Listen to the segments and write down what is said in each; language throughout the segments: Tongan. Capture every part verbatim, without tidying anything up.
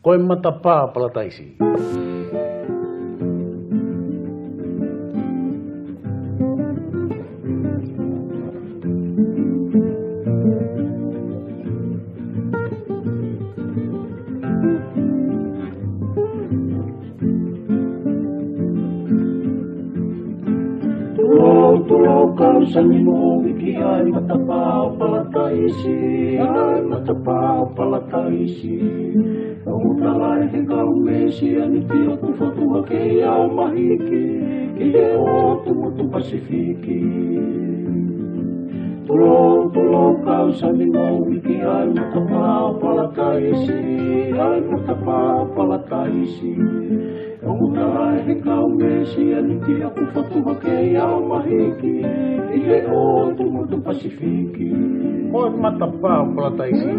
Ko e matapā ʻo Palataisi. Tulou, tulou, kau sani mo ʻuiki, ʻa e matapā ʻo Palataisi, ʻa e matapā ʻo Palataisi. ʻOku tala ʻe he kau Mesianiti ʻoku fotu hake ia ʻo mahiki ki he ʻotu motu Pasifiki. Tulou, tulou, kau sani mo ʻuiki, ʻa e matapā ʻo Palataisi, ʻa e matapā ʻo Palataisi. ʻOku tala ʻe he kau Mesianiti ʻoku fotu hake ia ʻo mahiki ki he ʻotu motu Pasifiki. Ko e matapā ʻo Palataisi.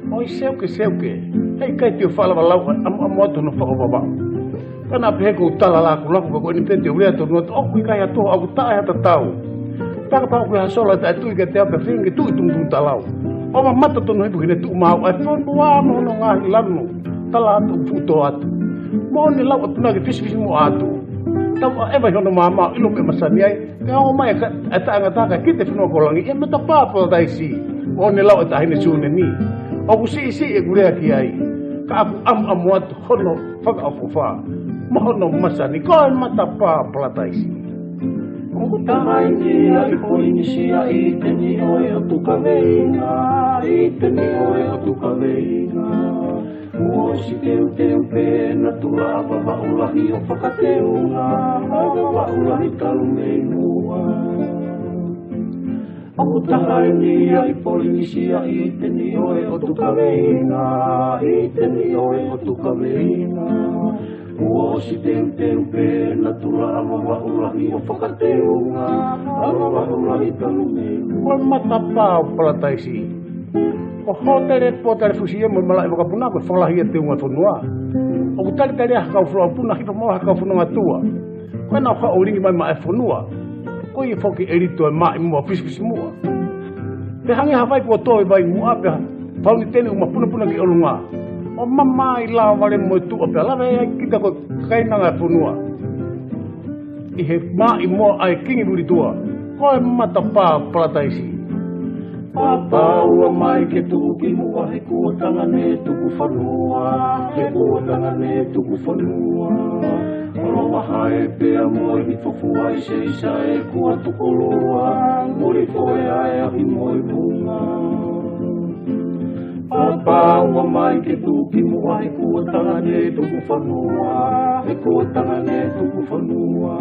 ʻOi, seuke, seuke. Heʻikai te u faʻa lava lau ʻamuʻamu atu hono faʻo Vavaʻu. Ka naʻa pehē ʻoku ou tala lakulaku, ka ko eni pē te u lea tonu atu, ʻoku ʻikai ha toho, ʻoku taʻe ha tatau. Taka pau ko ha sola taʻetui kiate au pea feinga ke tuʻu ʻi tuʻutuʻuni talau. ʻO mamata tonu hifo ki heʻene tuʻu maau ʻa e fonua mo hono ngaahi lanu. Tala atu ʻoku fuʻu tō atu. Moʻoni e lau ʻa e punake fisifisimuʻa atu. Tau ʻaʻeva ʻi hono maama, ʻilo meʻa masani ai. Pea ongo mai e ka-, e taʻengata kae kite e fonua ko langi, ʻi he matapā ʻo Palataisi. Moʻoni e lau ʻa e Taʻahine Sūnemi. ʻOku siʻisiʻi ʻeku lea ki ai. Ka ʻoku ʻamuʻamu atu hono fakaʻofoʻofa mo hono masani, ko e matapā ʻo Palataisi. ʻOku taha ʻi ʻIngia, ʻi Polinisia, ʻi ʻĪteni ʻo e ʻOtu Kaveinga, ʻi ʻĪteni ʻo e ʻOtu Kaveinga. Kuo ʻosi teuteu pē natula ʻa Vavaʻu lahi ʻo fakateunga, ʻa Vavaʻu lahi talu mei muʻa. ʻOku taha ʻi ʻIngia, ʻi Polinisia, ʻi ʻĪteni ʻo e ʻOtu Kaveinga, ʻi ʻĪteni ʻo e ʻOtu Kaveinga. Kuo ʻosi teuteu pē natula ʻa Vavaʻu lahi ʻo fakateunga, ʻa Vavaʻu lahi talu mei muʻa. Ko e matapā ʻo Palataisi. Ko e hōtele, pōtale fusi ia mo e malaʻe vakapuna, ko e fakalahi ia e teunga e fonua. ʻOku talitali ai ha kau folofola puna, hifo mo ha kau fononga tuʻa. Ko ena ʻoku haʻu ʻo lingi mai maʻa e fonua. Ko ia foki e lito e maʻi muʻa fisifisimuʻa. Pea hangē ha vai kuo tō ʻi vai muʻa, pea fau ni teni ʻuma punapuna ki ʻolunga. ʻO mamaʻo e lava vale mo e tuʻa pea lava ai kita ko e kainanga e fonua. ʻI he maʻi muʻa ʻa e kingi Vilitua. Ko e matapā ʻo Palataisi. Pāpā, ʻalu mai ke tuʻu ki muʻa, he kuo tangane tuku fanua, he kuo tangane tuku fanua. ʻOlo vahae pea mo e hifo fua ʻi Seisai, kuo tuku loa, muli foe ʻa e ahi mo e vunga. Pāpā, ʻalu mai ke tuʻu ki muʻa, he kuo tangane tuku fanua, he kuo tangane tuku fanua.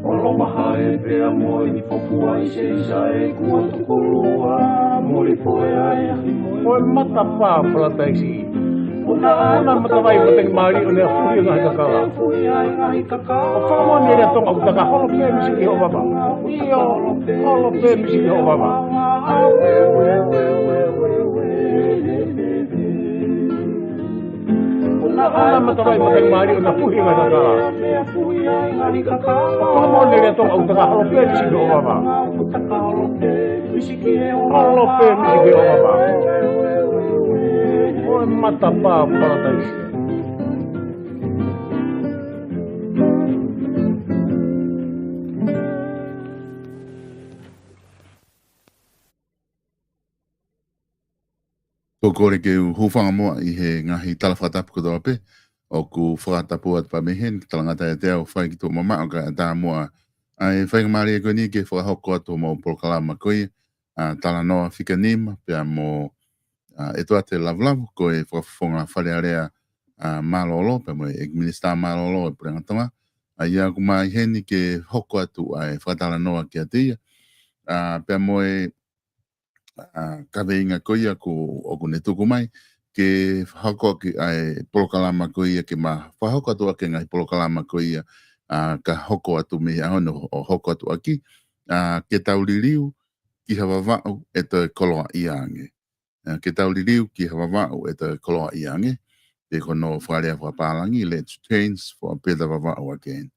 ʻOlo vahae pea mo e hifo fua ʻi Seisai, kuo tuku loa, muli foe ʻa e ahi mo e vunga. Ko e matapā ʻo Palataisi. Puna ʻa e matavai matangi mālie ʻo ne afuhi e ngaahi kakala. Afuhi ʻa e ngaahi kakala. ʻOku fakamoʻoni e lea Tonga ʻoku taka holo pē misi ki hoʻo vava. ʻIo, holo pē misi ki hoʻo vava. Puna ʻa e matavai matangi mālie ʻo ne afuhi e ngaahi kakala. ʻOku fakamoʻoni e lea Tonga ʻoku taka holo pē misi ki hoʻo vava. Holo pē misi ki hoʻo vava. Ko e matapā ʻo Palataisi. Ko e kole ke u hūfanga muʻa ʻi he ngaahi tala fakatapu kotoa pē ʻoku fakatapu atu pē mei heni, talangata ʻiate au, fai ki tuʻa mamaʻo kae ʻatā muʻa ʻa e faingamālie ko eni ke fakahoko atu homau polokalama ko ia, ʻa e Talanoa Fika Nima, pea mo ʻa ʻEtuate Lavulavu, ko e fakafofonga Fale Alea ʻa Mālōlō, pea mo e ʻEiki Minisitā Mālōlō ʻo e Puleʻanga Tonga. ʻA ia ʻoku ma ʻi heni ke hoko atu ʻa e fakatalanoa kiate ia. ʻA, pea mo e, ʻa, kaveinga ko ia ʻoku, ʻoku ne tuku mai, ke hoko ʻaki ʻa e polokalama ko ia, ke ma fakahoko atu ʻaki e ngaahi polokalama ko ia, ʻa, ka hoko atu mei he ʻaho ni ʻo hoko atu ʻaki, ʻa, ke tau liliu ki ha Vavaʻu ʻe toe koloaʻia ange. ʻA, ke tau liliu ki ha Vavaʻu ʻe toe koloaʻia ange, pe ko hono fakalea fakapālangi, let's change for a better Vavaʻu again.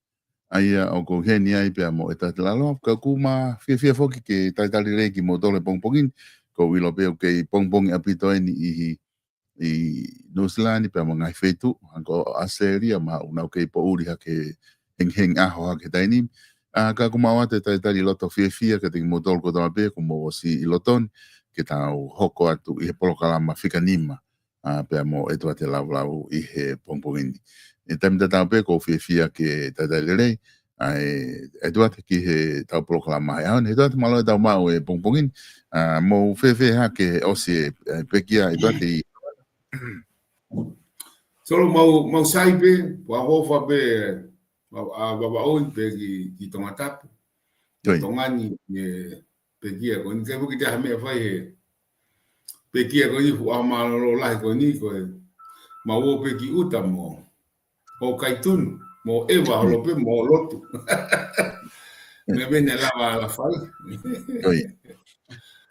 ʻA ia ʻoku ou ʻi heni ai pea mo ʻEtuate Lavulavu, ka ʻoku ma fiefia foki ke talitali lelei kimoutolu he pongipongi ni, ʻoku ou ʻilo pē ʻoku kei pongipongi ʻaupito eni ʻi he ʻi Nuʻusila ni pea mo e ngaahi feituʻu, hangē ko ʻAositelēlia, mahalo ʻoku nau kei poʻuli hake hengihengi ʻaho hake taimi ni. ʻA, ka ʻoku mau ʻoatu e talitali loto fiefia kiate kimoutolu kotoa pē ʻoku mou ʻosi ʻi loto ni, ke tau hoko atu ʻi he polokalama fika nima, ʻa, pea mo ʻEtuate Lavulavū ʻi he pongipongi ni. ʻI he taimi tatau pē ʻoku ou fiefia ke talitali lelei ʻa e, ʻEtuate ki heʻetau polokalama he ʻaho ni. ʻEtuate, mālō e tau maʻu e pongipongi ni. ʻA, mou fēfē hake ʻosi e, e pekia, ʻEtuate, ʻi Solo, mau, mau sai pē, ʻoku ou ʻofa pē, mau, ʻa, Vavaʻu pē ki, ki Tongatapu. Ko ia. Tonga ni, e, pekia ko eni, ʻikai foki ke ʻi ai ha meʻa fai he pekia ko eni, fuʻu ʻaho mālōlō lahi ko eni, ko e mau ō pē ki ʻuta mo ʻo kai tunu, mo ʻeva holo pē, mo lotu. Meʻa pē naʻe lava ala fai. Ko ia.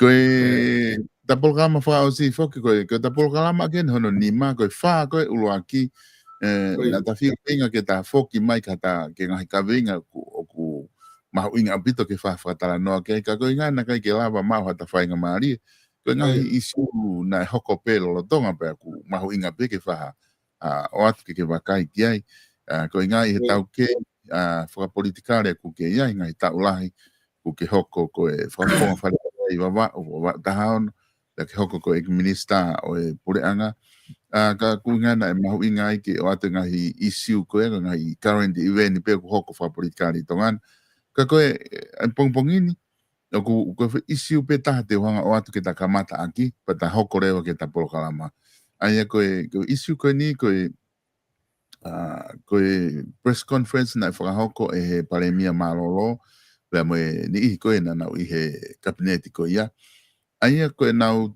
Ko e, ko e, ta polokalama fakaʻosi foki, ko e, ko e ta polokalama ke hono nima, ko e fā ko e ʻuluaki, e, ko ia, naʻa ta feinga ke ta foki mai ka ta ke ngaahi kaveinga ʻoku, ʻoku mahuʻinga ʻaupito ke fa-, fakatalanoa ki ai, ka ko e ʻuhinga naʻe ʻikai ke lava maʻu ha ta faingamālie. Ko e ngaahi, ko ia, ʻīsiu naʻe hoko pē lolotonga pea ʻoku mahuʻinga pē ke fa-, ʻa, ʻoatu ke ke vakai ki ai. ʻA, ko e ʻuhinga ʻi he, ko ia, taukei, ʻa, fakapolitikale ʻoku ke ʻi ai, ngaahi taʻu lahi ʻoku ke hoko ko e fakafofonga Fale Alea ʻi Vavaʻu, Vavaʻu taha ono, pea ke hoko ko e ʻEiki Minisitā ʻo e Puleʻanga. ʻA, ka ko e ʻuhinga naʻe mahuʻinga ai ke ʻoatu e ngaahi ʻīsiu ko ē, ko e ngaahi current event pē ʻoku hoko fakapolitikale ʻi Tonga ni. Ka ko e, e pongipongi ni, ʻoku, ko e foʻi ʻīsiu pē taha te u hanga ʻo ʻoatu ke ta kamata ʻaki, pea ta hoko leva ki he ta polokalama. ʻA ia ko e, ko e ʻīsiu ko eni, ko e, ʻa, ko e press conference naʻe fakahoko ʻe he Palēmia mālōlō, pea mo e niʻihi ko ē naʻa nau ʻi he kapineti ko ia. ʻA ia ko ʻenau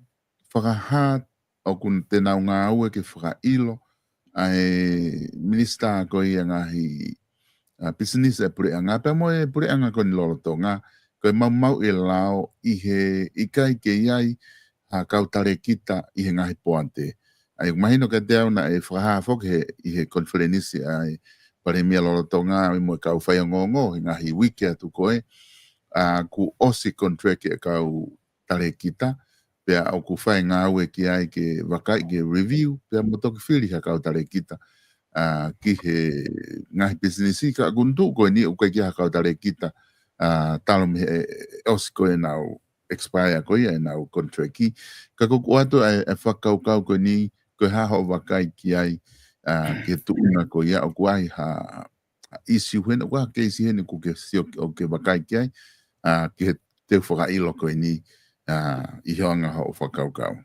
fakahā ʻoku te nau ngāue ke fakaʻilo ʻa e Minisitā ko ia ngaahi, ʻa, Pisinisi ʻa e Puleʻanga, pea mo e Puleʻanga ko eni lolotonga, ko e maumauʻi e lao ʻi he ʻikai ke ʻi ai ha kau talēkita ʻi he ngaahi poate. ʻA ia, mahino kiate au naʻe fakahā foki he, ʻi he konifelenisi ʻa e Palēmia lolotonga, ʻa ia mo e kau faiongoongo, he ngaahi uike atu ko ē, ʻa, kuo ʻosi contract e kau talēkita, pea ʻoku fai ngāue ki ai ke vakai, ke review, pea mo toki fili ha kau talēkita, ʻa, ki he ngaahi pisinisi, ka ʻoku tuʻu ko eni ʻoku ʻikai ke ʻi ai ha kau talēkita, ʻa, talu mei he, ʻosi ko ē ʻenau expire ko ia ʻenau contract. Ka ko ʻeku ʻoatu ʻa e, ʻa e fakakaukau ko eni, ko e hā hoʻo vakai ki ai, ʻa, ki he tuʻunga ko ia ʻoku ʻi ai ha, ha ʻīsiu heni, ʻoku ʻi ai ha keisi heni ʻoku ke sio, ʻoku ke vakai ki ai, ʻa, ki he teu fakaʻilo ko eni, ʻa, ʻi he anga hoʻo fakakaukau.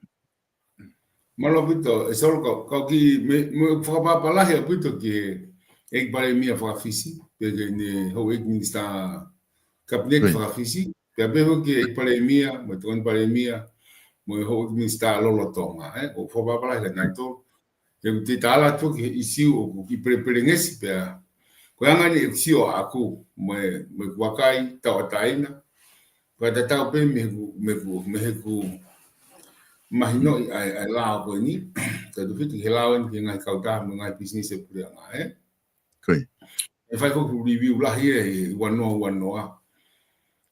Mālō ʻaupito, ʻe Solo, kau, kau kiʻi, meʻa, meʻa fakapapālangi ʻaupito ki he ʻEiki Palēmia faka-Fisi, pea ki he houʻeiki Minisitā Kapineti, ko ia, faka-Fisi, pea pehē foki ki he ʻEiki Palēmia, mo e Tokoni Palēmia, mo e houʻeiki Minisitā lolotonga, ē, ʻoku fakapapālangi kia nautolu. He ʻoku te tala atu ki he ʻīsiu ʻoku kiʻi pelepelengesi pea ko e anga eni ʻeku sio ʻaʻaku mo e, mo ʻeku vakai tauʻatāina. Ko e tatau pē mei heʻeku, mei heʻeku, mei heʻeku mahinoʻi ʻa e, ʻa e lao ko eni. Tautefito ki he lao eni ki he ngaahi kautaha mo e ngaahi pisinisi ʻa e Puleʻanga, ē? Ko ia. ʻE fai foki review lahi ē, ʻi ua noa ua noa.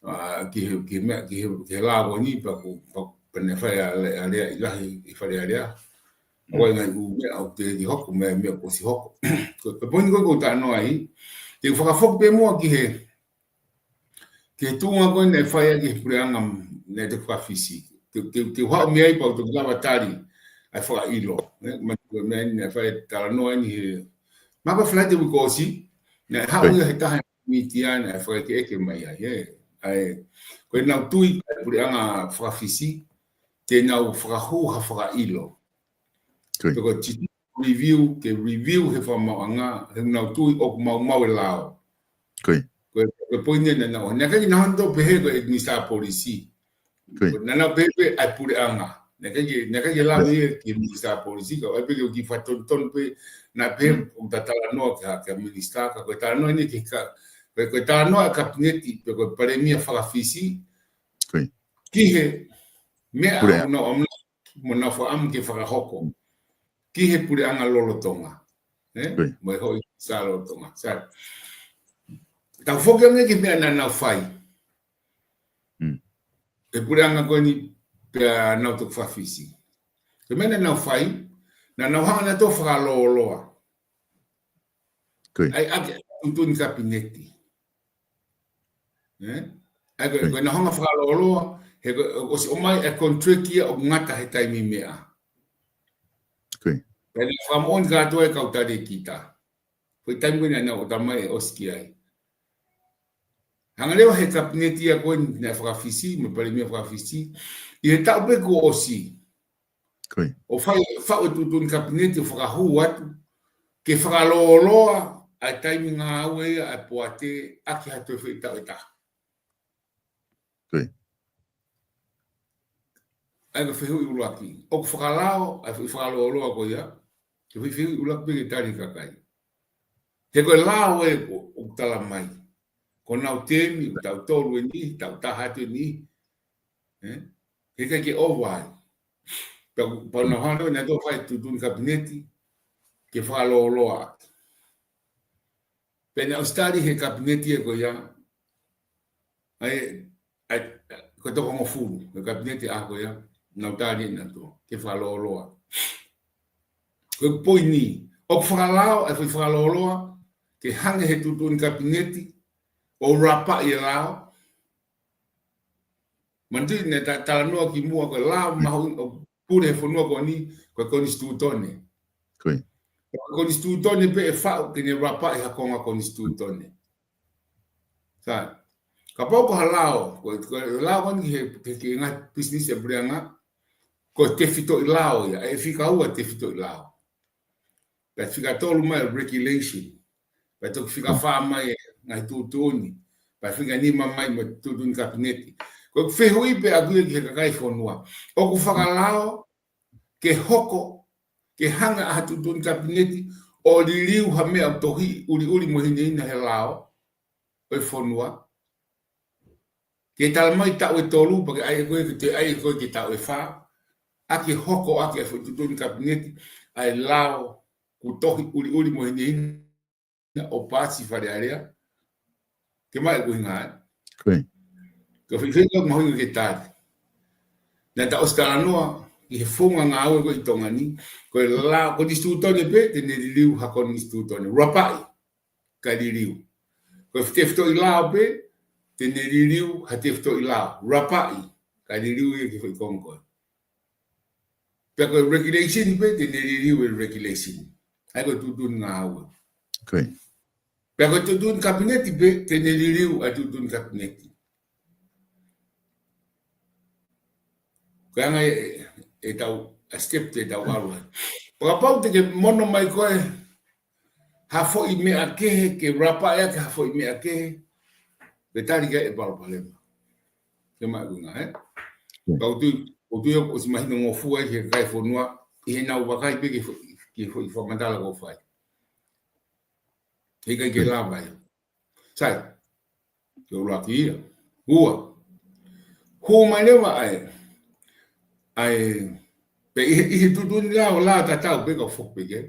ʻA, ki he, ki he meʻa, ki he, ki he lao ko eni, pea ko, pea, pea ne fai ʻa e, ʻa e lea ʻi lahi ʻi Fale Alea. Mm. ʻOku ʻi ai e ngaahi ʻū meʻa ʻoku teʻeki hoko, meʻa, meʻa kuo ʻosi hoko. Ko, ko e poini ko ē ʻoku ou talanoa ai, te u fakafoki pē muʻa ki he, ki he tuʻunga ko ē naʻe fai ai ki he Puleʻanga naʻe te faka-Fisi. Te, te, te u haʻu mei ai pea u toki lava tali ʻa e fakaʻilo. Ē, ma, ko e meʻa eni naʻe fai talanoa eni he, mahalo ko e Falaite uike kuo ʻosi, naʻe haʻu, ko ia, ia he taha mītia naʻe fakaʻekeʻeke mai ai, ē. ʻA e, ko ʻenau tui ʻa e Puleʻanga faka-Fisi, te nau fakahū ha fakaʻilo. Ko ia. Pe ko e titi review, ke review he fakamaauʻanga, he nau tui ʻoku maumau e lao. Ko ia. Ko e, ko e poini naʻa nau, naʻe ʻikai ke nau hanga ʻo pehē ko e Minisitā Polisi. Ko ia. Naʻa nau pehē pē ʻa e Puleʻanga. Naʻe ʻikai ke, naʻe ʻikai ke lave ia ki he Minisitā Polisi, ka ʻoku ʻi ai pē ke u kiʻi fakatonutonu pē, naʻe pehē, mm, ʻoku ta talanoa ki ha, ki ha minisitā, ka ko e talanoa eni ki he ka, ko e, ko e talanoa ʻa e Kapineti, pe ko e Palēmia faka-Fisi, ko ia, ki he meʻa, Puleʻanga, ʻoku nau ʻamanaki mo nau fakaʻamu ke fakahoko ki he Puleʻanga lolotonga. Ē? Ko ia. Mo e houʻeiki Minisitā lolotonga. Sai. Tau foki ange ki he meʻa naʻa nau fai. Mm. ʻE Puleʻanga ko eni pea nau toki faka-Fisi. Ko e meʻa naʻa nau fai, Naʻa nau hanga nautolu ʻo fakalōloa. ʻA e, ʻa e tuʻutuʻuni kapineti. ʻE? ʻA e, ko e, ko e nau hanga ʻo fakalōloa, he ko e, ʻosi ʻomai e contract ia ʻoku ngata he taimi meʻa. Pea naʻe fakamoʻoni kātoa e kau talēkita. Ko e taimi ko ē naʻa nau ʻoatu mai e ʻosi ki ai. Hanga leva he kapineti ia ko ē naʻe fakafisi, mo e palēmia fakafisi, ʻi he taʻu pē kuo ʻosi. ʻO fai, faʻu e tuʻutuʻuni kapineti ʻo fakahū atu, ke fakalōloa ʻa e taimi ngāue ia ʻa e poate ʻaki ha toe foʻi taʻu ʻe taha. ʻA ia ko e fehuʻi ʻuluaki. ʻOku fakalao, ʻa e foʻi fakalōloa ko ia, ko e foʻi fehuʻi ʻuluaki pē ke tali ʻe he kakai. He ko e lao ē ʻoku, ʻoku tala mai. Ko honau tēmi, taʻu tolu ʻe niʻihi, taʻu taha atu ʻe niʻihi. ʻE? He ʻikai ke ʻova ai. Pea, pea nau hanga nautolu ʻo fai e tuʻutuʻuni kapineti, ke fakalōloa ʻaki. Pea naʻe ʻosi tali he kapineti ē ko ia. ʻA e, ʻa e, ko e toko hongofulu, ko e kapineti ʻaho ko ia, nau tali ʻe nautolu, ke fakalōloa. Ko e poini, ʻoku fakalao, ʻa e foʻi fakalōloa, ke hanga he tuʻutuʻuni kapineti, ʻo rapaʻi e lao. Manatuʻi naʻe ta-, talanoa kimuʻa ko e lao mahuʻinga ʻo pule he fonua ko eni, ko e konisitūtone. Ko e konisitūtone pē ʻe faʻu ke ne rapaʻi ha konga konisitūtone. Sai. Kapau ko ha lao, ko, ko e lao ko eni he, he, he ngaahi pisinisi ʻa e puleʻanga, ko e tefitoʻi lao ia, ʻe fika ua tefitoʻi lao. Pea fika tolu mai regulation. Pea toki fika fā mai e ngaahi tuʻutuʻuni. Pea fika nima mai mo e tuʻutuʻuni kapineti. Ko e fehuʻi pē ʻaku ia ki he kakai fonua. ʻOku fakalao ke hoko, ke hanga ʻe ha tuʻutuʻuni kapineti ʻo liliu ha meʻa ʻoku tohi ʻuliʻuli mo hinehina he lao ʻo e fonua. Ke tala mai taʻu ʻe tolu, pea ke ʻai ʻe koe, ke toe ʻai ʻe koe ki he taʻu ʻe fā, ʻa ke hoko ʻaki e foʻi tuʻutuʻuni kapineti, ʻa e lao kuo tohi ʻuliʻuli mo hinehina ʻo paasi Fale Alea. Ke maʻu e ʻuhinga ē. Ko e foʻi fehuʻi ia ʻoku mahuʻinga ke tali. Naʻa ta ʻosi talanoa ʻi he founga ngāue ko ē ʻi Tonga ni, ko e lao, konisitūtone pē te ne liliu ha konisitūtone. Rapaʻi, kae liliu. Ko e tefitoʻi lao pē, te ne liliu ha tefitoʻi lao. Rapaʻi, kae liliu ia ki he foʻi konga ko ē. Pea ko e regulation pē, te ne liliu e regulation. ʻA ia ko e tuʻutuʻuni ngāue. Pea ko e tuʻutuʻuni kapineti pē, te ne liliu ʻa e tuʻutuʻuni kapineti. Ko e anga ē, ʻetau, ʻa e step te tau ʻalu ai. Pea kapau te ke mono mai koe, ha foʻi meʻa kehe, ke rapaʻi ʻaki ha foʻi meʻa kehe, ke tali ki ai e palopalema. Ke maʻu e ʻuhinga, ē? Pea ʻoku ou tui, ʻoku ou tui ʻoku ʻosi mahinongofua ʻi he kakai fonua, ʻi heʻenau vakai pē ki he foʻi, ki he foʻi fakamatala ʻoku fai. He ʻikai ke lava ia. Sai. Ko e ʻuluaki ia. Ua. Hū mai leva ʻa e, ʻa e, pea ʻi he, ʻi he tuʻutuʻuni lao, lao tatau pē ka foki pē ke.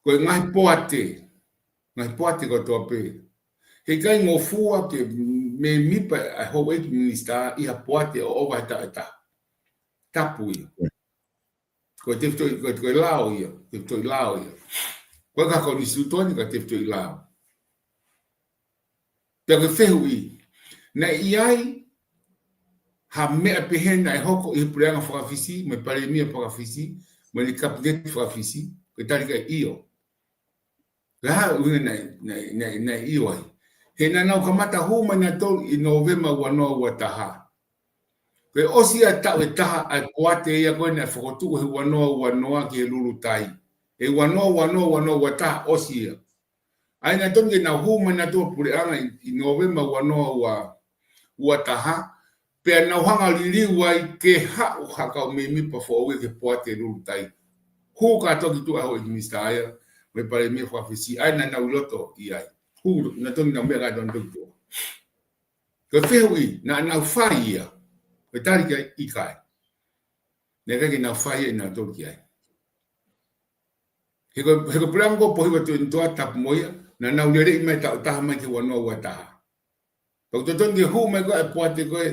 Ko e ngaahi poate. Ngaahi poate kotoa pē. He ʻikai ngofua ke mēmipa ʻa e houʻeiki minisitā ʻi ha poate ʻo ʻova he taʻu ʻe taha. Tapu ia. Ko e tefitoʻi, ko e, ko e lao ia, tefitoʻi lao ia. Ko e ka konisitūtone ka tefitoʻi lao. Pea ko e fehuʻi, naʻe ʻi ai ha meʻa pehē naʻe hoko ʻi he puleʻanga fakafisi, mo e palēmia fakafisi, mo e kapineti fakafisi, ko e tali ki ai ʻio. Ko e hā e ʻuhinga naʻe, naʻe, naʻe, naʻe ʻio ai? He naʻa nau kamata hū mai nautolu ʻi Nōvema ua noa ua taha. Ko e ʻosi ia taʻu ʻe taha ʻa e poate ia ko ē naʻe fokotuʻu he ua noa ua noa ki he Lulutai. He ua noa ua noa, ua noa ua taha ʻosi ia. ʻA ia nautolu ke nau hū mai nautolu puleʻanga ʻi, ʻi Nōvema ua noa ua, ua taha. Pea nau hanga liliu ai ke haʻu ha kau mēmipa foʻou ia ki he poate Lulutai. Hū kātoa ki tuʻa houʻeiki minisitā ia, mo e palēmia fakafisi, ʻa ia naʻa nau ʻi loto ʻi ai. Hū, nautolu nau meʻa kātoa nautolu ki tuʻa. Ko e fehuʻi, naʻa nau fai ia? Ko e tali ki ai, ʻikai. Naʻe ʻikai ke nau fai ia ʻe nautolu ki ai. He ko, he ko e puleʻanga ko Pohiva Tupou Toa tapu mo ia, naʻa nau leleʻi mai taʻu ʻe taha mai ki he ua noa ua taha. Pea ʻoku totonu ke hū mai ko ē ʻa e poate ko ē,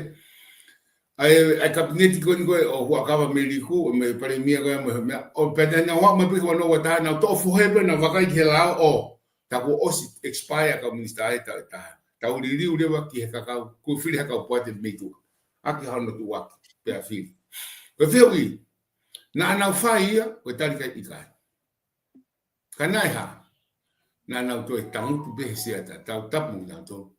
ʻa e, ʻa e kapineti ko eni ko ē ʻo Huʻakavameiliku, ʻo mei Palēmia ko ē mo e meʻa. ʻO pea naʻa nau ō mai pē ki he ua noa ua taha, nau toʻo fohe pē, nau vakai ki he lao ʻo, tā kuo ʻosi expire ʻa e kau minisitā he taʻu ʻe taha. Tau liliu leva ki he kakai, kuo fili ha kau poate mei tuʻa. ʻAki hano tuʻuaki, pea fili. Ko e fehuʻi, naʻa nau fai ia, ko e tali ʻikai ʻikai. Ka naʻe hā, naʻa nau toe tangutu pē he sea tatau, tapu mo kinautolu.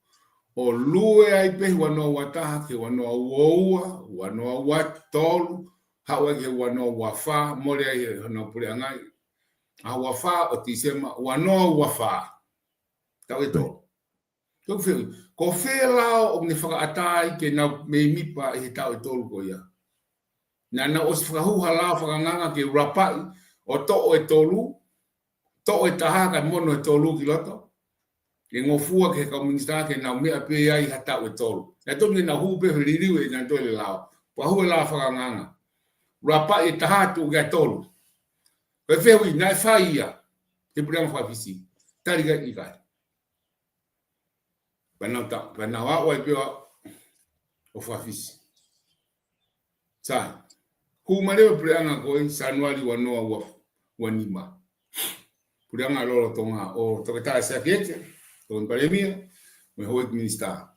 ʻO lue ai pē he ua noa ua taha ki he ua noa ua ua, ua noa ua tolu, haʻu ai ki he ua noa ua fā, mole ai he honau puleʻanga ʻi he ua fā ʻo Tīsema, ua noa ua fā. Taʻu ʻe tolu. Ko e fehuʻi, ko fē lao ʻoku ne fakaʻatā ai ke nau mēmipa ʻi he taʻu ʻe tolu ko ia? Naʻa nau ʻosi fakahū ha lao fakaangaanga ke rapaʻi ʻo toʻo e tolu, toʻo e taha kae mono e tolu ki loto. Ke ngofua ki he kau minisitā ke nau meʻa pē ai ha taʻu ʻe tolu. Naʻe tonu ke nau hū pē he liliu ʻe nautolu e lao. Fakahū e lao fakaangaanga. Rapaʻi e taha tuʻu ki he tolu. Ko e fehuʻi, naʻe fai ia he puleʻanga faka-Fisi? Tali ʻikai ʻikai. Pea nau ta-, pea nau aʻu ai pē ʻo faka-Fisi. Sai, hū mai leva e puleʻanga ko ē Sānuali ua noa ua, ua nima. Puleʻanga lolotonga ʻo Toketā Siakieke, Tokoni Palēmia, mo e houʻeiki minisitā.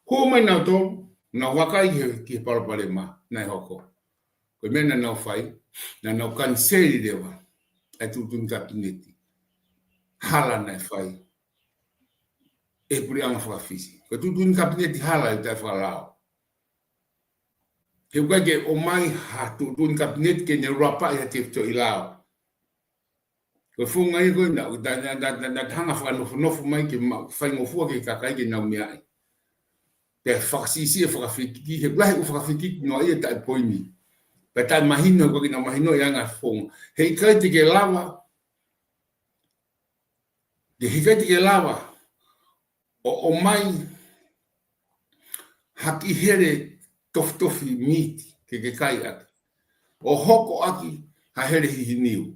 Hū mai nautolu, nau vakai ki he, ki he palopalema naʻe hoko. Ko e meʻa naʻa nau fai, naʻa nau kaniseli leva ʻa e tuʻutuʻuni kapineti hala naʻe fai ʻe he puleʻanga faka-Fisi. Ko e tuʻutuʻuni kapineti hala ʻoku taʻefakalao. He ʻoku ʻikai ke ʻomai ha tuʻutuʻuni kapineti ke ne rapaʻi ha tefitoʻi lao. Ko e founga ia ko ē naʻa, naʻa, naʻa, naʻa, naʻa hanga fakanofonofo mai ke ma-, faingofua ki he kakai ke nau meaʻi. Pea fakasiʻisiʻi e fakafekiki, he ʻoku lahi e ʻū fakafekiki noa ia taʻepoini. Pea taʻemahino, ko e ʻikai ke nau mahinoʻi e anga e founga. He ʻikai te ke lava, he ʻikai te ke lava ʻo, ʻomai ha kiʻi hele tofitofi miti ke ke kai ʻaki, ʻo hoko ʻaki ha hele hihiniu.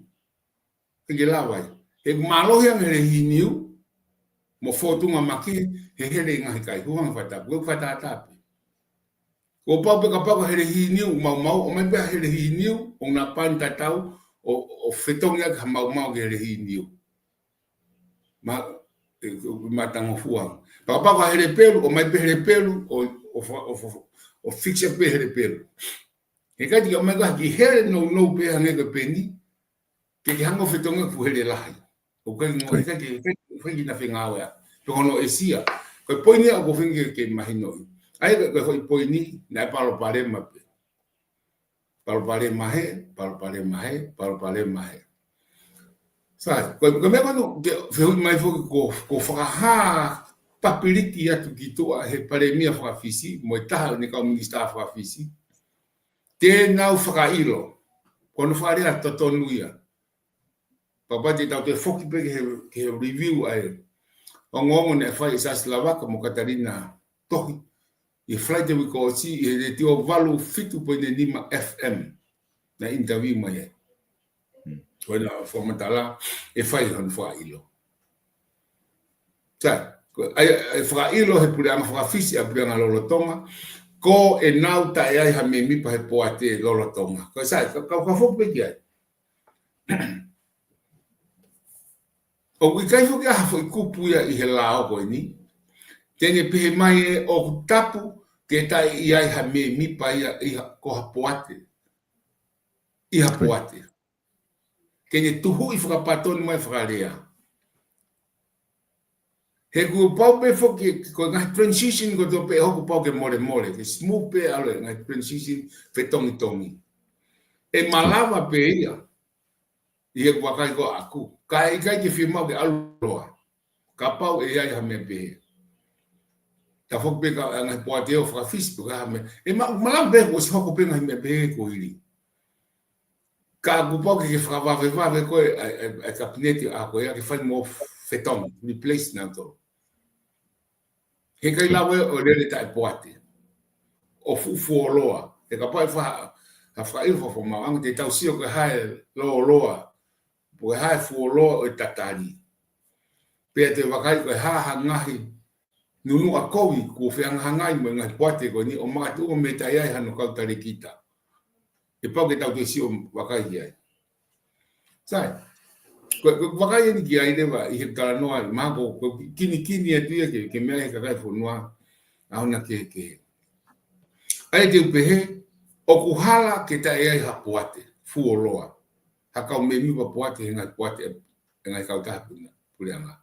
ʻIkai ke lava ia. He ʻoku mālohi ange hele hihiniu mo fōtunga maki he hele ʻi he ngaahi kai. Hū ange fata, ko e fata ata pē. Kuo pau pē kapau ko e hele hihiniu ʻoku maumau, ʻomai pē ha hele hihiniu ʻoku na pani tatau ʻo, ʻo fetongi ʻaki ha maumau ki he hele hihiniu. Ma, e, ma tango fuang. Kapau ko e hele pelu, ʻomai pē hele pelu ʻo, ʻo fa-, ʻo fa-, ʻo fix pē hele pelu. He ʻikai te ke ʻomai ha kiʻi hele nounou pē hangē ko e peni, ke ke hanga ʻo fetongi ʻaki e fuʻu hele lahi. ʻOku ʻikai, ʻoku ʻikai ke, ʻikai ke, ʻikai ke na fengāueʻaki. Pe ko hono ʻesia. Ko e poini ia ʻoku ou feinga ke, ke mahinoʻi. ʻA ia ko e, ko e foʻi poini naʻe palopalema pē. Palopalema hē, palopalema hē, palopalema hē. Sai, ko e, ko e meʻa ko ē naʻa ku fehuʻi mai foki ko, ko e fakahā papiliki atu ki tuʻa he palēmia faka-Fisi, mo e taha ʻo ʻene kau minisitā faka-Fisi. Te nau fakaʻilo. Ko hono fakalea totonu ia. Pea kapau te tau toe foki pē ki he, ki he review ʻa e ongoongo naʻe fai ʻe Siaosi Lavaka mo Katalina Tohi ʻi he Falaite uike kuo ʻosi ʻi he Letiō valu fitu poini nima F M. Naʻe interview mai ai. Hmm. Ko ʻena fakamatala ʻe fai hono fakaʻilo. Sai, ko e, ʻa e, ʻa e fakaʻilo he puleʻanga faka-Fisi ʻa e puleʻanga lolotonga, ko ʻenau taʻe ʻi ai ha mēmipa he poate lolotonga. Ko e sai, ka, ka, ka foki pē ki ai. ʻOku ʻikai foki ha foʻi kupu ia ʻi he lao ko eni te ne pehē mai ʻe ʻoku tapu ke taʻe ʻi ai ha mēmipa ia ʻi ha, ko ha poate. ʻI ha poate. Ke ne tuhuʻi fakapatonu mai fakalea. He kuo pau pē foki, ko e ngaahi transition ko ē ʻoku pau ke molemole, ke smooth pē ʻalu e ngaahi transition fetongitongi. ʻE malava pē ia, ʻi heʻeku vakai ko ē ʻaʻaku. Ka ʻe ʻikai ke fiemaʻu ke ʻalu loa. Kapau ʻe ʻi ai ha meʻa pehē. Tafoki pē ka ngaahi poate ʻo faka-Fisi pe ko e hā e meʻa. ʻE ma-, malava pē kuo ʻosi hoko pē ngaahi meʻa pehē kuo hili. Ka kuo pau ke, ke fakavavevave ko ē ʻa e, ʻa e, ʻa e kapineti ʻa ko ē ke fai mo fetongi, replace nautolu. He ʻikai lava ʻo lele taʻepoate. ʻO fuʻu fuoloa. He kapau ʻe fa-, ha fakaʻilo fakafoʻou maʻu ange te tau sio ko e hā e lōloa. Pe ko e hā e fuoloa ʻo e tatali. Pea te vakai ko e hā ha ngaahi nunuʻa kovi kuo fehangahangai mo e ngaahi poate ko eni ʻo makatuʻunga mei he taʻe ʻi ai hano kau talēkita. ʻE pau ke tau toe sio vakai ki ai. Sai, ko, ko e vakai eni ki ai leva ʻi he talanoa ʻi mako, ko e kinikini atu ia ke, ke meʻa he kakai fonua, ʻa hona ke, ke. ʻA ia te u pehē, ʻoku hala ke taʻe ʻi ai ha poate, fuoloa. Ha kau mēmipa poate, he ngaahi poate, he ngaahi kautaha puna, puleʻanga.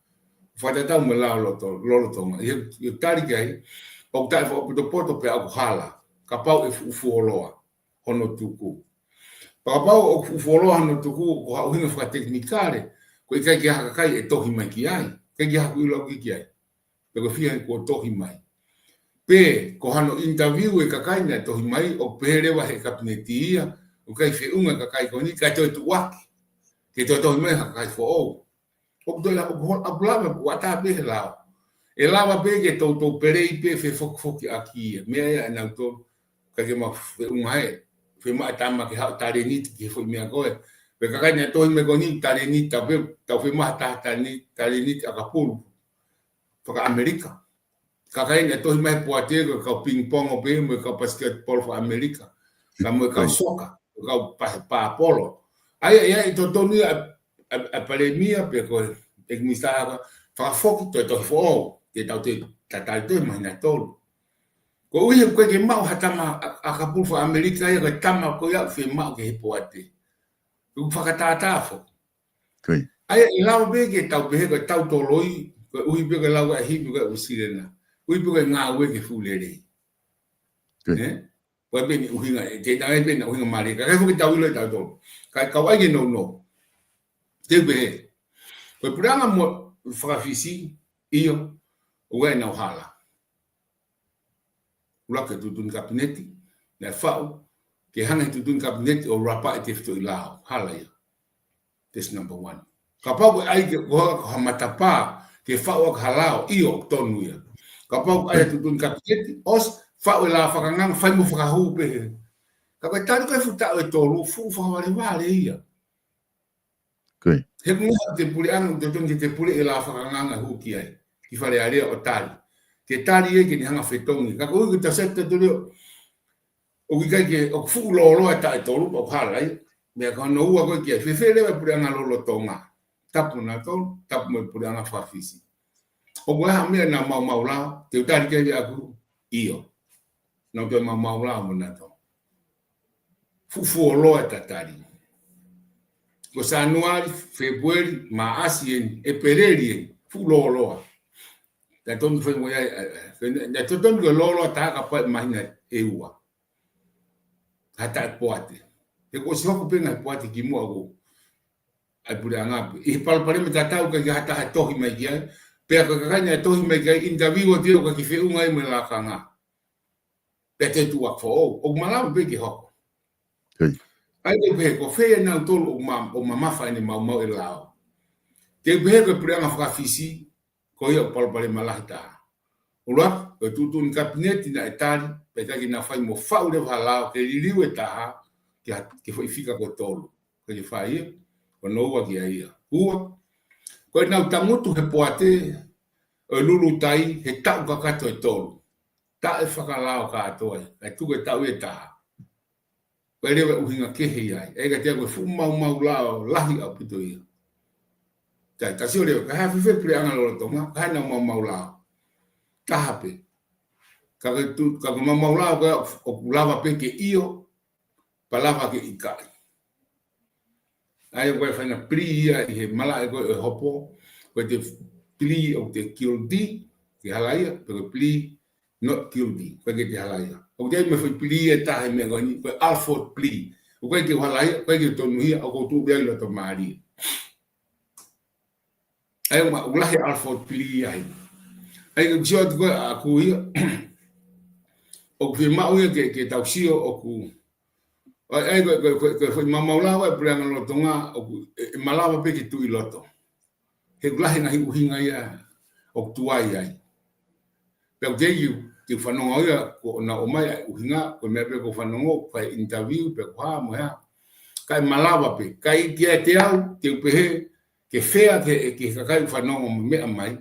Fakatatau mo e lao loloto-, lolotonga. ʻI he, ʻi he tali ki ai, ʻoku taʻe fakapotopoto pea ʻoku hala. Kapau ʻe fuʻu fuoloa hono tuku. Pea kapau ʻoku fuʻu fuoloa hono tuku, ko ha ʻuhinga fakatekinikale, ko e ʻikai ke ʻi ai ha kakai ʻe tohi mai ki ai, ʻikai ke ʻi ai haku ʻilo ki ai. Pe ko e fiha kuo tohi mai. Pe, ko hano interview e kakai naʻe tohi mai, ʻoku pehē leva he kapineti ia, ʻoku ʻikai feʻunga e kakai ko eni, kae toe tuʻuaki. Ke toe tohi mai ha kakai foʻou. ʻOku toe la-, ʻoku ho-, ʻoku lava, ʻoku ʻatā pē he lao. ʻE lava pē ke toutou pelei pē fefokifokiʻaki ia. Meʻa ia ʻe nautolu, ʻikai ke mau feʻunga he, fiemaʻu e tama ke haʻu talēniti ki he foʻi meʻa ko ē. Pe kakai naʻe tohi mai ko eni talēniti, tau pē, tau fiemaʻu ha taha talēniti, talēniti ʻakapulu faka-ʻAmelika. Kakai naʻe tohi mai he poate ko e kau ping pong pē mo e kau basketball faka-ʻAmelika. Ka mo e kau soka, ko e kau pa-, pāpolo. ʻA ia, ʻa ia ʻe totonu ia ʻa, ʻa, ʻa e palēmia pe ko e ʻeiki minisitā ko ē, fakafoki toe tohi foʻou, ke tau toe tatali toe māhina ʻe tolu. Koeʻuhi he ʻoku ʻikai ke maʻu ha tama ʻa, ʻakapulu faka-ʻAmelika ia, ko e tama ko ia ʻoku fiemaʻu ki he poate. ʻOku fakatātā foki. ʻA ia, ʻe lava pē ke tau pehē ko e tau toloi, koeʻuhi pē ko e lau ʻa e hipi ko e ʻUsilena. ʻUhi pē ko e ngāue ke fuʻu lelei. Ko e pē ʻene ʻuhinga, ʻe te tau pē ʻene ʻuhinga mālie. Ka ʻikai foki ke tau ʻilo ʻe tautolu. Ka, ka ʻoku ʻai ke nounou. Te u pehē. Ko e puleʻanga mo fakafisi, ʻio, ʻoku ʻi ai ʻenau hala. ʻUluaki e tuʻutuʻuni kapineti, naʻe faʻu, ke hanga he tuʻutuʻuni kapineti ʻo lapa e tefitoʻi lao, hala ia. That's number one. Kapau ko e ʻai ke ko ha, ko ha matapā, ke faʻu ʻaki ha lao, ʻio, tonu ia. Kapau ko e ʻai e tuʻutuʻuni kapineti, ʻosi, faʻu e lao fakanganga, fai mo fakahū pē he. Ka ko e tali ko e fuʻu taʻu ʻe tolu, fuʻu fakavalevale ia. He ko e ngaahi te puleʻanga, te tonu ke te pule e lao fakanganga hū ki ai. Ki Fale Alea ʻo tali. Ke tali ia ke ne hanga fetongi. Ka koeʻuhi ko e taʻu sefta tolu, ʻoku ʻikai ke, ʻoku fuʻu lōloa e taʻu ʻe tolu, ʻoku hala ia. Meʻa ko hono ua ko ē ki ai. Fēfē leva e puleʻanga lolotonga. Tapu nautolu, tapu mo e puleʻanga fakafisi. ʻOku ʻi ai ha meʻa naʻa maumau lao, te u tali ki ai ʻaku, ʻio. Naʻa toe maumau lao mo nautolu. Fuʻu fuoloa e tatali. Ko Sānuali, Fēpueli, Maʻasi eni, ʻEpeleli eni, fuʻu lōloa. Naʻe tonu fai mo ia, ʻe, ʻe, naʻe tonu ke lōloa taha kapau ʻe māhina ʻe ua. Ha taʻe poate. He kuo ʻosi hoko pē ngaahi poate kimuʻa ko ʻa e puleʻanga pē. ʻI he palopalema tatau ʻikai ke ʻi ai ha taha ʻe tohi mai ki ai. Pea ko e kakai naʻe tohi mai ki ai, interview atu ia ʻoku ʻikai ke feʻunga ia mo e lakanga. Pea te tuʻuaki foʻou. ʻOku malava pē ke hoko. ʻA ia te u pehē, ko fē ʻe nautolu ʻoku ma-, ʻoku mamafa ʻene maumau e lao. Te u pehē ko e puleʻanga fakafisi, ko ia ʻoku palopalema lahi taha. ʻUluaki, ko e tuʻutuʻuni kapineti naʻe tali, pea ʻikai ke na fai mo faʻu leva ha lao, ke liliu e taha, ke ha-, ke foʻi fika ko e tolu. Ko e fai ia, ko hono ua ki ai ia. Ua, ko ʻenau tangutu he poate, ʻo e lulutai, he taʻu kakato ʻe tolu. Taʻe fakalao kātoa ia, kae tuku e taʻu ʻe taha. Ko e leva ʻuhinga kehe ia ai. ʻE ka tea ko e fuʻu maumau lao lahi ʻaupito ia. Ka, ka sio leva, ka ha fēfē puleʻanga lolotonga, ka ha ʻenau maumau lao. Taha pē. Ka ke tu-, ka ko e maumau lao, ka ʻoku lava pē ke ʻio, pea lava ke ʻikai. ʻA ia ko e faʻahinga plea ia ʻi he malaʻe ko ē ʻo e hopo, ko e te plea ʻoku te guilty, ke halaia, pe ko e plea not guilty, ko e ke te halaia. ʻOku te ʻai mo e foʻi plea ʻe taha he meʻa ko eni, ko e Alford plea. ʻOku ʻikai ke u halaia, ʻoku ʻikai ke u tonuhia, ʻoku ou tuʻu pē ʻi loto mālie. ʻA ia ʻoku ma-, ʻoku lahi Alford plea ia heni. ʻA ia ke sio atu ko ē ʻaku ia, ʻoku fiemaʻu ia ke, ke tau sio ʻoku ʻA ia, ko e, ko e, ko e, ko e foʻi maumau lao ʻa e puleʻanga lolotonga, ʻoku, ʻe, ʻe malava pē ke tuʻu ʻi loto. He ʻoku lahi e ngaahi ʻuhinga ia ʻoku tuai ai. Pea ʻoku teʻeki, te u fanongo ia, ko ʻenau ʻomai ʻa e ʻuhinga, ko e meʻa pē ʻoku ou fanongo, ko e interview, pe ko e hā, mo e hā. Kae malava pē, kae kiate au, te u pehē, ke fea, ke, ke kakai ʻoku fanongo mo meʻa mai,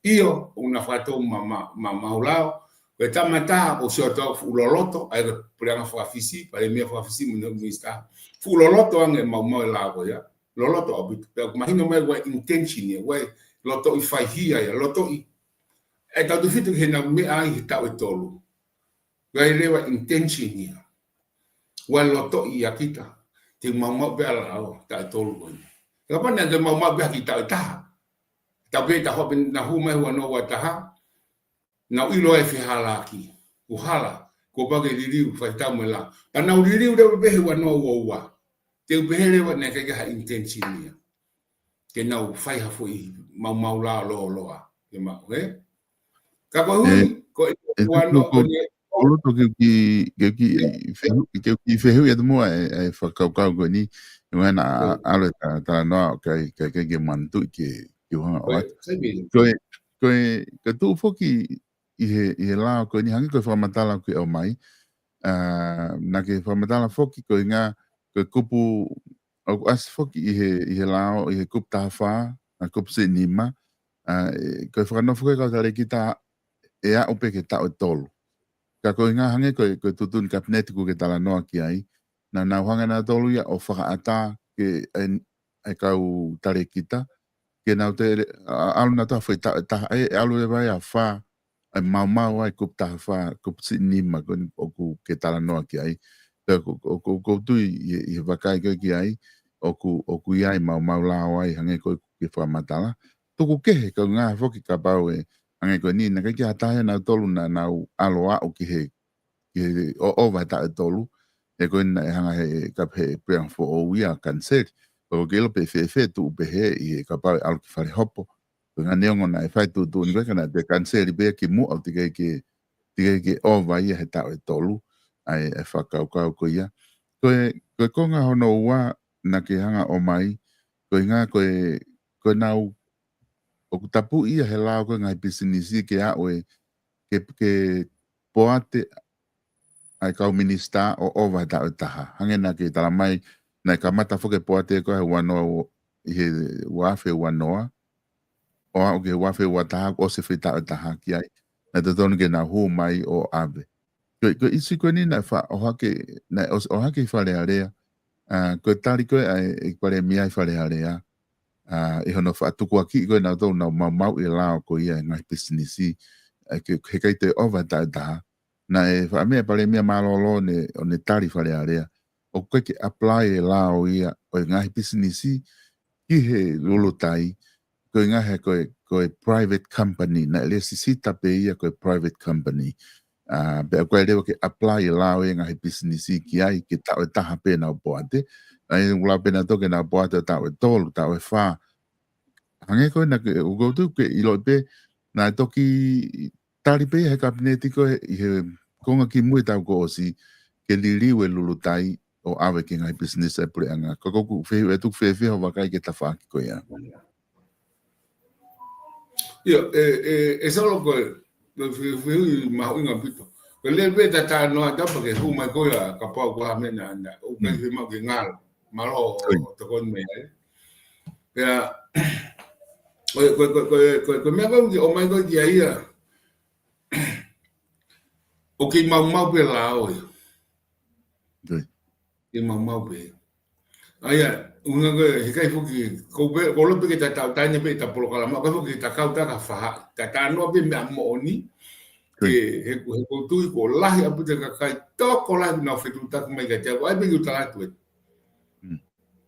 ʻIo, ʻoku na fakatou ma, ma, ma, maʻu lao. Ko e tama ʻe taha ʻoku sio atu fuʻu loloto, ʻa ia ko e puleʻanga faka-Fisi, palēmia faka-Fisi mo e minisitā. Fuʻu loloto ange maumau e lao ko ia. Loloto ʻaupito. Pea ʻoku mahino mai ʻoku ʻi ai e intention ia, ʻoku ʻi ai e lotoʻi faihia ia, lotoʻi. ʻE tautefito ki heʻenau meʻa ai he taʻu ʻe tolu. ʻOku ʻi ai leva e intention ia. ʻOku ʻi ai e lotoʻi ʻia kita. Te maumau pē ʻa e lao, taʻu ʻe tolu ko eni. Kapau naʻe maumau pē ha kiʻi taʻu ʻe taha. Taʻu pē taha pē naʻa hū mai ua noa ua taha. Naʻa nau ʻilo e fehālaaki. Kuo hala, kuo pau ke liliu, fai tau mo e lao. Pea nau liliu leva pē he ua noa ua ua. Te u pehē leva naʻe ʻikai ke ʻi ai ha intention ia. Ke nau fai ha foʻi maumau lao lōloa. Ke maʻu, ē? Ka ko e hui, ʻE, ko e ʻe ua noa ko eni, ʻoku ou loto ke u kiʻi, ke u kiʻi, ʻe, fehu-, ke u kiʻi fehuʻi atu muʻa e, e fakakaukau ko eni, ʻi he ʻuhinga naʻa ʻe, ʻalu e ta-, talanoa ʻoku ʻikai, ʻikai, ʻikai ke manatuʻi ke, ke u hanga ʻo ʻai. Ko e, ko e, ko e tuʻu foki ʻi he, ʻi he lao ko eni hangē ko e fakamatala ʻoku ke ʻomai. ʻA, naʻa ke fakamatala foki ko e ʻuhinga, ko e kupu, ʻoku ʻasi foki ʻi he, ʻi he lao, ʻi he kupu taha fā, ʻa kupu siʻi nima, ʻa, ʻe, ko e fakanofo ko ē kau talēkita ʻe aʻu pē ki he taʻu ʻe tolu. Ka ko e ʻuhinga hangē ko e, ko e tuʻutuʻuni kapineti ʻoku ke talanoa ki ai. Naʻa nau hanga nautolu ia ʻo fakaʻatā ke, ʻe, ʻe kau talēkita, ke nau toe, ʻa, ʻalu nautolu ha foʻi taʻu ʻe taha, ʻe, ʻe ʻalu leva ia ʻo fā, ʻe maumau ai kupu taha fā, kupu siʻi nima ko eni ʻoku ke talanoa ki ai. Pea ʻoku, ʻoku, ʻoku ou tui ʻi he, ʻi he vakai ko ē ki ai, ʻoku, ʻoku ʻi ai e maumau lao ai hangē ko ē ʻoku ke fakamatala. Tuku kehe, ko e ʻuhinga foki kapau ʻe, hangē ko eni, naʻe ʻikai ke ʻi ai ha taha ia nautolu naʻa nau ʻalu ʻo aʻu ki he, ki he ʻo, ʻova e taʻu ʻe tolu, he ko eni naʻe hanga he, ka he puleʻanga foʻou ia ʻo kaniseli. Pea ʻoku ke ʻilo pē fēfē tuʻu pehē ʻi he kapau ʻe ʻalu ki fale hopo. Ko e ʻuhinga neongo naʻe fai e tuʻutuʻuni ko ē ka naʻe toe kaniseli pē ia kimuʻa ʻo teʻeki ai ke, teʻeki ai ke ʻova ia he taʻu ʻe tolu, ʻa e, ʻa e fakakaukau ko ia. Ko e, ko e konga hono ua naʻa ke hanga ʻo ʻomai, ko e ʻuhinga ko e, ko ʻenau, ʻoku tapuʻi ia he lao ko ē e ngaahi pisinisi ke aʻu ē, ke, ke poate ʻa e kau minisitā ʻo ʻova he taʻu ʻe taha. Hangē naʻa ke talamai, naʻe kamata foki e poate ko ē he ua noa ua, ʻi he ua afe ua noa, ʻo aʻu ki he ua afe ua taha, kuo ʻosi e foʻi taʻu ʻe taha ki ai. Naʻe totonu ke nau hū mai ʻo ʻave. Ko e, ko e ʻīsiu ko eni naʻe faʻa ʻohake, naʻe ʻos-, ʻohake ʻi Fale Alea. ʻA, ko e tali ko ē ʻa e, ʻEiki Palēmia ʻi Fale Alea. ʻA, ʻi hono faʻa tukuakiʻi ko ē nautolu naʻa nau maumauʻi e lao ko ia e ngaahi pisinisi. ʻA, ke, heʻikai toe ʻova e taʻu ʻe taha. Naʻe faʻa meʻa e Palēmia mālōlō ʻo ne, ʻo ne tali Fale Alea. ʻOku ʻikai ke apply e lao ia ʻo e ngaahi pisinisi ki he Lulutai, ko e ʻuhinga he ko e, ko e private company, naʻe lēsisita pē ia ko e private company. ʻA, pea ʻoku ʻikai leva ke apply e lao ia e ngaahi pisinisi ki ai, ki he taʻu ʻe taha pē ʻenau poate. ʻA ia ʻoku lau pē nautolu ke nau poate ʻo taʻu ʻe tolu, taʻu ʻe fā. Hangē ko ē naʻa ke, ʻoku ou tui ʻoku ke ʻiloʻi pē, naʻe toki tali pē ia he kapineti ko ē ʻi he konga kimui e taʻu kuo ʻosi ke liliu e Lulutai ʻo ʻave ki he ngaahi pisinisi ʻa e puleʻanga. Ko ʻeku fehuʻi atu, fēfē hoʻo vakai ki he tafaʻaki ko ia? ʻIo, ʻe, ʻe, ʻe Solo ko e, ko e fe-, fehuʻi mahuʻinga ʻaupito. Ko e lele pē ʻeta talanoa ʻatā pea ke hū mai ko ia kapau ko ha meʻa naʻa, naʻa, ʻoku ʻikai ke maʻu ke ngalo. Mālō ʻo tokoni mai ai. Pea, ko e, ko e, ko e, ko e, ko e, ko e meʻa ko ē ʻoku ke ʻomai ko ē ki ai ia. ʻOku kei maumau pē lao ia. Kei maumau pē. ʻA ia, ʻuhinga ko ē, heʻikai foki, ko pē, ko lo pē ke ta tau taine pē ʻeta polokalama, ʻikai foki ke ta kau ta ka faha, ta talanoa pē meʻa moʻoni, ke, he, he ʻoku ou tui kuo lahi ʻaupito e kakai tokolahi ʻoku nau fetuʻutaki mai kiate au, ʻa ia pē ʻoku ou tala atu ē.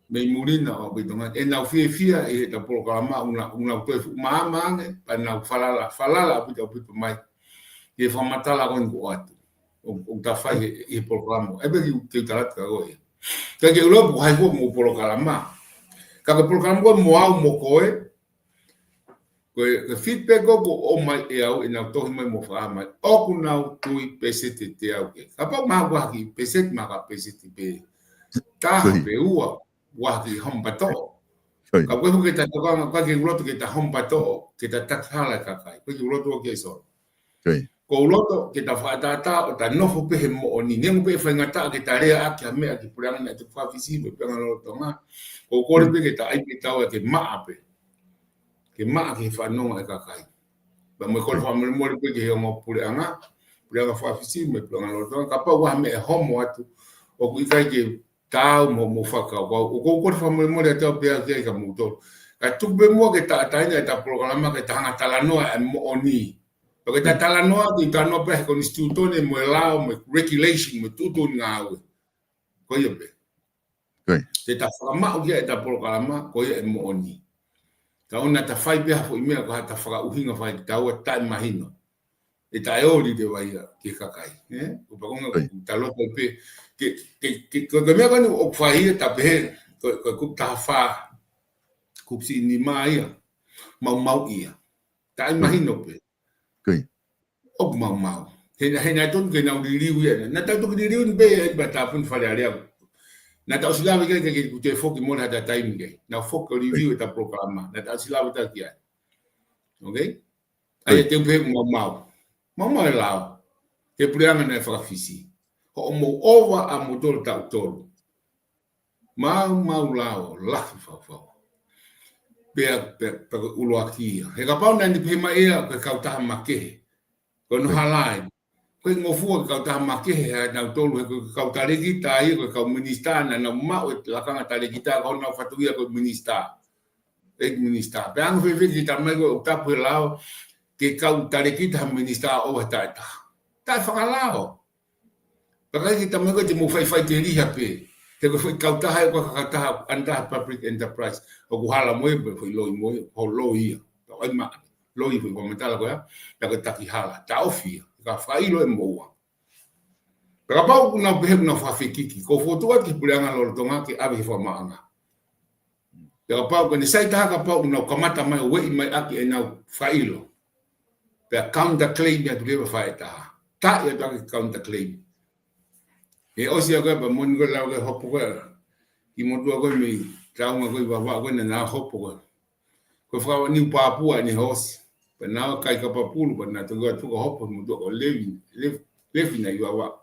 Mei muli naʻa ʻoku ʻi Tonga, ʻenau fiefia ʻi heʻeta polokalama, ʻoku nau, ʻoku nau toe fuʻu maama ange, pea nau falala, falala ʻaupito, ʻaupito mai. Ke fakamatala ko eni kuo ʻoatu. ʻO, ʻoku ta fai he, he polokalama. ʻA ia pē ʻoku ou tala atu kia koe. Ka ke ʻilo pē ko hai ko ē mo polokalama. Ka ko e polokalama ko ē mo au mo koe, ko e, ko e feedback ko ē ʻoku ʻomai ʻe au, ʻenau tohi mai mo fakaʻā mai. ʻOku nau tui peseti ʻe teau ke. Kapau maʻu ha kiʻi peseti, maʻu ha peseti pē taha pē ua, ua ki hono patoʻo. Ka ko e fuʻu ke ta tokanga, ka ke ʻuluaki ke ta hono patoʻo, ke ta taki hala e kakai. Ko e ʻuluaki ʻoku ke iso. Ko e ʻuluaki ke ta fakatātā, ʻo ta nofo pē he moʻoni. Neongo pē ʻe faingataʻa ke ta lea ʻaki ha meʻa ki he puleʻanga naʻe tuku faka-Fisi, mo e puleʻanga lolotonga. ʻOku ou kole pē ke ta ʻai pē ʻetau ʻai ke maʻa pē. Ke maʻa ki he fanongo e kakai. Pea mo e kole fakamolemole pē ki he ongo puleʻanga, puleʻanga fakafisi, mo e puleʻanga lolotonga, kapau ʻoku ʻi ai ha meʻa ʻe homo atu, ʻoku ʻikai ke taau mo, mo fakakaukau. ʻOku ou kole fakamolemole atu pē au ki ai ka mou tolu. Ka tuku pē muʻa ke ta, taʻataʻahine ʻeta polokalama ke ta hanga ʻo talanoa e moʻoni. Pea ke ta talanoa, ke talanoa pē he konisitūtone mo e lao, mo e regulation, mo e tuʻutuʻuni ngāue. Ko ia pē. Ke ta fakamaʻu ki ai ʻeta polokalama, ko ia e moʻoni. Ka ʻoua naʻa ta fai pē ha foʻi meʻa ko ha ta fakaʻuhinga fai ki taua taʻemahino. ʻE taʻeoli te vaia ki he kakai. ʻE? ʻOku pau ke ngata pē, ke, ke, ke, ko e meʻa ko eni ʻoku fai ia ta pehē, ko, ko e kupu taha fā, kupu siʻi nima ia, maumau ia. Taʻemahino pē. ʻOku maumau. He naʻe, he naʻe tonu ke nau liliu ia. Naʻa tau toki liliu ni pē ia, pea tāpuni Fale Alea. Naʻa ta ʻosi lave ki ai ke, ke, ke foki mole ha taimi ke. Naʻa foki ʻo liliu ʻeta polokalama. Naʻa ta ʻosi lave ta ki ai. Okay? ʻA ia te u pehē maumau. Maumau e lao. He puleʻanga naʻe fakafisi. Hoʻomou ʻova ʻa moutolu taʻu tolu. Maumau lao, lahi faufau. Pea, pea, pea ko e ʻuluaki ia. He kapau naʻa ne pehē mai ia, ko e kautaha makehe. Ko hono hala ē. Ko e ngofua ko e kautaha makehe, ʻa nautolu he ko e kau talēkita ia, ko e kau minisitā, naʻa nau maʻu e lakanga talēkita, ko honau fatongia ko e minisitā. ʻEiki minisitā. Pea anga fēfē ke tala mai ko e ʻoku tapu he lao, ke kau talēkita ha minisitā ʻo ha taʻetaha. Taʻefakalao. Pea ʻikai ke tala mai ko e te mou faifai ke liha pē. He ko e foʻi kautaha ē ko e kautaha under public enterprise. ʻOku hala mo e foʻi loi mo e, ho loi ia. Tau ai ma, loi foʻi fakamatala ko ia. Pea ko e taki hala. Taʻofi ia. Ka fakaʻilo e moʻua. Pea kapau ʻoku nau pehē ʻoku nau fakafekiki. Ko e fokotuʻu atu ki he puleʻanga lolotonga ke ʻave ki he fakamaauʻanga. Pea kapau ko eni sai taha kapau ʻoku nau kamata mai ʻo ueʻi mai ʻaki ʻenau fakaʻilo. Pea counter claim atu leva faʻē taha. Taʻe atu ʻaki counter claim. ʻE ʻosi ʻa ko ē pea moni ko e lau ko e hopo ko ē. Kiʻi motuʻa ko ē mei Taunga ko ē ʻi Vavaʻu ko ē naʻa nau hopo ko ē. Ko e fakaʻaonga ni Papua ni hosi. Pea naʻa nau kai kapa pulu, pea naʻa nau toki ʻalu atu ʻo hopo, motuʻa ko Levi, Levi, Levi naʻe ʻi Vavaʻu.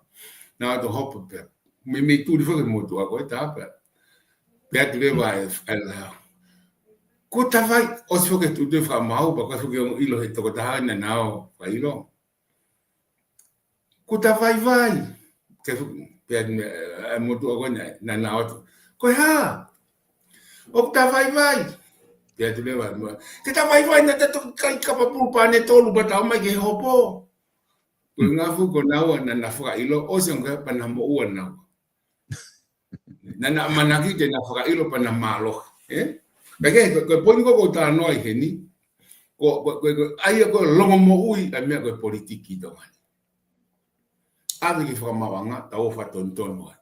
Naʻa nau ʻalu atu ʻo hopo pea. Meimei tuli foki e motuʻa ko ē taha pea. Pea ʻatu leva e, e lao. Ko e tavai, ʻosi foki e tuʻutuʻuni fakamaau, pea ko e foki ʻo ʻilo he tokotaha naʻa nau fakaʻilo. Ko e tavaivai. Ke fu-, pea ne, e, motuʻa ko ē naʻa, naʻa nau ʻalu atu. Ko e hā? ʻOku tavaivai. Pea ʻatu leva e motuʻa. Ke tavaivai naʻa ta toki kai kapa pulu pane tolu pea ta ō mai ke hopo. Ko e ngaahi fuʻu ko naua naʻa nau fakaʻilo, ʻosi ange pea nau moʻua naua. Naʻa nau ʻamanaki te nau fakaʻilo pea nau mālohi, ē? Ka ke, ko, ko e poini ko ē ʻoku ou talanoa ai heni, ko, ko, ko, ko, ʻa ia ko e longomoʻui ʻa e meʻa ko e politiki ʻi Tonga ni. ʻAve ki he fakamaauʻanga, tau ō ʻo fakatonutonu ai.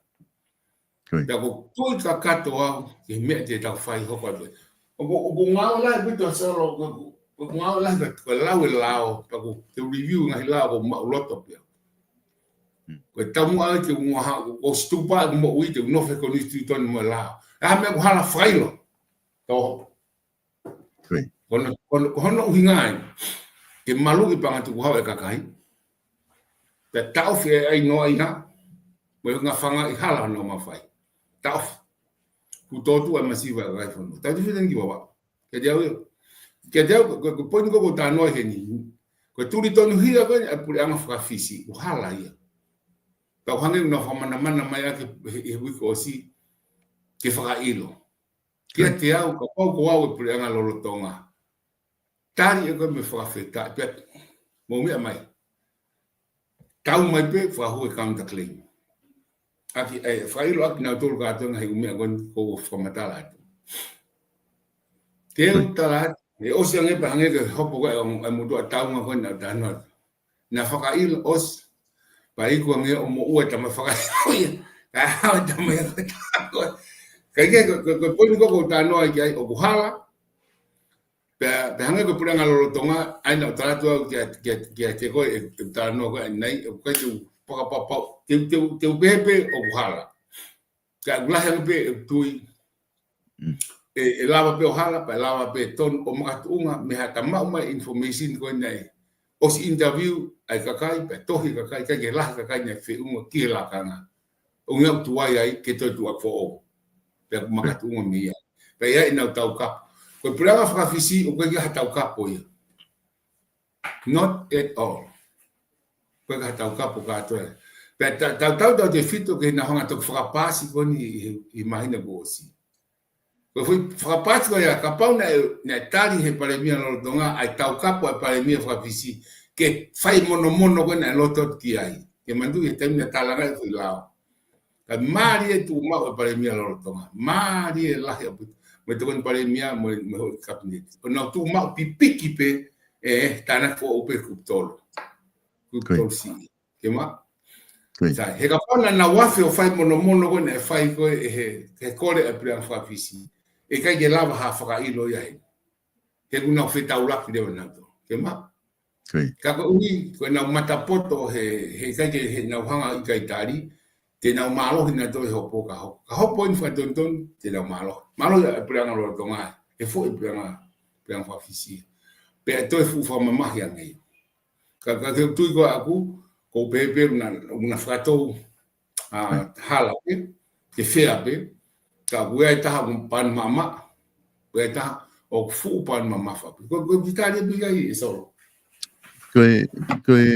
Pea ʻoku ou tui kakato au, ki he meʻa te tau fai hoko atu. ʻOku, ʻoku ngāue lahi pē ʻa Solo, ʻoku, ʻoku ngāue lahi pē, ko e lau e lao, pea ʻoku te review ngaahi lao, ʻoku maʻuloto pē. Ko e taumuʻa ke u ngaha, ʻoku ou situpa ʻeku moʻui te u nofo he konisitūtone mo e lao. ʻA e meʻa ʻoku hala fakaʻilo. Tau hopo. Ko hono, ko hono, ko hono ʻuhinga ē. Ke maluʻi pē ʻa e ngaahi tukuhau e kakai. Pea taʻofi e ʻai noa ʻi ha. Mo e ngaahi fanga ʻi hala no mafai. Taʻofi. Kuo tōtuʻa e masiva e kakai fonu. Tau te fita ni ki Vavaʻu. Kiate au ia. Kiate au, ko, ko, ko e poini ko ē ʻoku ou talanoa ai heni. Ko e tuli tonuhia ko ē ʻa e puleʻanga fakafisi, ʻoku hala ia. Pea ʻoku hangē naʻa nau fakamanamana mai ʻaki he, he uike ʻosi, ke fakaʻilo. Kiate au, kapau ko au e puleʻanga lolotonga. Tali ʻe koe mo e fakafetaʻi, pea, mou meʻa mai. Tau mai pē, fakahū e counter claim. ʻAki, ʻe, fakaʻilo ʻaki nautolu kātoa ngaahi ʻū meʻa ko eni ʻoku ou fakamatala atu. Te u tala atu, ʻe ʻosi ange pē hangē ko e hopo ko ē ʻa e motuʻa Taunga ko ē naʻa ta ō atu. Naʻa fakaʻilo ʻosi. Pea iku ange ʻo moʻua e tama fakaʻilo ia. Ka hao e tama ia ko e tā ko ē. Ka ʻi he ko, ko, ko e poini ko ē ʻoku ou talanoa ai ki ai ʻoku hala. Pea, pea hangē ko e puleʻanga lolotonga, ʻa ia naʻa ku tala atu au kia, kia, kiate koe e, e talanoa ko ē ʻanenai, ʻoku ʻikai te u fakapapau, te u, te u, te u pehē pē ʻoku hala. Ka ʻoku lahi ange pē ʻeku tui, ʻe, ʻe lava pē ʻo hala, pea lava pē tonu ʻo makatuʻunga, mei ha ta maʻu mai information ko ē naʻe ʻosi interview ʻa e kakai, pea tohi e kakai, ʻikai ke lahi e kakai naʻe feʻunga ki he lakanga. ʻO ngāue tuai ai, ke toe tuʻa foʻou. Pea ʻoku makatuʻunga mei ai. Pea ʻi ai ʻenau taukapo. Ko e puleʻanga fakafisi, ʻoku ʻikai ha taukapo ia. Not at all. Ko e ka taukapo kātoa. Pea ta-, tautau tautefito ki heʻenau hanga toki fakapaasi ko eni ʻi he, ʻi he māhina kuo ʻosi. Ko e foʻi fakapaasi ko ia, kapau naʻe, naʻe tali ʻe he Palēmia lolotonga ʻa e taukapo ʻa e Palēmia faka-Fisi ke fai monomono ko ē naʻe loto ki ai. Ke manatuʻi he taimi naʻe tālangaʻi e foʻi lao. Ka mālie e tuʻumaʻu ʻa e Palēmia lolotonga. Mālie lahi ʻaupito. Mo e Tokoni Palēmia, mo e, mo e houʻeiki Kapineti. ʻO nau tuʻumaʻu pipiki pē, ʻe, tānaki foʻou pē kupu tolu. Kupu tolu siʻi. Ke ma? Sai, he kapau naʻa nau afe ʻo fai monomono ko ē naʻe fai ko ē ʻe he, he kole ʻa e Puleʻanga faka-Fisi. ʻE ʻikai ke lava ha fakaʻilo ia heni. He kuo nau fetaulaki leva nautolu. Ke ma? Ka koeʻuhi, ko ʻenau matapoto he, he ʻikai ke, heʻenau hanga ʻikai tali, te nau mālohi nautolu he hopo ka hopo. Ka hopo eni fakatonutonu, te nau mālohi. Mālohi ʻa e Puleʻanga lolotonga, he foʻi Puleʻanga, Puleʻanga faka-Fisi. Pea toe fuʻu fakamamahi ange ia. Ka, ka ke tui ko ʻaku, ko pēpē ʻoku na, ʻoku na fakatou, ʻa, hala pē, ke fea pē, ka ʻoku ʻi ai e taha ʻoku paani maʻamaʻa, ʻoku ʻi ai e taha ʻoku fuʻu paani mamafa pē. Ko, ko e ki tali pē ia ʻe Solo. Ko e, ko e,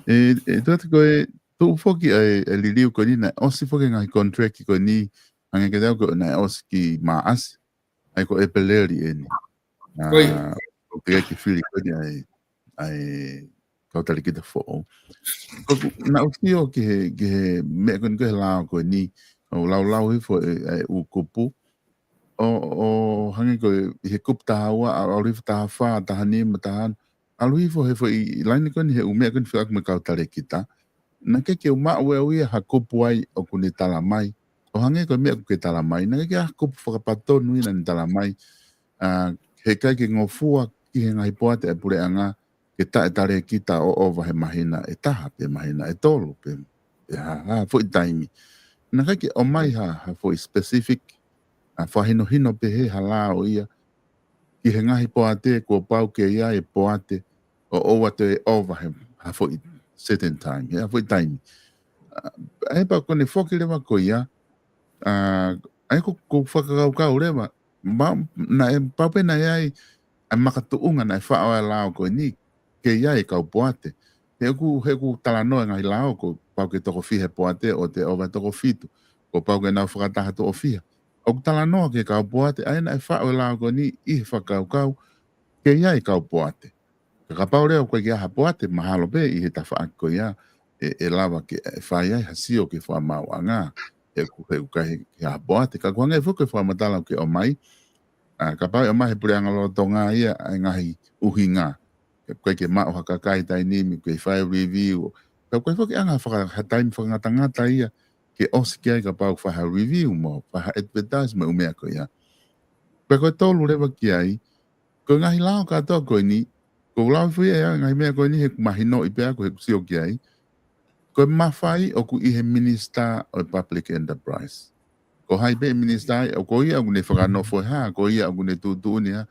ʻe, ʻe, tuʻu atu ko e, tuʻu foki ʻa e, ʻa e liliu ko eni naʻe ʻosi foki e ngaahi contract ko eni, hangē kiate au ko ē naʻe ʻosi ki Maʻasi, ʻa ia ko ʻEpeleli eni. Ko ia. ʻA, ʻoku teʻeki ke fili ko eni ʻa e, ʻa e kau talēkita foʻou. Ko ʻeku, naʻá ku sio ki he, ki he meʻa ko eni ko e lao ko eni, ʻo laulau hifo e, e ʻū kupu. ʻO, ʻo hangē ko e, ʻi he kupu taha ua, ʻa, ʻalu hifo taha fā, taha nima, taha ono. ʻAlu hifo he foʻi laine ko eni he ʻū meʻa ko eni fekauʻaki mo e kau talēkita. Naʻe ʻikai ke u maʻu ʻe au ia ha kupu ai ʻoku ne tala mai. ʻO hangē ko e meʻa ʻoku ke tala mai. Naʻe ʻikai ke ʻi ai ha kupu fakapatonu ia naʻá ne tala mai. ʻA, he ʻikai ke ngofua ki he ngaahi poate ʻa e puleʻanga ke taʻe talēkita ʻo ʻova he māhina ʻe taha, pe māhina ʻe tolu, pe, pe ha, ha foʻi taimi. Naʻe ʻikai ke ʻomai ha, ha foʻi specific, ʻa, fakahinohino pehē ha lao ia, ki he ngaahi poate kuo pau ke ʻi ai e poate ʻo ʻoua toe ʻova he, ha foʻi certain time, he ha foʻi taimi. ʻA, ʻa ia pea ko ʻene foki leva ko ia, ʻa, ʻa ia ko, ko e fakakaukau leva, ma, naʻe pau pē naʻe ʻi ai ʻa e makatuʻunga naʻe faʻo ai e lao ko eni, ke ʻi ai e kau poate. He ʻoku, he ʻoku talanoa e ngaahi lao kuo pau ke toko fiha e poate ʻo toe ʻova toko fitu. Kuo pau ke nau fakataha toko fiha. ʻOku talanoa ki he kau poate, ʻa ia naʻe faʻo e lao ko eni ʻi he fakakaukau, ke ʻi ai e kau poate. Ka kapau leva ʻoku ʻikai ke ʻi ai ha poate, mahalo pē ʻi he tafaʻaki ko ia, ʻe, ʻe lava ke, ʻe fai ai ha sio ki he fakamaauʻanga, he ʻoku, he ʻoku ʻikai ke ʻi ai ha poate. Ka ʻoku hangē foki ko e fakamatala ʻoku ke ʻomai, ʻa, kapau ʻe ʻomai he puleʻanga lolotonga ia, ʻa e ngaahi ʻuhinga. Ka ʻoku ʻikai ke maʻu ha kakai taimi ni, ke fai review. Ka ʻoku ʻikai foki ʻanga faka-, ha taimi fakangatangata ia, ke ʻosi ki ai kapau fai ha review mo, fai ha advertise mo e ʻū meʻa ko ia. Pea ko e tolu leva ki ai, ko e ngaahi lao kātoa ko eni, ko e lao fui e ngaahi meʻa ko eni he ʻoku mahinoʻi pē ʻaku he ʻoku sio ki ai. Ko e mafai ʻoku ʻi he minisitā ʻo e public enterprise. Ko hai pē minisitā ia, ʻo ko ia ʻoku ne fakanofo hā, ko ia ʻoku ne tuʻutuʻuni hā.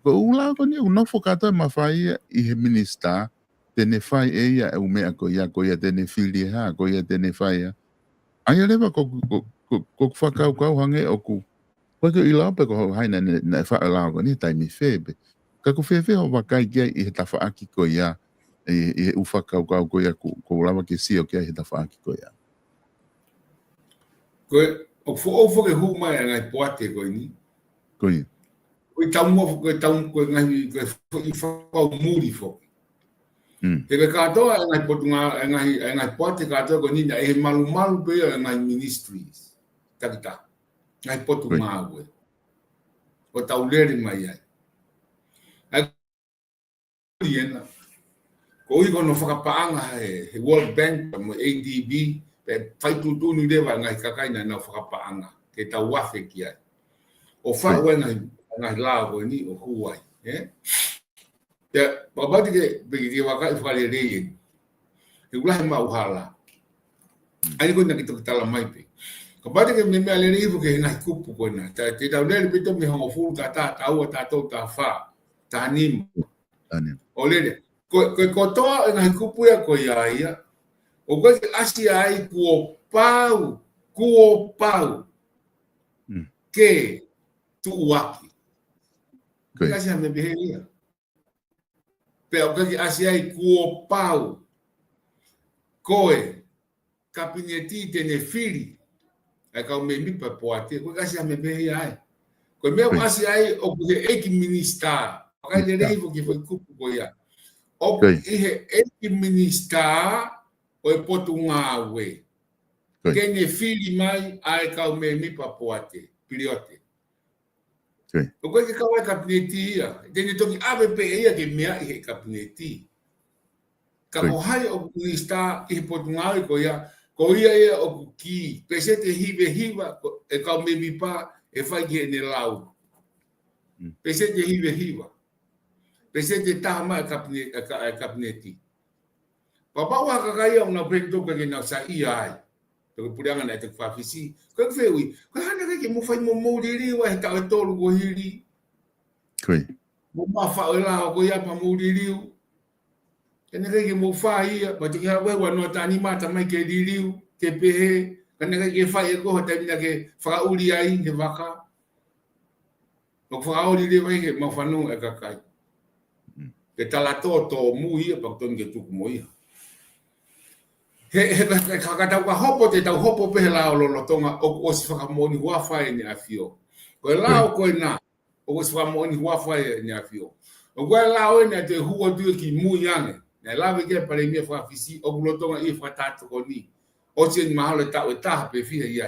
Ko e ʻū lao ko eni ʻoku nofo kātoa e mafai ia ʻi he minisitā, te ne fai ʻe ia e ʻū meʻa ko ia, ko ia te ne fili hā, ko ia te ne fai hā. ʻA ia leva ko, ko, ko, ko e fakakaukau hangē ʻoku ʻikai ke u ʻilo pe ko hai naʻe, naʻe faʻo e lao ko eni he taimi fē pē. Ka ʻoku fēfē hoʻo vakai ki ai ʻi he tafaʻaki ko ia, ʻi, ʻi he ʻū fakakaukau ko ia ʻoku, ʻoku ou lava ke sio ki ai he tafaʻaki ko ia. Ko e, ʻoku foʻou foki e hū mai ʻa e ngaahi poate ko eni. Ko ia. Ko e taumuʻa fo-, ko e taumuʻa ko e ngaahi, ko e foʻi fakaumuli foki. Mm. He ko e kātoa e ngaahi potungāue, e ngaahi, e ngaahi poate kātoa ko eni naʻe ʻi he malumalu pē ia e ngaahi ministries. Takitaha. Ngaahi potungāue. ʻO tau lele mai ai. ʻA ia ko ena. Koeʻuhi ko hono fakapaʻanga he, he World Bank mo e A D B, pea fai tuʻutuʻuni leva e ngaahi kakai naʻa nau fakapaʻanga. Ke tau afe ki ai. ʻO faʻu e ngaahi, ngaahi lao ko eni ʻo hū ai. ʻE? Pea, kapau te ke, pe ke vakai fakalelei eni. He ʻoku lahi e maʻuhala. ʻA ia ko ena ke toki tala mai pē. Kapau te ke meʻa lelei hifo ki he ngaahi kupu ko ena. Te, te tau lele pē toki mei he hongofulu, taha taha, taha ua, taha tolu, taha fā, taha nima. Taha nima. ʻO lele. Ko, ko, ko e kotoa e ngaahi kupu ia ko ia ia. ʻOku ʻikai ke ʻasi ai kuo pau, kuo pau. Mm. Ke tuʻuaki. Ko ia. ʻIkai ʻasi ha meʻa pehē ia. pea ʻoku ʻikai ke ʻasi ai kuo pau ko e Kapineti te ne fili ʻa e kau mēmipa poate, ʻoku ʻikai ke ʻasi ha meʻa pehē ia ai. Ko e meʻa ʻoku ʻasi ai ʻoku ʻi he ʻEiki Minisitā, ʻoku ʻikai lelei foki foʻi kupu ko ia. ʻOku ʻi he ʻEiki Minisitā ʻo e Potungāue ke ne fili mai ʻa e kau mēmipa poate, piliote. ʻOku ʻikai ke kau ai Kapineti ia. Te ne toki ʻave pē ia ke meaʻi he Kapineti. Ka ko hai ʻoku Minisitā ʻi he Potungāue ko ia, ko ia ia ʻoku kī, peseti hiva hiva ʻe kau mēmipa ʻe fai ki heʻene lau. Peseti hiva hiva. Peseti taha mai ʻa e Kapine-, ʻa e Ka-, ʻa e Kapineti. Pea pau ʻa e kakai ia ʻoku nau pehē ʻoku ʻikai ke nau saiʻia ai. Pea ko e puleʻanga naʻe toki fafisi. Ko e fehuʻi, ko e hā naʻe ʻikai ke mou fai mo mou liliu ai he taʻu ʻe tolu kuo hili. Mou maʻu faʻo e lao ko ia pea mou liliu. Ka naʻe ʻikai ke mou fai ia, pea toki hā ʻe ua noa taʻu nima ʻa e tamai ke liliu, ke pehē, ka naʻe ʻikai ke fai ʻe koe he taimi naʻa ke fakaʻuli ai he vaka. ʻOku fakaʻuli leva ia he mau fanongo e kakai. Ke tala tō tōmui ia pea tonu ke tuku mo ia. He, he, he, he ka, ka tau ka hopo te tau hopo pē he lao lolotonga ʻoku ʻosi fakamoʻoni huafa ʻEne ʻAfio. Ko e lao ko ena, ʻoku ʻosi fakamoʻoni huafa ʻEne ʻAfio. ʻOku ʻi ai e lao ʻe naʻe toe hū atu ia ki mui ange. Naʻe lave ki ai e Palēmia faka-Fisi, ʻoku lolotonga ʻi he fakataha tokoni. ʻOsi eni mahalo e taʻu ʻe taha pe fiha ia.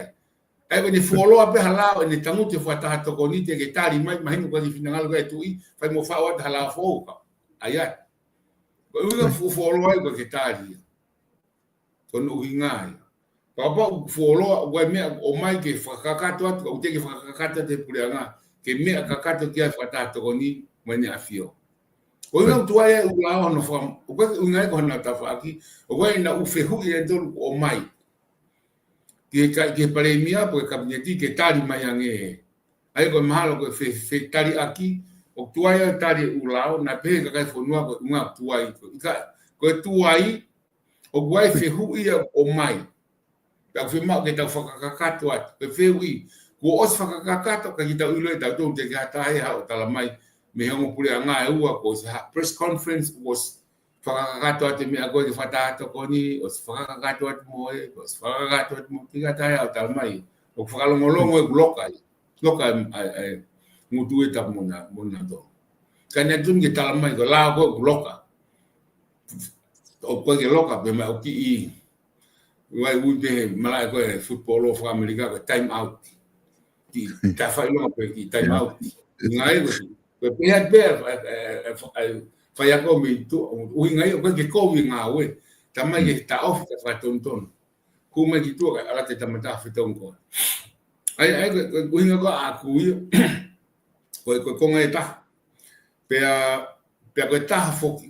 ʻA ia ko ʻene fuoloa pē ha lao ʻene tangutu he fakataha tokoni te ke tali mai, mahino ko e finangalo ko e tuʻi, fai mo faʻo atu ha lao foʻou ka. ʻA ia. Ko e ʻuhinga fu-, fuoloa ia ko e ke tali ia. Ko hono ʻuhinga ia. Kapau fuoloa, ʻoku ʻi ai e meʻa ʻomai ke fakakakato atu, ʻoku te ke fakakakato atu he puleʻanga, ke meʻa kakato ki ai e fakataha tokoni mo ʻEne ʻAfio. Ko e ʻuhinga ʻoku tuai ai e ʻū lao hono faka-, ʻoku ʻikai ke ʻuhinga ia ko hono tafaʻaki, ʻoku ʻi ai e ʻū fehuʻi ʻe tolu ʻoku ʻomai ki he ka-, ki he Palēmia pe ko e Kapineti ke tali mai ange. ʻA ia ko e mahalo ko e fe-, fetaliʻaki, ʻoku tuai ai e tali e ʻū lao, naʻe pehē ʻe he kakai e fonua ko e ʻuhinga ʻoku tuai ko e ʻikai. Ko e tuai, ʻoku ʻi ai e fehuʻi ia ʻoku ʻomai. Pea ʻoku fiemaʻu ke tau fakakakato atu. Ko e fehuʻi, kuo ʻosi fakakakato, ka ʻikai ke tau ʻilo ʻe tautolu te ke hata he haʻu ʻo tala mai, mei he ongo puleʻanga ʻe ua, kuo ʻosi ha press conference, kuo ʻosi fakakakato atu e meʻa ko ē ki he fakataha tokoni, ʻosi fakakakato atu mo e, ʻosi fakakakato atu mo e, ʻikai ke hata he haʻu ʻo tala mai. ʻOku fakalongolongo ʻeku loka ia. Loka e, e, e, ngutu e tapu mo na, mo na tō. Ka naʻe tonu ke tala mai, ko e lao ko ē ʻoku loka. ʻOku ʻikai ke loka, pea mai ʻoku kiʻi, ʻoku ui pē he malaʻe ko e football ʻo faka-Amelika, ko e time out. Kiʻi tafaʻilonga pē kiʻi time out. Ngai ko e, ko e pehē pē, e, e, e, e, fai ako mei tuʻa, ʻuhinga ia, ʻoku ʻikai ke kovi e ngāue. Tamai ke taʻofi ka fakatonutonu. Kumi mai ki tuʻa kae ʻalu atu e tama taha ʻo fetongi koe. ʻA ia, ʻa ia, ko e, ko e ʻuhinga ko ē ʻaʻaku ia. Ko e, ko e konga ʻe taha. Pea, pea ko e taha foki.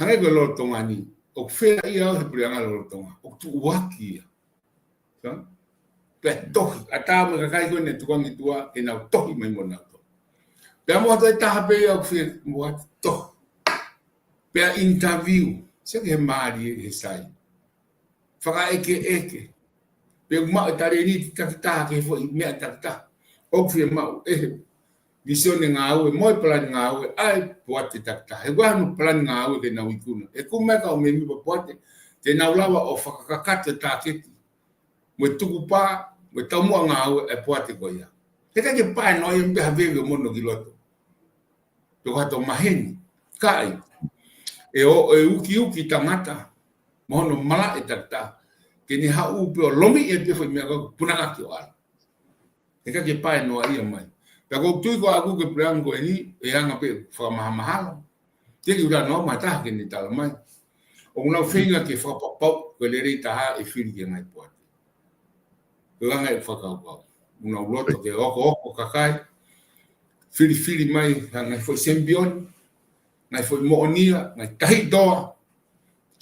Hangē ko e lolotonga ni. ʻOku fēʻia au he puleʻanga lolotonga. ʻOku tuʻuaki ia. Sa? Pea tohi. ʻAtā mo e kakai ko ē naʻe tukuange ki tuʻa, ke nau tohi mai mo nau tohi. Pea mo ha toe taha pē ia ʻoku fie mo ha tohi. Pea interview. Sio ki he mālie he sai. Fakaʻekeʻeke. Pea ʻoku maʻu e talēniti takitaha ki he foʻi meʻa takitaha. ʻOku fiemaʻu ʻe he vīsone ngāue, mo e palani ngāue, ʻa e poate takitaha. He ʻoku ʻi ai hono palani ngāue ke nau ikuna. ʻE kumi mai e kau mēmipa poate, te nau lava ʻo fakakakato e tāketi. Mo e tukupā, mo e taumuʻa ngāue e poate ko ia. He ʻikai ke pae noa ia mbe ha veve mono ki loto. Toko hato maheni. Kae, ʻe ʻo, ʻe ukiuki tangata, mo hono malaʻe takitaha, ke ne haʻu pē ʻo lomiʻi e pē foʻi meʻa ko ē punakaki ʻo ʻalu. He ʻikai ke pae noa ia mai. Pea ʻoku ou tui ko ʻaʻaku ko e puleʻanga ko eni, ʻe anga pē fakamahamahalo. Te ke ula noa mai taha ke ne tala mai. ʻOku nau feinga ke fakapapau, ko e lelei taha ʻe fili ki he ngaahi poate. Ko e anga e fakakaukau. ʻOku nau loto ke oko oko kakai. Filifili mai, ha ngaahi foʻi sempioni, ngaahi foʻi moʻonia, ngaahi tahitoa,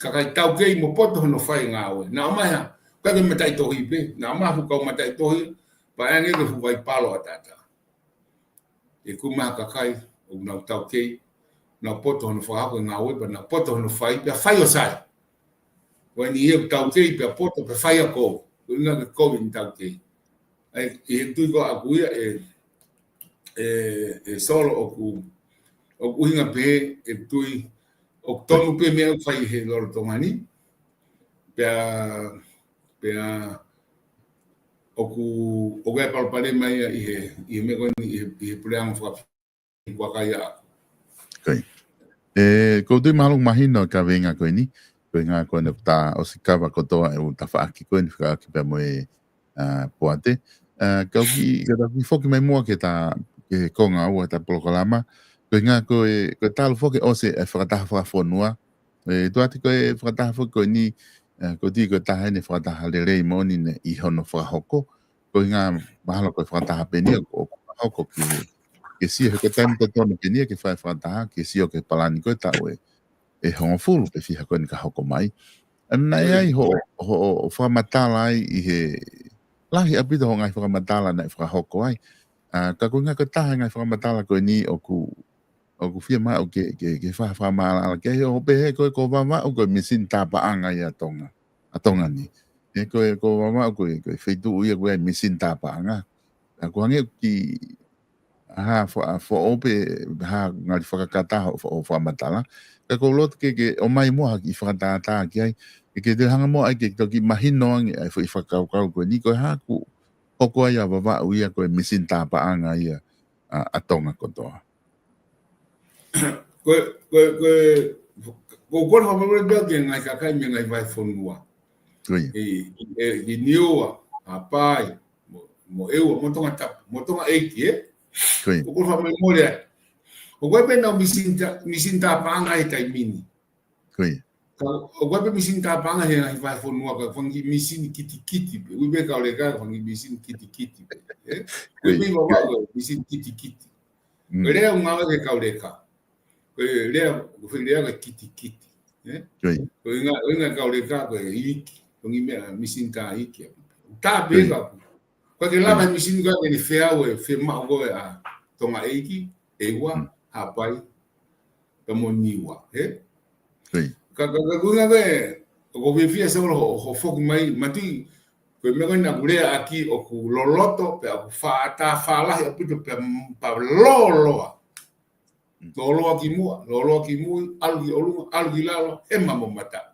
kakai taukei mo poto hono fai ngāue. Naʻa ʻomai ha, ʻikai ke mataʻitohi pē, naʻa ʻomai ha fuʻu kau mataʻitohi, pea ʻange ko e fuʻu vai palo ʻataʻatā. ʻE kumi mai ha kakai, ʻoku nau taukei, nau poto hono fakahoko e ngāue, pea nau poto hono fai, pea fai ʻo sai. Ko eni ia ʻoku taukei, pea poto, pea fai ʻa kovi. Ko e ʻuhinga ke kovi ʻene taukei. ʻA ia, ʻi he tui ko ʻaʻaku ia ʻe, ʻe, ʻe Solo ʻoku, ʻoku ʻuhinga pē ʻeku tui ʻoku tonu pē meʻa ʻoku fai he lolotonga ni. Pea, pea ʻoku, ʻoku ʻi ai e palopalema ia ʻi he, ʻi he meʻa ko eni, ʻi he, ʻi he puleʻanga faka-, fakafaifekau ʻaʻaku. Ko ia. ʻE, ʻoku ou tui mahalo ʻoku mahino e kaveinga ko eni, ko e ʻuhinga ko eni ʻoku ta ʻosi kava kotoa e ʻū tafaʻaki ko eni fekauʻaki pea mo e, ʻa, poate. ʻA, kau ki, ka tau kiʻi foki mai muʻa ki he ta, ki he konga ua ʻeta polokalama, ko e ʻuhinga ko e, ko e talu foki ʻosi e fakataha fakafonua, ʻe, tuʻu atu ko e fakataha foki ko eni, ʻe, ʻoku ou tui ko e taha eni e fakataha lelei moʻoni eni ʻi hono fakahoko. Ko e ʻuhinga mahalo ko e fakataha pē eni ʻoku, ʻoku fakahoko ki he, ke sio he ko e taimi totonu pē eni ke fai e fakataha, ke sio ki he palani ko e taʻu ʻe, ʻe hongofulu pe fiha ko eni ka hoko mai. ʻA, naʻe ʻi ai hoʻo, hoʻo, hoʻo fakamatala ai ʻi he lahi ʻaupito hoʻo ngaahi fakamatala naʻe fakahoko ai. ʻA, ka ko e ʻuhinga ko e taha e ngaahi fakamatala ko eni ʻoku, ʻoku fiemaʻu ke, ke, ke fa-, fakamaʻalaʻala ki ai, ʻo pehē ko e ko Vavaʻu ko e misini tāpaʻanga ia ʻa Tonga, ʻa Tonga ni. ʻE ko e ko Vavaʻu ko e, ko e feituʻu ia ko e misini tāpaʻanga. ʻA, ʻoku hangē ʻoku kiʻi ha fa-, foʻou pe ha ngali fakakata hoʻo fa-, hoʻo fakamatala. Ka ʻoku ou loto ke, ke ʻomai muʻa ha kiʻi fakatātā ki ai. Ke, ke toe hanga muʻa ai ke toki mahino ange ʻa e foʻi fakakaukau ko eni ko e hā ʻoku hoko ai ʻa Vavaʻu ia ko e misini tāpaʻanga ia ʻa, ʻa Tonga kotoa. Ko e, ko e, ko e, ko e kole fakamolemole pea ki he ngaahi kakai mei he ngaahi vahefonua. Ko ia. ʻI, ʻi, ʻi Niua, Haʻapai, mo, mo ʻEua, mo Tongatapu, mo Tongaʻeiki, ē? Ko ia. Ko e kole fakamolemole ai. ʻOku ʻi ai pē ʻenau misini tā-, misini tāpaʻanga he taimi ni. Ko ia. Ka, ʻoku ʻi ai pē misini tāpaʻanga he ngaahi vahefonua ka fanga kiʻi misini kitikiti pē. Ui pē kau leka fanga kiʻi misini kitikiti pē. Ē? Ko ia. Ui pē Vavaʻu ko e misini kitikiti. Mm. Ko e lea ʻoku ngāueʻaki ʻe he kau leka. Ko e lea, ko e foʻi lea ko e kitikiti. Ē? Ko ia. Ko e ʻuhinga, ʻuhinga e kau leka ko e iiki. Ko e ʻuhinga e meʻa misini tā iiki. Tā pē ia. Ko ia. Ka ʻoku ʻikai ke lava e misini ko ē ke ne feau e fiemaʻu ko ē ʻa Tongaʻeiki, ʻEua, Mm. Haʻapai, pea mo Niua, ē? Ko ia. Ka, ka, ka, ko e ʻuhinga ko ē, ʻoku ou fiefia Saula hoʻo, hoʻo foki mai, Mati, ko e meʻa ko ē naʻa ku leaʻaki ʻoku loloto, pea ʻoku fa-, tā fālahi ʻaupito pea m-, pea lōloa. Mm. Lōloa ki muʻa, lōloa ki mui, ʻalu ki ʻolunga, ʻalu ki lalo, hema mo mataʻu.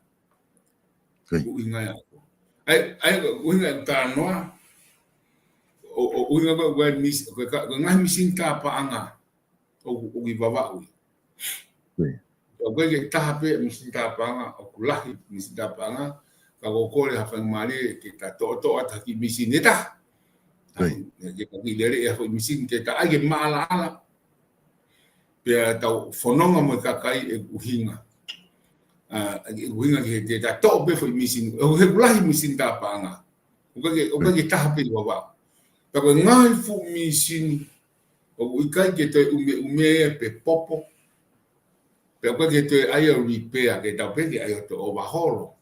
Ko ia. ʻUhinga ia. ʻAi, ʻai, ʻuhinga e talanoa, ʻo, ʻo, ʻuhinga ko e, ko e mis-, ko e ka-, ko e ngaahi misini tāpaʻanga, ʻo, ʻoku ʻi Vavaʻu ia. Ko ia. ʻOku ʻikai ke taha pē misini tāpaʻanga, ʻoku lahi misini tāpaʻanga, ka ʻoku ou kole ha faingamālie ke ta toʻotoʻo atu ha kiʻi misini ʻe taha. Ko ia. Ke, ke ta kiʻi lele ʻi ha foʻi misini ke ta ʻai ke maʻalaʻala. Pea tau fononga mo e kakai ʻi he ʻuhinga. ʻA, ʻi he ʻuhinga ke, ke ta toʻo pē foʻi misini. ʻOku, he ʻoku lahi misini tāpaʻanga. ʻOku ʻikai ke, ʻoku ʻikai ke taha pē ʻi Vavaʻu. Pea ko e ngaahi fuʻu misini, ʻoku ʻikai ke toe ʻumeʻume pe popo. Pea ʻoku ʻikai ke toe ʻai ʻo repair, ke tau pehē ke ʻai ʻo toe overhaul.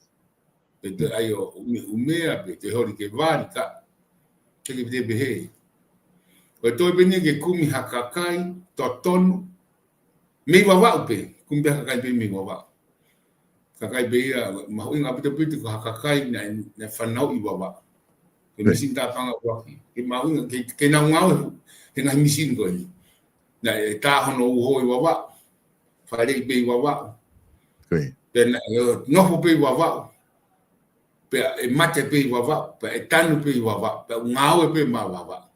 Pe toe ʻai ʻo ʻume, ʻumea, pe toe holi ke vali ka. Ke ke pehē pehē. Ko e toe pē eni ke kumi ha kakai totonu. Mei Vavaʻu pē, kumi pē ha kakai pē mei Vavaʻu. Kakai pē ia, mahuʻinga ʻaupito ʻaupito ko ha kakai naʻe, naʻe fanauʻi ʻi Vavaʻu. Ko e Right. misini tāpaʻanga ʻuluaki. Ke mahuʻinga, ke, ke nau ngāue he ngaahi misini ko eni. Naʻe tā hono uho ʻi Vavaʻu. Fāʻeleʻi pē ʻi Vavaʻu. Ko ia. Pea naʻe nofo pē ʻi Vavaʻu. Pea ʻe mate pē ʻi Vavaʻu. Pea ʻe tanu pē ʻi Vavaʻu. Pea ʻe ngāue pē maʻa Vavaʻu.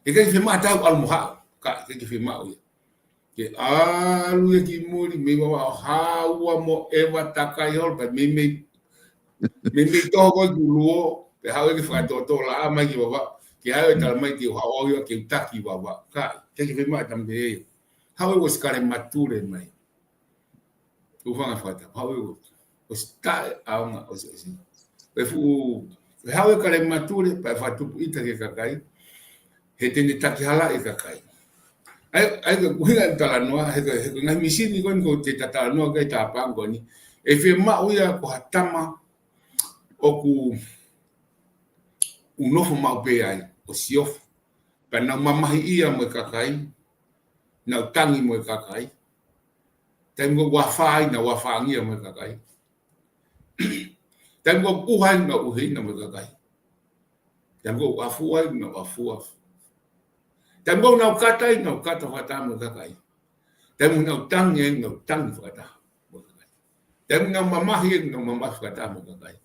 ʻIkai ke fiemaʻu ʻa e ʻalu mo haʻu. Ka, ʻikai ke fiemaʻu ia. Ke ʻalu ia ki muli, mei Vavaʻu, haʻu ʻo mo ʻeva takai holo, pea meimei, meimei toho ko ē ki ʻUluʻo, pea haʻu ia ke fakatoʻotoʻo laʻā mai ki Vavaʻu. Ke haʻu ʻo tala mai ke u haʻu au ia ke u taki Vavaʻu. Ka, ʻikai ke fiemaʻu e tama pehē ia. Haʻu ia ʻosi kale matule mai. Ko e fanga fakatapu, haʻu ia ʻosi taʻeʻaonga, ʻosi, ʻosi. Ko e fuʻu, ko e haʻu e kale matule, pea ʻe fakatupu ʻita ki he kakai, he te ne takihalaʻi e kakai. ʻAi, ʻai ko e ʻuhinga e talanoa, he ko e, he ko e ngaahi misini ko eni ʻoku te ta talanoa ki ai tāpaʻanga ko eni. ʻE fiemaʻu ia ko ha tama ʻoku nofo maʻu pē ai, ʻo siofi. Pea nau mamahiʻia mo e kakai, nau tangi mo e kakai. Taimi ko ē ʻoku afā ai, nau afāngia mo e kakai. Taimi ko ē ʻoku ʻuha ai, nau ʻuheʻi mo e kakai. Taimi ko ē ʻoku ʻafua ai, nau ʻafua. Taimi ko ē ʻoku nau kata ai, nau kata fakataha mo e kakai. Taimi ko ē ʻoku nau tangi ai, nau tangi fakataha. Taimi naʻa mamahi ʻe, naʻa mamahi fakataha mo e kakai.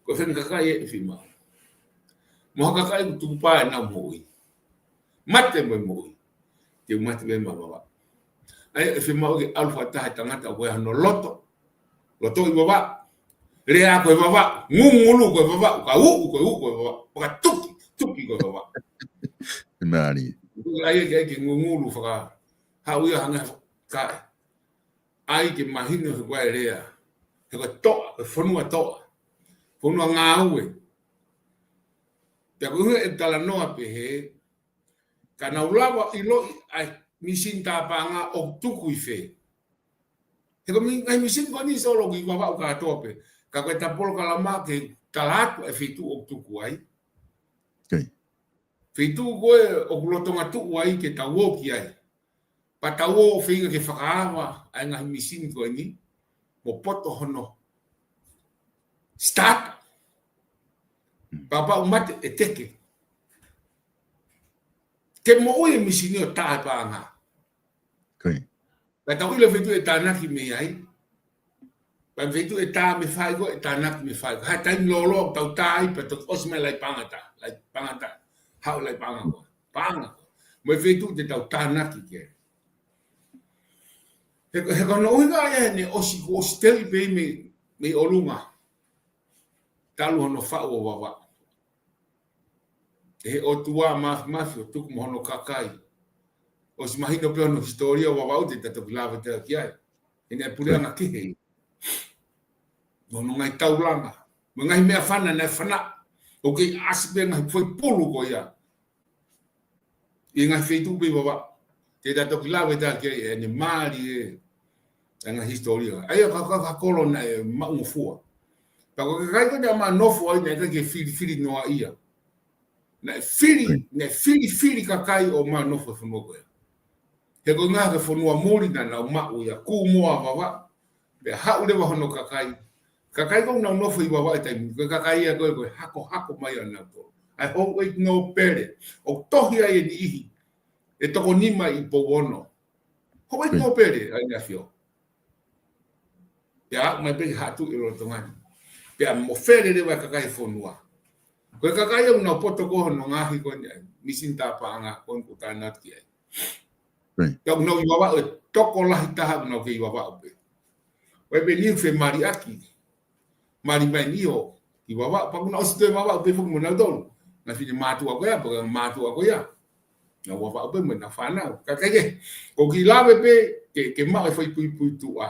Ko e faʻahinga kakai ʻe ʻefi maʻu. Mo ha kakai ʻoku tuku pē ʻenau moʻui. Mate mo e moʻui. Te u mate pē mo Vavaʻu. ʻA ia ʻe ʻefi maʻu ke ʻalu fakataha e tangata ʻoku ʻi ai hono loto. Loto ʻi Vavaʻu. Lea ko e Vavaʻu. Ngungulu ko e Vavaʻu. Ka uʻu ko e uʻu ko e Vavaʻu. Fakatuki, tuki ko e Vavaʻu. Mālie. ʻA ia ke, ke ngungulu faka-, haʻu ia hanga kae ʻai ke mahino he ko e lea, he ko e toʻa, he fonua toʻa, fonua ngāue. Pea ko e ʻuhinga e talanoa pehē, ka nau lava ʻiloʻi ʻa e misini tāpaʻanga ʻoku tuku ʻi fē. He ko e mi-, ngaahi misini ko eni Solo ʻoku ʻi Vavaʻu kātoa pē. Ka ko e ta polokalama ke tala atu e feituʻu ʻoku tuku ai. Feituʻu ko ē ʻoku lolotonga tuʻu ai ke tau ō ki ai. Pea tau ō feinga ke fakaava ʻa e ngaahi misini ko eni, mo poto hono start. Pea kapau ʻe mate ʻe teke. Ke moʻui e misini ʻo tā e paʻanga. Pea tau ʻilo e feituʻu ʻe tānaki mei ai. Pea feituʻu ʻe tā mei fē ko ē ʻe tānaki mei fē. Ko e taimi lōloa ʻoku tau tā ai pea toki ʻosi mai e laʻi paʻanga tā. Laʻi paʻanga tā. Haʻu e laʻi paʻanga ko ē. Paʻanga ko ē. Mo e feituʻu te tau tānaki ki ai. He, he ko hono ʻuhinga ia ʻene ʻosi, kuo ʻosi teli pē mei, mei ʻolunga. Talu hono faʻu ʻo Vavaʻu. ʻE he ʻOtua Māfimafi ʻo tuku mo hono kakai. ʻOsi mahino pē hono hisitōlia ʻo Vavaʻu te ta toki lave atu ki ai. He naʻe puleʻanga kehe. Mo hono ngaahi taulanga. Mo e ngaahi meʻafana naʻe fana. ʻOku kei ʻasi pē ngaahi foʻi pulu ko ia. ʻI he ngaahi feituʻu pē ʻi Vavaʻu. Te ta toki lave atu ki ai ʻene mālie ʻa e ngaahi hisitōlia. ʻA ia ka, ka, ka kolo naʻe maʻungofua. Pea ko e kakai ko ē naʻe ō ʻo nofo ai naʻe ʻikai ke filifili noaʻia. Naʻe fili, naʻe filifili kakai ʻo ō ʻo nofo he fonua ko ē. He ko e ngaahi fonua muli naʻa nau maʻu ia, Kūmoa, Vavaʻu. Pea haʻu leva hono kakai. Kakai ko ē ʻoku nau nofo ʻi Vavaʻu he taimi ni, ko e kakai ia ko ē, ko e hakohako mai ʻa nautolu. ʻA e houʻeiki nōpele, ʻoku tohi ai e niʻihi ʻe toko nima ʻi Pouono. Houʻeiki nōpele ʻa ʻEne ʻAfio. Pea aʻu mai pē ki Haʻatuʻi lolotonga ni. Pea mofele leva e kakai e fonua. Ko e kakai ʻoku nau poto ko ē hono ngaahi ko eni, misini tāpaʻanga ko eni ʻoku tānaki ai. Pea ʻoku nau ʻi Vavaʻu, e tokolahi taha ʻoku nau kei ʻi Vavaʻu pē. ʻOku ʻi ai pē niʻihi ʻoku femaliʻaki. Mali mai ni ʻo ʻi Vavaʻu, pea ʻoku nau ʻosi toe ʻi Vavaʻu pē foki mo nautolu. Ngaahi finemātuʻa ko ia, pea ngaahi mātuʻa ko ia. Nau ʻi Vavaʻu pē mo ʻenau fānau. Ka ʻikai ke, ʻoku ou kiʻi lave pē, ke, ke maʻu e foʻi puipuituʻa.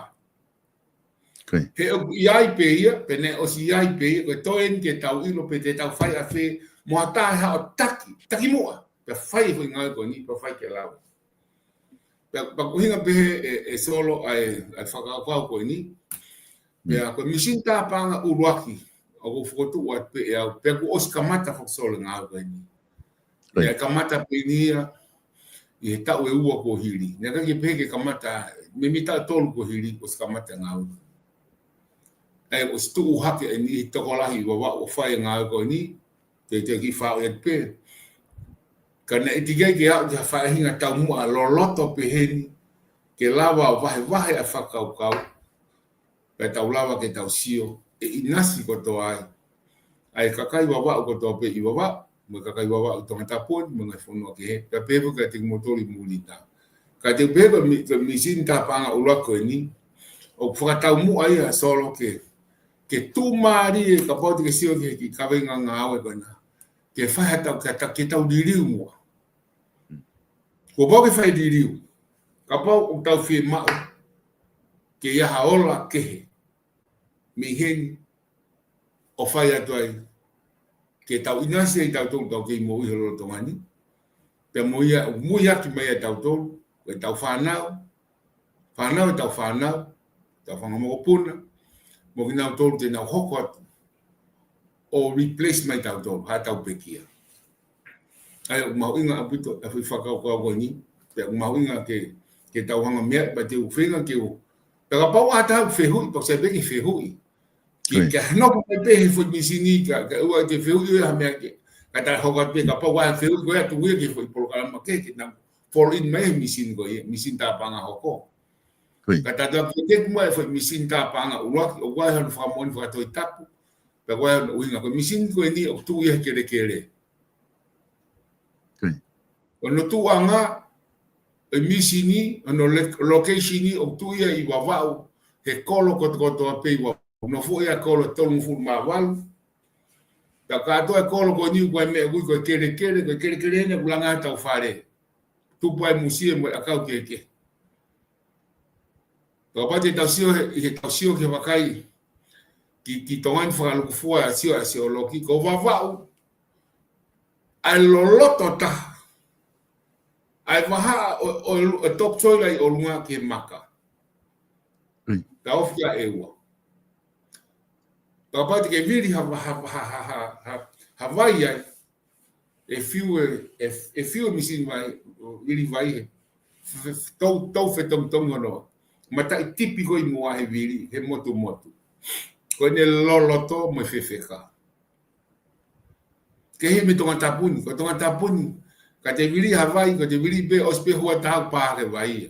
He ʻoku ʻi ai pē ia, pea naʻe ʻosi ʻi ai pē ia, ko e toe eni ke tau ʻilo pe te tau fai ʻa fē, mo ha taha ʻe haʻu ʻo taki, taki muʻa, pea fai e foʻi ngāue ko eni, pea fai ke lava. Pea, pea ko e ʻuhinga pē ʻe, ʻe Solo ʻa e, ʻa e fakakaukau ko eni, pea ko e misini tāpaʻanga ʻuluaki, ʻoku ou fokotuʻu atu pē ʻe au, pea kuo ʻosi kamata foki Solo e ngāue ko eni. Pea kamata pē eni ia, ʻi he taʻu ʻe ua kuo hili. Naʻe ʻikai ke pehē ke kamata, meimei taʻu ʻe tolu kuo hili, ʻosi kamata e ngāue. ʻA ia ʻosi tuʻu hake ʻa e niʻihi tokolahi ʻi Vavaʻu ʻo fai e ngāue ko eni, te, te u kiʻi faʻu atu pē. Ka naʻe teʻeki ai ke aʻu ki ha faʻahinga taumuʻa loloto pehē ni, ke lava ʻo vahevahe ʻa e fakakaukau, pea tau lava ke tau sio, ʻe ʻinasi kotoa ai ʻa e kakai Vavaʻu kotoa pē ʻi Vavaʻu, mo e kakai Vavaʻu ʻi Tongatapu ni, mo e ngaahi fonua kehe, pea pehē foki kiate kimoutolu ʻi muli na. Ka te u pehē ko e mi-, ko e misini tāpaʻanga ʻuluaki ko eni, ʻoku fakataumuʻa ia Solo ke, ke tuʻumālie, kapau te ke sio ki he kiʻi kaveinga ngāue ko ena. Ke fai ha tau, ke ta-, ke tau liliu muʻa. Kuo pau ke fai liliu. Kapau ʻoku tau fiemaʻu ke ʻi ai ha ola kehe mei heni ʻo fai atu ai, ke tau ʻinasi ai tautolu ʻoku tau kei moʻui he lolotonga ni. Pea mo ia, ʻoku muiaki mai ai tautolu, ko e tau fānau, fānau ʻetau fānau, tau fanga mokopuna, mo kinautolu te nau hoko atu ʻo replace mai tautolu, haʻatau pekia. ʻA ia ʻoku mahuʻinga ʻaupito e foʻi fakakaukau ko eni, pea ʻoku mahuʻinga ke, ke tau hanga meʻa, pea te u feinga ke u. Pea kapau ʻe ʻi ai ha taha ʻoku fehuʻi, pea ʻoku sai pē ke fehuʻi. Ke, ke nofo mai pē he foʻi misini ka, ka ʻoua te fehuʻi ʻo ha meʻa ke. Ka ta hoko atu pē kapau ʻe ʻi ai ha fehuʻi ko ia tuku ia ki he foʻi polokalama kehe, ke nau fall in mai he misini ko ia, misini tāpaʻanga hoko. Ka tātā ke teki mai e foʻi misini tāpaʻanga ʻuluaki, ʻoku ʻi ai hono fakamoʻoni fakatohitapu, pea ʻoku ʻi ai hono ʻuhinga. Ko e misini ko eni ʻoku tuʻu ia he kelekele. Ko hono tuʻuʻanga e misini, hono le-, location ʻoku tuʻu ia ʻi Vavaʻu, he kolo kotokotoa pē ʻi Vavaʻu. Nofo ia kolo tolungofulu mā valu. Pea kātoa e kolo ko eni ʻoku ʻi ai e meʻa ʻoku ui ko e kelekele, ko e kelekele eni ʻoku langa ai hotau fale. Tupu ai e musie mo e ʻakau kehekehe. Kapau te tau sio he, he tau sio ki he vakai, ki, ki Tonga ni fakalukufua, sio ʻa e sioloki, ko Vavaʻu ʻa e loloto taha. ʻA e vahaʻa ʻo, ʻo, ʻo topsoil ʻi ʻolunga ki he maka. Ka ofi ia ʻe ua. Kapau te ke vili ha, ha, ha vai ai, ʻe fiu e, ʻe, ʻe fiu e misini vai, ʻo vili vai he, fe-, fe-, tau, tau fetongitongi hono mataʻi tipi ko ē ʻi muʻa he vili, he motumotu. Ko ʻene loloto mo e fefeka. Kehe mei Tongatapu ni, ko Tongatapu ni, ka te vili ha vai, ka te vili pē ʻosi pē hua taha pā ke vai ia.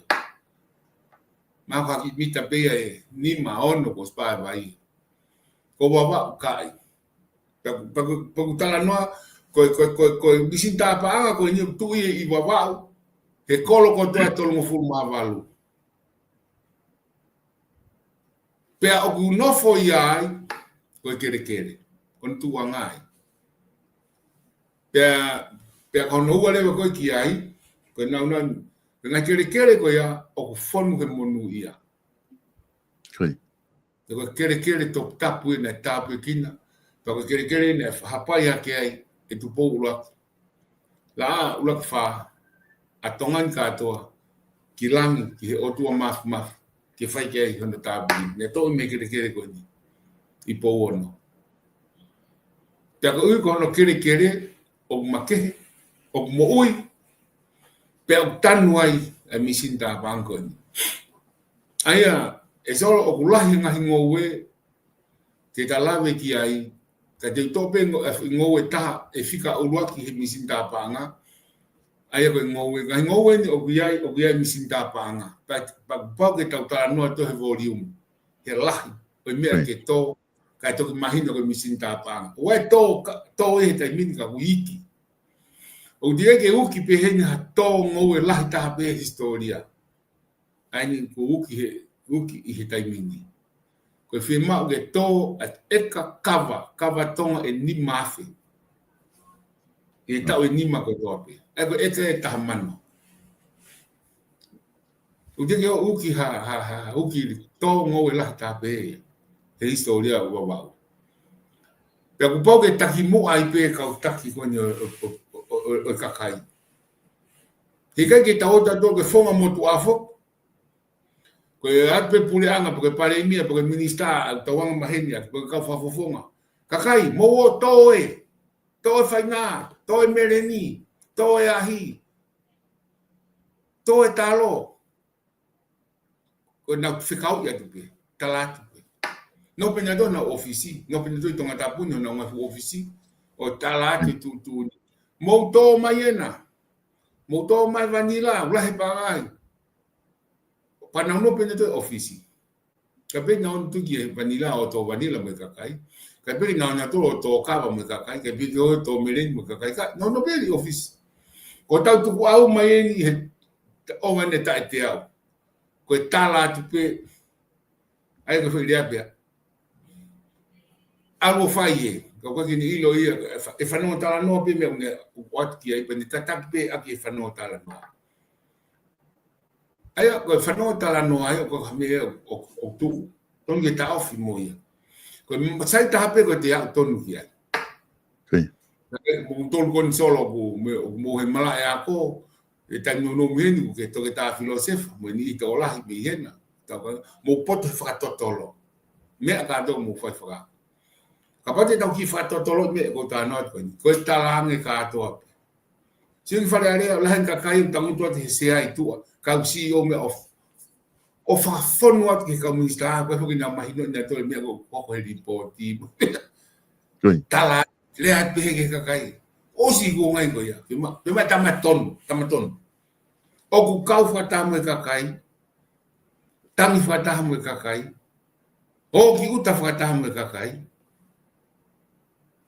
Mahalo ko e kiʻi mita pē ia ʻe nima ono kuo ʻosi pā e vai. Ko Vavaʻu ka ʻi ai. Pea ʻoku, pea ʻoku, pea ʻoku talanoa, ko e, ko e, ko e, ko e misini tāpaʻanga ko eni ʻoku tuʻu ia ʻi Vavaʻu, he kolo kotoa tolungofulu mā valu. Pea ʻoku nofo ia ai, ko e kelekele, ko hono tuʻuʻanga ia. Pea, pea ko hono ua leva ko ē ki ai, ko e nāunau, ko e ngaahi kelekele ko ia, ʻoku fonu he monūʻia. Ko e kelekele toputapu ʻena ʻe tāpuekina, pea ko e kelekele ʻena ʻe hapai hake ai ʻe Tupou ʻUluaki. Laʻā ʻUluaki Fā, ʻa Tonga ni kātoa, ki langi, ki he ʻOtua Māfimafi, ke fai ki ai hono tāpuekina. Naʻe toʻo mei he kelekele ko eni, ʻi Pouono. Pea koeʻuhi ko hono kelekele, ʻoku makehe, ʻoku moʻui, pea ʻoku tanu ai e misini tāpaʻanga ko eni. ʻA ia, ʻe solo ʻoku lahi e ngaahi ngoue, te ta lave ki ai, ka te u toʻo pē ngo-, e ngoue ʻe taha, ʻe fika ʻuluaki he misini tāpaʻanga. ʻA ia ko e ngoue, ngaahi ngoue ni ʻoku ʻi ai, ʻoku ʻi ai e misini tāpaʻanga. Pea, pea pau ke tau talanoa atu he volume, he lahi ʻo e meʻa ke tō, kae toki mahino ko e misini tāpaʻanga. ʻOua ʻe tō ka, tō ʻi he taimi ni ka ʻoku iiki. ʻOku teʻeki ke uki pē heni ha tō ngoue lahi taha pē he hisitōlia. ʻA eni kuo uki he, uki ʻi he taimi ni. Ko e fiemaʻu ke tō ʻa e ʻeka kava, kava Tonga ʻe nima afe. ʻI he taʻu ʻe nima kotoa pē. ʻA ia ko e ʻeka ʻe taha mano. ʻOku teʻeki ke uki ha, ha, ha, uki tō ngoue lahi taha pē he hisitōlia ʻo Vavaʻu. Pea kuo pau ke taki muʻa ai pē kau taki ko eni ʻo, ʻo, ʻo e kakai. He ʻikai ke tau ō tautolu ke fofonga motuʻa foki. Ko e ʻatu pē puleʻanga, pe ko e palēmia, pe ko e minisitā, ʻa e tauanga maheni, ʻa e pe ko e kau fakafofonga. Kakai, mou ō tō e, tō e faingā, tō e meleni, tō e ahi, tō e talo. Ko ʻenau fekauʻi atu pē, tala atu pē. Nofo pē nautolu ʻenau ʻōfisi, nofo pē nautolu ʻi Tongatapu ni ʻenau ngaahi fuʻu ʻōfisi, ʻo tala atu e tuʻutuʻuni. Mou tō mai ena, mou tō mai vanila, ʻoku lahi e paʻanga ai. Pea nau nofo pē nautolu ʻi ʻōfisi. Kae pehē nau ō atu ki he vanila ʻo tō vanila mo e kakai. Kae pehē nau ō atu ʻo tō kava mo e kakai. Kae pehē ʻo tō meleni mo e kakai. Ka, nau nofo pē ʻi ʻōfisi. Ko ʻetau tukuʻau mai eni he ta-, ʻo mane taʻeteau. Ko e tala atu pē, ʻa ia ko e foʻi lea pē ia. ʻAlu ʻo fai ē, ka ʻoku ʻikai ke ne ʻilo ia, ʻe fa-, ʻe fanongo talanoa pē meʻa ʻoku ne ʻoatu ki ai, pea ne tataki pē ʻaki e fanongo talanoa. ʻA ia, ko e fanongo talanoa ia, ko e meʻa ʻo, ʻo, ʻoku tuʻu. Tonu ke taʻofi mo ia. Ko e m-, sai taha pē ko e te aʻu tonu ki ai. Ko ia. Naʻe, ko e tolu ko eni solo ʻoku mou, ʻoku mou he malaʻe ako, he taimi nounou mei heni, ʻoku ke toketā filōsefa, mo e niʻihi tokolahi mei hena. Tau ka, mou poto he fakatotolo. Meʻa kātoa mou fai faka. Kapau te tau kiʻi fakatotolo meʻa ko e talanoa atu ko eni. Ko e talaange kātoa pē. Sio ki Fale Alea, lahi e kakai ʻoku tangutu atu he sea ʻi tuʻa. Kau C E O meʻa ʻo, ʻo fakafonu atu ki he kau minisitā, ko e foki naʻa mahino nautolu e meʻa ko, ko, ko e lipooti. Ko ia. Tala, lea pē ki he kakai. ʻOsi ko e ngaahi ko ia. Pea ma, pea ma tama tonu, tama tonu. ʻOku kau fakataha mo e kakai. tangi fakataha mo e kakai, ō ki ʻuta fakataha mo e kakai,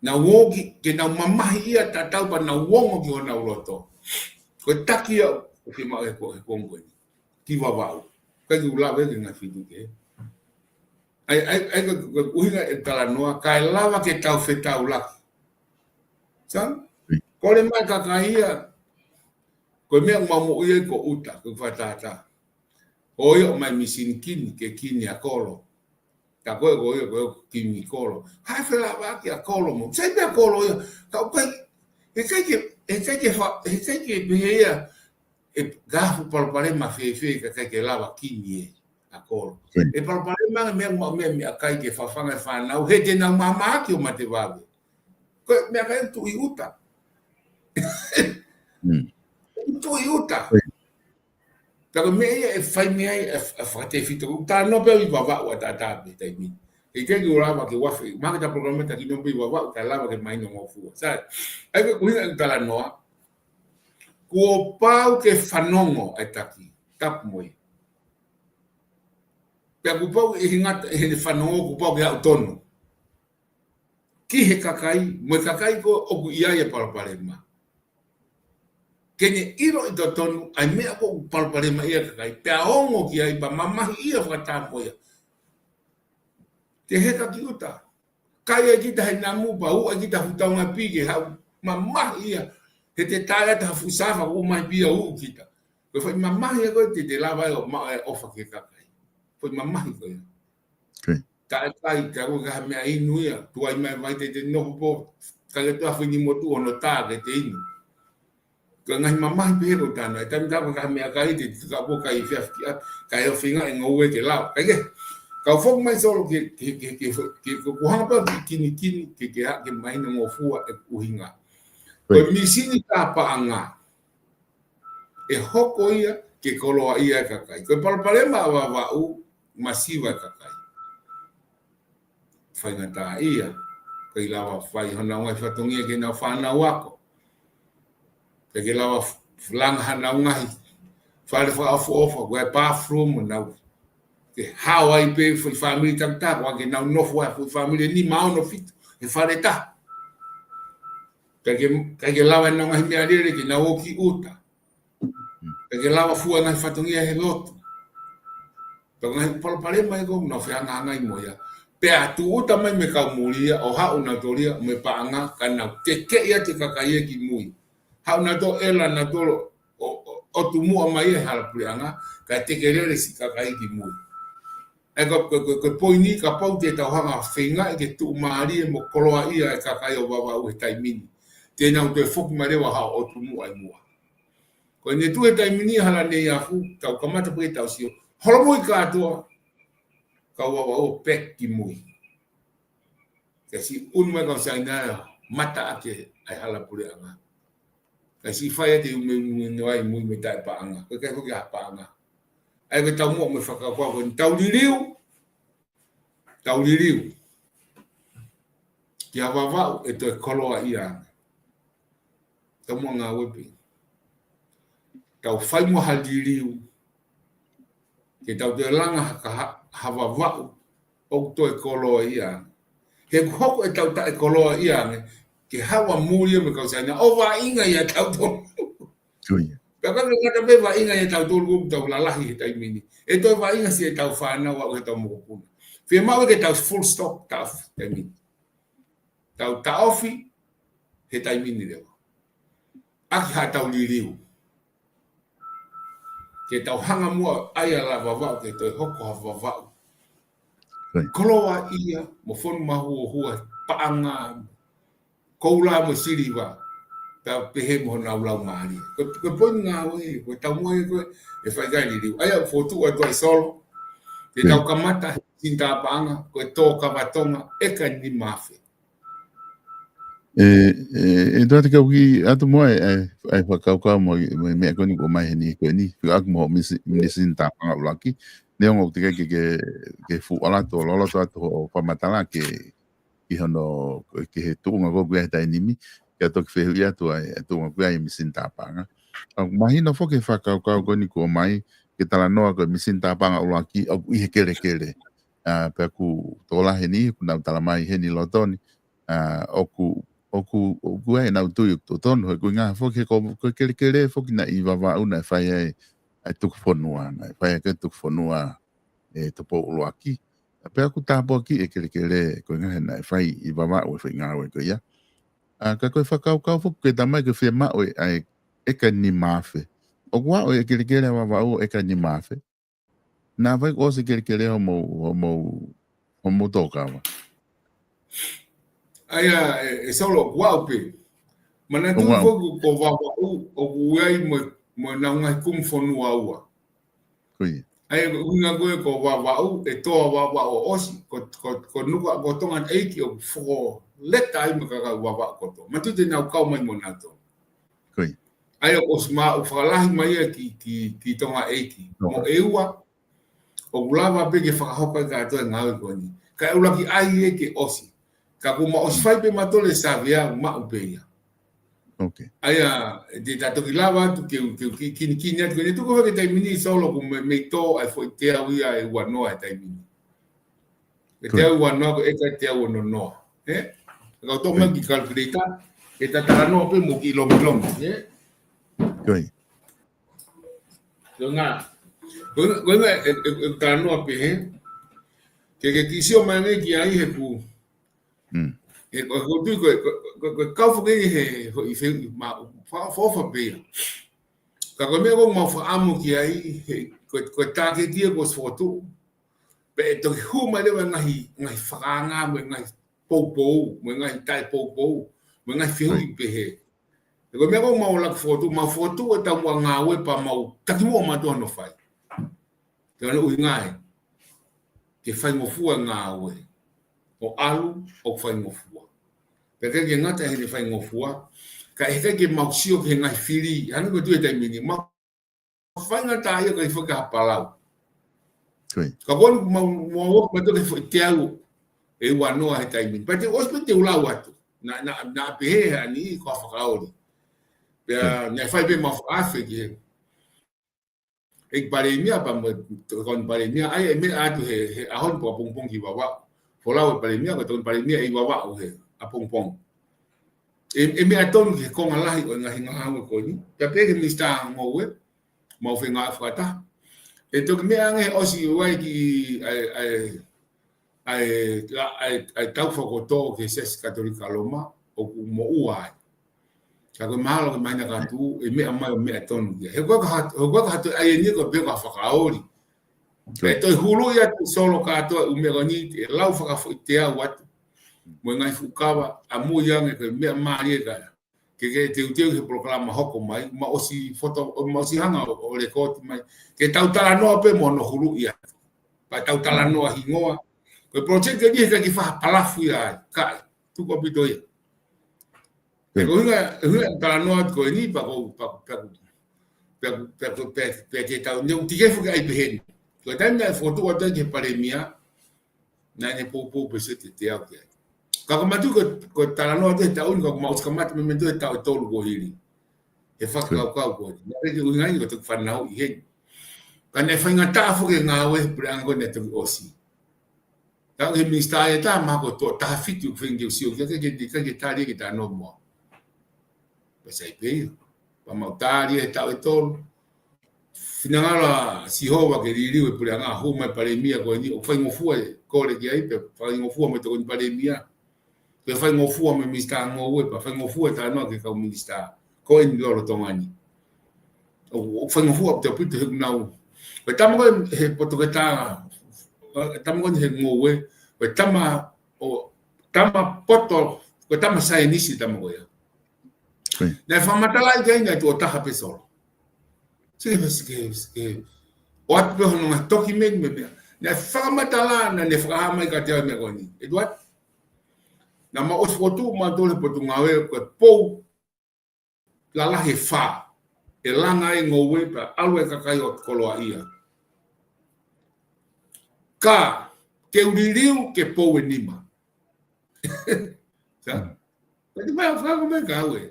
naʻa nau ō ki, ke nau mamahi ia tatau pea nau ongo ki honau loto. Ko e taki ia ʻoku fiemaʻu he ko, he konga ko eni. Ki Vavaʻu. ʻIkai ke u lave ki he ngaahi feituʻu kehe. ʻA ia, ʻa ia, ʻa ia ko e, ko e ʻuhinga e talanoa, kae lava ke tau fetaulaki. Sai? Ko e meʻa kakai ia, ko e meʻa ʻoku mau moʻui ai ko ʻuta, ko e fakatātā. ʻO ia ʻomai misini kini, ke kini ʻa kolo. Ka ko e, ko ia, ko e kini kolo. Haʻu felāveʻi ʻa kolo mo. Sai pē ʻa kolo ia, ka ʻoku ʻikai, heʻikai ke, heʻikai ke fa-, heʻikai ke pehē ia, ʻe ka fuʻu palopalema fēfē ka ʻikai ke lava kini ʻe ʻa kolo. Sai. ʻE palopalema ange meʻa, meʻa, meʻakai ke fafanga e fānau, he te nau māmāki ʻo mate vave. Ko e meʻakai tuʻu ʻi ʻuta. Mm. Tuʻu ʻi ʻuta. Sai. Ka ko e meʻa ia ʻe fai mei ai e, e fakatefito. Talanoa pē ʻi Vavaʻu ʻataʻatā pē taimi. ʻIkai ke u lava ke u afe, mahalo ko e polokalama taki noa pē ʻi Vavaʻu, kae lava ke mahino ngofua. Sai, ʻa ia ko e ʻuhinga e talanoa, kuo pau ke fanongo e taki, tapu mo ia. Pea kuo pau ʻi he ngata, ʻi he fanongo kuo pau ke aʻu tonu ki he kakai, mo e kakai ko ē ʻoku ʻi ai e palopalema. Ke ne ʻilo ʻi totonu ʻa e meʻa ko ē ʻoku palopalema ai e kakai, pea ongo ki ai pea mamahi ia fakataha mo ia. Ke heka ki ʻuta. Kai ai kita he namu pea uʻu ai kita fuʻu taungapi ke haʻu mamahi ia. He te tae atu ha fuʻu safa ʻo mai pē ia ʻo uʻu kita. Ko e foʻi mamahi ia ko ē te te lava ai ʻo maʻu e ʻofa ki he kakai. Foʻi mamahi ko ia. Okay. Taʻe kai, taʻe ko e ka ha meʻa inu ia. Tuai mai vai te te noho pō. Kai atu ha foʻi nimotuʻu hono tā ke te inu. Ko e ngaahi mamahi pehē ko e tana, ʻe taimi tatau ko e ka ha meʻakai te te ka pō kai fiafia, kai ʻo feinga e ngoue ke lau. Kai ke, kau foki mai Solo ke, ke, ke, ke, ke, ke, ko e hanga pē ki, kinikini, ke, ke ha, ke mahino ngofua e ʻuhinga. Ko e Right. misini tā paʻanga, ʻe hoko ia ke koloaʻia e kakai. Ko e palopalema ʻa Vavaʻu, masiva e kakai. Faingataʻaʻia, ʻikai lava fai honau ngaahi fatongia ki heʻenau fānau ako. ʻIkai ke lava f-, langa hanau ngaahi fale fakaʻofoʻofa, ko e bathroom ʻo nau. Ke hao ai pē foʻi fāmili takitaha, ko ā ke nau nofo ai foʻi fāmili ʻe nima, ono, fitu, he fale taha. ʻIkai ke, ʻikai ke lava ʻenau ngaahi meʻalele ke nau ō ki ʻuta. ʻIkai ke lava fua ngaahi fatongia he lotu. Pea ngaahi palopalema ia ko ē ʻoku nau fehangahangai mo ia. Pea tūʻuta mai mei he kau muli ia, ʻo haʻu nautolu ia mo e paʻanga, ka nau tekeʻi atu e kakai ia ki mui. Haʻu nautolu ʻo ʻela nautolu ʻo, ʻo, ʻo tumuʻa mai e hala puleʻanga, kae tekelele siʻi kakai ki mui. ʻA ia ko, ko, ko, ko e poini, kapau te tau hanga feingaʻi ke tuʻumālie mo koloaʻia e kakai ʻo Vavaʻu he taimi ni, te nau toe foki mai leva ʻo haʻu ʻo tumuʻa ʻi muʻa. Ko ʻene tuʻu he taimi ni hala nei afu, tau kamata pē tau sio. Holomui kātoa, kau Vavaʻu ʻo peki ki mui. Ke siʻi unu mai kau Saina ʻo mata ʻaki ʻa e hala puleʻanga. Ke siʻi fai ʻa e ume ume no ai mui mo e taʻe paʻanga. Ko e ʻikai ko e ha paʻanga. ʻA ia ko e taumuʻa mo e fakakaukau ko eni tau liliu. Tau liliu. Kia Vavaʻu ʻe toe koloaʻia ange. Taumuʻa ngāue pē. Tau fai mo ha liliu. Ke tau toe langa ha ka ha, ha Vavaʻu ʻoku toe koloaʻia ange. He ʻoku hoko ʻetau taʻe koloaʻia ange, ke haʻu ʻa muli ia mo e kau Saina ʻo vaʻinga ʻia tautolu. Ko ia. Pea ka ngata pē vaʻinga ʻia tautolu ʻoku tau lalahi he taimi ni. ʻE toe vaʻinga siʻetau fānau ʻo aʻu heʻetau mokopuna. Fiemaʻu ke tau full stop, taʻofi, taimi ni. Tau taʻofi, he taimi ni leva. ʻAki haʻatau liliu. Ke tau hanga muʻa ʻai ʻa la Vavaʻu, ke toe hoko ha Vavaʻu. Right. Koloaʻia, mo fonu mahuohua, paʻanga, koula mo siliva, pea pehē mo honau laumālie. Ko, ko e poini ngāue, ko e taumuʻa ko ē, ʻe fai ki ai e liliu. ʻA ia, fotu atu ai Solo, te Right. tau kamata, he misini tā paʻanga, ko e tō kava Tonga, ʻe ʻikai nima afe. ʻE, ʻe, ʻe, tō atu kau ki atu mo e, e, e fakakaukau mo, mo e meʻa ko eni ʻoku ʻomai heni ko eni, fika aku mo misi-, misini tā paʻanga ʻuluaki, neongo ʻoku teʻeki ke, ke, ke fuʻu ʻalu atu, loloto atu hoʻo fakamatala ke, ki hono, ki he tuʻunga ko ē ʻoku ʻi ai he taimi ni, ke toki fehuʻi atu ai, e tuʻunga ʻoku ʻi ai e misini tā paʻanga. ʻA, mahino foki e fakakaukau ko eni ʻoku ʻomai, ke talanoa ko e misini tāpanga ʻuluaki ʻoku ʻi he kelekele. ʻA, pea ʻoku tokolahi ni, ʻoku nau talamai heni lotoni, ʻa, ʻoku, ʻoku, ʻoku ʻi ai ʻenau tui ʻoku totonu, he ʻoku ʻuhinga foki he ko, ko e kelekele foki naʻe ʻi Vavaʻu naʻe fai ai ʻa e tuku fonua, naʻe fai ai ko e tuku fonua ʻe Tupou ʻUluaki. Pea ʻoku tāpuakiʻi e kelekele ko e ʻuhinga he naʻe fai ʻi Vavaʻu e foʻi ngāue ko ia. ʻA, ka ko e fakakaukau foki ke tamai ke fiemaʻu e, ʻa e ʻeka nima afe. ʻOku ʻaʻu e kelekele ʻa Vavaʻu ʻeka nima afe. Naʻa faʻa ʻosi e kelekele homou, homou, homou tōkava. ʻA ia, ʻe, ʻe Solo, ʻoku ʻaʻu pē. Manatuʻi ʻOku ʻaʻu. foki ko Vavaʻu, ʻoku ʻi ai mo, mo ʻenau ngaahi kumi fonua ua. Ko ia. ʻA ia, ʻuhinga ko ē ko Vavaʻu, ʻe tō ʻa Vavaʻu ʻo ʻosi, ko, ko, ko Nukuʻalofa, ko Tonga ʻEiki ʻoku fokoleta ai mo e kakai Vavaʻu kotoa. Manatuʻi te nau kau mai mo nautolu. Ko ia. ʻA ia, ʻosi maʻu fakalahi mai ia ki, ki, ki Tonga ʻEiki. Tonga. Mo ʻEua, ʻoku lava pē ke fakahoko ai kātoa e ngāue ko eni. Ka ʻe ʻuluaki ʻai ia ke ʻosi. Ka kuo ma ʻosi fai pē mautolu e savea, maʻu pē ia. Ok. ʻA ia, te ta toki lava atu ke, ke, ke kinikini atu, ke ne tuku fake taimi ni Solo ʻoku mei, mei tō ʻa e foʻi teau ia ʻe ua noa he taimi ni. Ke Good. teau ua noa, ko e ʻeka teau ono noa. Ē? Ka u toʻo mai Good. ki calculator, ke ta talanoa pē mo ki lomilomi, ē? Good. Ko e ʻuhinga, ko e ʻuhinga, ko e ʻuhinga ʻe, ʻe, ʻe talanoa pē he. Ke, ke kiʻi sio mai ange ki ai he ʻoku. Mm. He ko, ko tui ko, ko, ko, ko kau foki he, ko i feu, ma, fa, fa, fa pē ia. Ka ko e meʻa ʻoku mau fakaʻamu ki ai, he, ko, ko e tāketi ia kuo ʻosi fokotuʻu. Pea ʻe toki hū mai leva e ngaahi, ngaahi fakaanga, mo e ngaahi poupou, mo e ngaahi taʻepoupou, mo e ngaahi fehuʻi Right. pehē. He ko e meʻa ʻoku mau ʻalu ʻo fokotuʻu, mau fokotuʻu e taumuʻa ngāue pea mau takimuʻa mautolu hono fai. Ko hono ʻuhinga ē, ke faingofua e ngāue. ʻO ʻalu, ʻo faingofua. Pea ʻikai ke ngata heʻene faingofua, ka ʻe ʻikai ke mau sio ki he ngaahi fili, hangē ko e tui he taimi ni, mau faingataʻaʻia kae ʻikai ke fakapalau. Ko ia. Ka ko eni mau, mau, mau, mau toki foʻi teau ʻe ua noa he taimi ni. Pea te u ʻosi pē te u lau atu. Naʻa, naʻa, naʻa pehē ʻe he niʻihi ko e fakaoli. Pea Ko ia. naʻe fai pē mau fakaafe ki he ʻEiki Palēmia pea mo e Tokoni Palēmia, ʻa ia ʻe meʻa atu he, he ʻaho ni pea pongipongi ki Vavaʻu. Folau e Palēmia, ko e Tokoni Palēmia ʻi Vavaʻu he ʻapongipongi. ʻE, ʻe meʻa tonu ki he konga lahi ʻo e ngaahi ngāue ko eni. Pea pehē ki he Minisitā Ngoue, mau fengāueʻaki fakataha. ʻE toki meʻa ange ʻosi ʻo ʻai ki ai, ai, ʻa e, ʻa e, ʻa e tau fakatō ki he Siasi Katolika Loma, ʻoku moʻua ai. Ka ko e mahalo ko e māhina ka tuʻu, ʻe meʻa mai ʻo meʻa tonu ki ai. He ko e ka hat-, he ko e ka hatu ai eni ko e pē ka fakaoli. Ko ia. ʻE toe hulu ia atu Solo kātoa ʻū meʻa ko eni, ʻe lau fakafoʻi teau atu. Mo e ngaahi fuʻu kava, ʻamui ange ko e meʻa mālie ka. Ke, ke teuteu he polokalama hoko mai, ma ʻosi foto, ma ʻosi hanga ʻo, ʻo lekooti mai. Ke tau talanoa pē mo hono hulu ia. Pea tau talanoa hingoa. Ko e project eni he ʻikai ke fakapalafu ia ai. Kae, tuku ʻaupito ia. Ko ia. Ko e ʻuhinga, ʻuhinga talanoa ko eni, pea ko, pea, pea, pea, pea, pea, pea ke tau, ne u tikefu ke ʻai pehē ni. Ko e taimi naʻe fokotuʻu atu ai ki he Palēmia, naʻa ne poupou pē seti teau ki ai. Ka ko matu ko, ko e talanoa te taʻu ni, ka ko mau kamata mei mei te taʻu ʻe tolu kuo hili. He fakakaukau ko eni. Naʻe ʻikai ke ʻuhinga ia ko e toki fanauʻi heni. Ka naʻe faingataʻa foki e ngāue he puleʻanga ko eni naʻe toki ʻosi. Taʻu he minisitā ia ta ma ko e toʻa taha fitu ʻoku feinga ke u sio ki ai ke, ke, ke, ke tali ke ta no mo. Pea sai pē ia. Pea mau tali e taʻu ʻe tolu. Finangalo ʻa Sihova ke liliu e puleʻanga, hū mai Palēmia ko eni, ʻo faingofua e kole ki ai, pea faingofua mo e Tokoni Palēmia. Pea faingofua mo e Minisitā Ngoue, pea faingofua e talanoa ki he kau minisitā ko eni lolotonga ni. ʻO, ʻo faingofua ʻaupito ʻaupito he ʻoku nau. Ko e tama ko ē he poto ke ta, e tama ko eni he ngoue, ko e tama, ʻo, tama poto, ko e tama saienisi tama ko ia. Ko ia. Naʻe fakamatalaʻi ki ai naʻe tuʻo taha pē Solo. Sike, sike, sike. ʻOatu pē hono ngaahi tokimeni mo e meʻa. Naʻe fakamatala, naʻa ne fakahā mai kiate au e meʻa ko eni. ʻE tuat. Naʻa ma ʻosi fokotuʻu mautolu he Potungāue ko e pou lalahi ʻe fā. ʻE langa ai ngoue pea ʻalu e kakai ʻo koloaʻia. Ka, ke u liliu ke pou ʻe nima. Sa? Mm. Pea te mea fakaako mai ka au ē.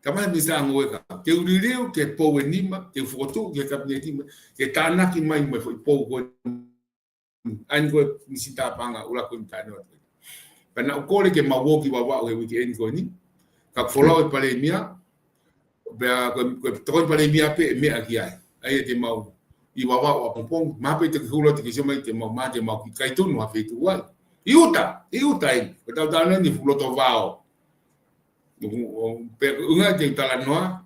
Ka mai Minisitā Ngoue ka, te u liliu, te u pou e nima, te u fokotuʻu ki he Kapineti, ke tānaki mai mo e foʻi pou ko eni. ʻA eni ko e Minisitā Paʻanga ʻUluaki ko eni taʻenoa. Pea naʻa ku kole ke mau ō ki Vavaʻu he uike eni ko eni. Ka folau e Palēmia, pea ko e, ko e tokoni Palēmia pē ʻe meʻa ki ai. ʻA ia te mau ʻi Vavaʻu ʻapongipongi, mahalo pē te ke hū loto ke sio mai te mau, mahalo te mau kiʻi kai tunu ha feituʻu ai. ʻI ʻuta, ʻi ʻuta eni. Ko ʻetau talanoa ni fuʻu loto vao. ʻO, ʻo, pea ʻuhinga te u talanoa,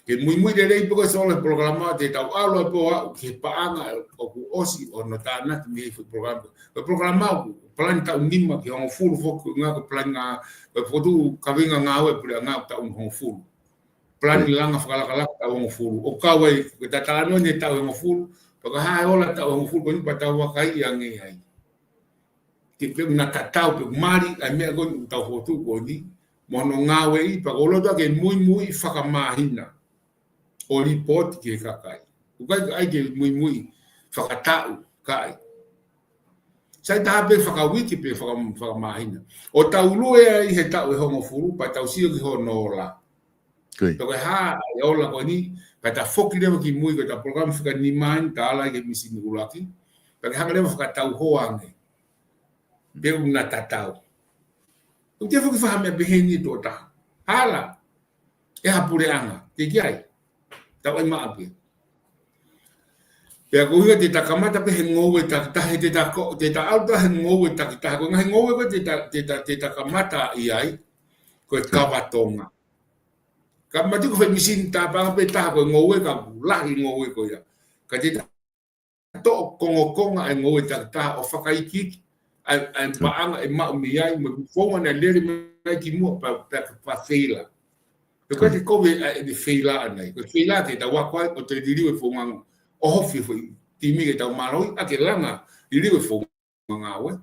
ke muimui lelei pē ko e Solo he polokalama, te tau ʻalu ai pē ʻo aʻu ki he paʻanga ʻoku ʻosi hono tānaki mei he foʻi polokalama. Ko e polokalama ʻoku palani taʻu nima ki he hongofulu foki, ʻuhinga ko e palani ngā, ko e fokotuʻu kaveinga ngāue puleʻanga ʻoku taʻu hongofulu. Palani langa fakalakalaka taʻu hongofulu. ʻO kau ai, ko e talanoa ni he taʻu hongofulu, pea ka hā e ola taʻu hongofulu ko eni pea tau vakai ange ai. Ke pē naʻa tatau pē mali ʻa e meʻa ko eni ʻoku tau fokotuʻu ko eni, mo hono ngāueʻi, pea ʻoku ou loto ke muimui fakamāhina ʻo lipooti ki he kakai. ʻOku ʻikai ke muimui fakataʻu, ʻikai. Sai taha pē fakauike pē faka-, fakamāhina. ʻO tau lue ai he taʻu ʻe hongofulu, pea tau sio ki hono ola. Ko ia. Pea ko e hā e ola ko eni, pea ta foki leva ki mui, ko ʻeta polokalama fika nima eni, ta ala ai ki he Misini ʻUluaki. Pea ke hanga leva fakatau hoa ange. Pea ʻoku na tatau. ʻOku te foki fai ha meʻa pehē ni tuʻo taha. Hala. ʻE ha puleʻanga. Te ki ai. Tau ʻai maʻa pē. Pea ko ia te ta kamata pē he ngoue takitaha, te ta ko, te ta ʻalu atu he ngoue takitaha. Ko e ngaahi ngoue ko ē te ta, te ta, te ta kamata ʻi ai. Ko e Kava Tonga. Ka mati ko e foʻi Misini Tāpaʻanga pē taha ko e ngoue ka lahi ngoue ko ia. Ka te ta toʻo kongokonga e ngoue takitaha ʻo fakaikiiki ʻa e, ʻa e paʻanga ʻe maʻu mei ai, mo e founga naʻe lele mai ki muʻa pea, pea, pea feila. Pea ko e te kovi ʻa e feila ʻanai. Ko e feila te ta ako ai ʻo te liliu e founga ʻohofi foʻi timi ke tau mālohi, ʻa ke langa liliu e founga ngāue.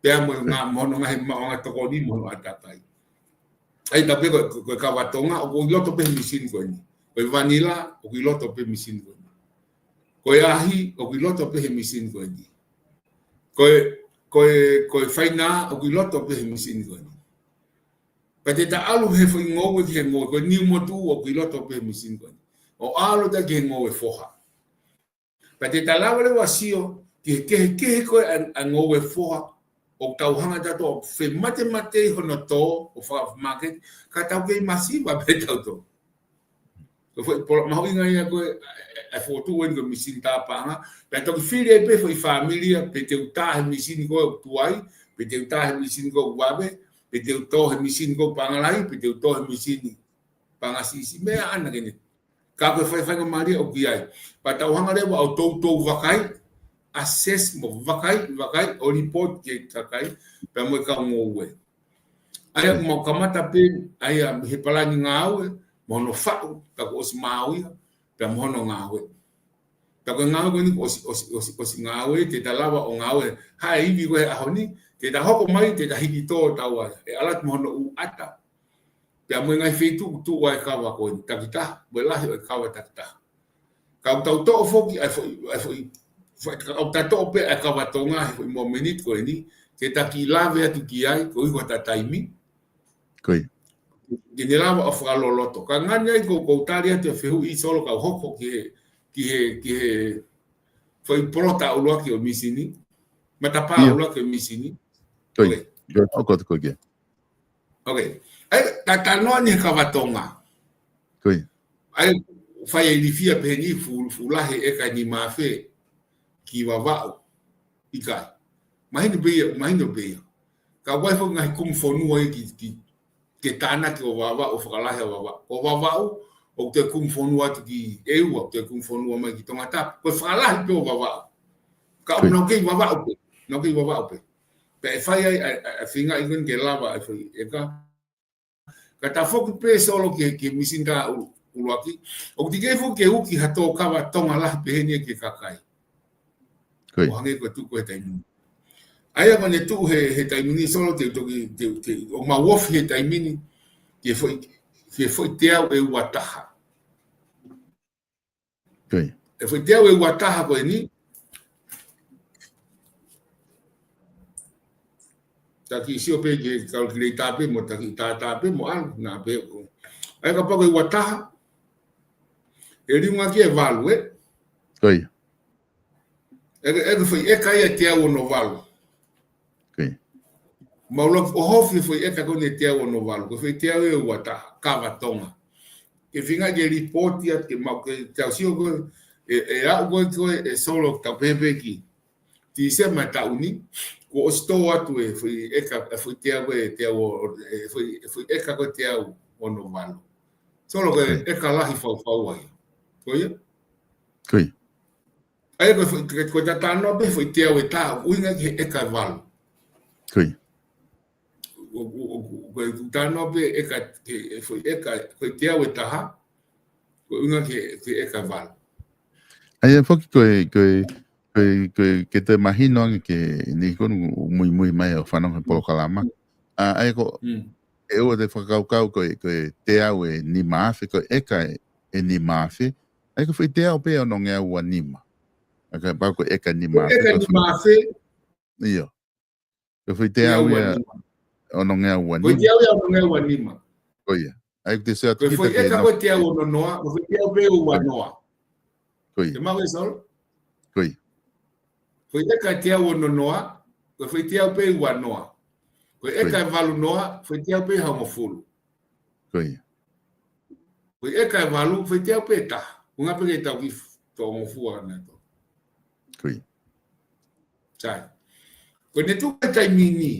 Pea mo e ngā, mo hono ngaahi maʻuʻanga tokoni mo hono ʻātakai. ʻA ia ta pē ko, ko, ko e Kava Tonga, ʻoku ʻi loto pē he misini ko eni. Ko e vanila, ʻoku ʻi loto pē he misini ko eni. Ko e ahi, ʻoku ʻi loto pē he misini ko eni. Ko e, ko e, ko e fainā, ʻoku ʻi loto pē he misini ko eni. Pea te ta ʻalu he foʻi ngoue ki he ngoue, ko e niu motuʻu ʻoku ʻi loto pē he misini ko eni. ʻO ʻalu atu ki he ngoue foha. Pea te ta lava leva ʻo sio ki he kehekehe ko ē ʻa e, ʻa e ngoue foha, ʻoku tau hanga atu ʻo femātematei hono tō, ʻo fakamaketi, ka tau kei masiva pē tautolu. Ko e foʻi polo-, mahuʻinga ia ko ē, ʻa e, ʻa e fokotuʻu eni ko e Misini Tāpaʻanga, pea toki fili ai pē foʻi fāmili ia, pe te u tā he misini ko ē ʻoku tuai, pe te u tā he misini ko ē ʻoku vave, pe te u tō he misini ko ē ʻoku paʻanga lahi, pe te u tō he misini paʻanga siʻisiʻi, meʻa ʻanai ke ne. Ka ko e faifai ka malia ʻoku ʻi ai. Pea tau hanga leva ʻo toutou vakai, assess mo vakai, vakai, ʻo lipooti ki he kakai, pea mo e kau ngoue. ʻA ia ʻoku mau kamata pē, ʻa ia he palani ngāue, mo hono faʻu, pea kuo ʻosi maau ia, pea mo hono ngāue. Pea ko e ngāue ko eni kuo ʻosi, ʻosi, ʻosi, ʻosi ngāue, te ta lava ʻo ngāue, ha ivi ko ē he ʻaho ni, te ta hoko mai, te ta hiki tō taua, ʻe ʻalu atu mo hono ʻū ʻata. Pea mo e ngaahi feituʻu tuʻu ai e kava ko eni takitaha, mo e lahi ʻo e kava takitaha. Ka ʻoku tau toʻo foki, ʻa e foʻi, ʻa e foʻi, foʻi, ka ʻoku tau toʻo pē ʻa e Kava Tonga, he foʻi mōmeniti ko eni, ke ta kiʻi lave atu ki ai, koeʻuhi ko ʻeta taimi. Ko ia. Ke ne lava ʻo fakaloloto. Ka ngani ai ko, ko u tali atu e fehuʻi Solo kau hoko ki he, ki he, ki he foʻi polota ʻuluaki ʻo e misini. Matapā ʻuluaki ʻo e misini. Ko ia. ʻOku ʻoatu ko ia. ʻOkei. ʻA ia, ta talanoa ni he Kava Tonga. Ko ia. ʻA ia, fai e ilifia pehē ni fuʻu, fuʻu lahi e ʻeka ʻe nima afe ki Vavaʻu. ʻIkai. Mahino pē ia, mahino pē ia. Ka ʻoku ʻi ai foki ngaahi kumi fonua ia ki, ki, ke tānaki ʻo Vavaʻu, ʻo fakalahi ʻa Vavaʻu. ʻO Vavaʻu, ʻoku te kumi fonua atu ki ʻEua, ʻoku te kumi fonua mai ki Tongatapu. Ko e fakalahi pē ʻo Vavaʻu. Ka ʻoku nau kei Vavaʻu pē. Nau kei Vavaʻu pē. Pea ʻe fai ai, ʻa e, ʻa e, ʻa e feinga ʻi heni ke lava ʻa e foʻi ʻeka. Ka ta foki pē Solo ki he, ki he Misini Tāpaʻanga ʻuluaki. ʻOku teʻeki ai foki ke uki ha tō Kava Tonga lahi pehē ni ki he kakai. Ko ia. ʻO hangē ko e tuʻu ko ē he taimi ni. ʻA ia ko ʻene tuʻu he, he taimi ni Solo te u toki, te, te, ʻoku mau ofi he taimi ni, ki he foʻi, ki he foʻi teau ʻe ua taha. Ko ia. E foʻi teau ʻe ua taha ko eni. Ta kiʻi sio pē ki he calculator pē mo ta kiʻi tātā pē mo ʻalu, naʻa pē ko. ʻA ia kapau ko e ua taha, ʻe liunga ki he valu, ē? Ko ia. ʻE, ʻe ko e foʻi ʻeka ia ʻe teau ono valu. Ko ia. Mau loki ʻo ʻohofi foʻi ʻeka ko eni ʻe teau ono valu. Ko e foʻi teau ʻe ua taha, kava Tonga. Ke feinga ke lipooti atu ke mau ke tau sio ko ē, ʻe, ʻe aʻu ko ē ko ē, ʻe Solo, tau pehē pē ki Tīsema taʻu ni, kuo ʻosi tō atu e foʻi ʻeka, e foʻi teau ko ē teau o-, e foʻi, e foʻi ʻeka ko ē teau ono valu. Solo, ko e ʻeka lahi fau fau ai. Ko ia? Ko ia. ʻA ia ko e foʻi, ko e, ko e talanoa pē foʻi teau ʻe taha, ʻuhinga ki he ʻeka ʻe valu. Ko ia. ʻO, ʻo, ʻo, ko e talanoa pē ʻeka, ke, e foʻi ʻeka, ko e teau ʻe taha, ko e ʻuhinga ki he, ki he ʻeka ʻe valu. ʻA ia foki ko e, ko e, ko e, ko e, ke toe mahino ange ke ni konu muimui mai ʻo fanongo he polokalama. ʻA, ʻa ia ko, Mm. ʻe ua te fakakaukau ko e, ko e teau ʻe nima afe, ko e ʻeka ʻe, ʻe nima afe. ʻA ia ko e foʻi teau pē ʻe onongeau ua nima. ʻA ia kapau ko e ʻeka ʻe nima afe, ʻeka ko e foʻi nima afe. ʻIo. Ko e foʻi teau ia ʻe onongeau ua nima. Ko e teau ia ʻe onongeau ua nima. Ko ia. ʻA ia ko e te sio atu kita ki he nofo. Ko e foʻi ʻeka ko ē teau ono noa, ko e foʻi teau pē ʻe ua noa. Ko ia. Ke maʻu ē, Solo? Ko ia. Foʻi ʻeka ʻe teau ono noa, ko e foʻi teau pē ʻe ua noa. Ko e ʻeka ʻe valu noa, foʻi teau pē ʻe hongofulu. Ko ia. Foʻi ʻeka ʻe valu, foʻi teau pē ʻe taha. ʻUhinga pē ke tau kiʻi tō ngofua na tō. Ko ia. Sai. Ko ʻene tuʻu he taimi ni.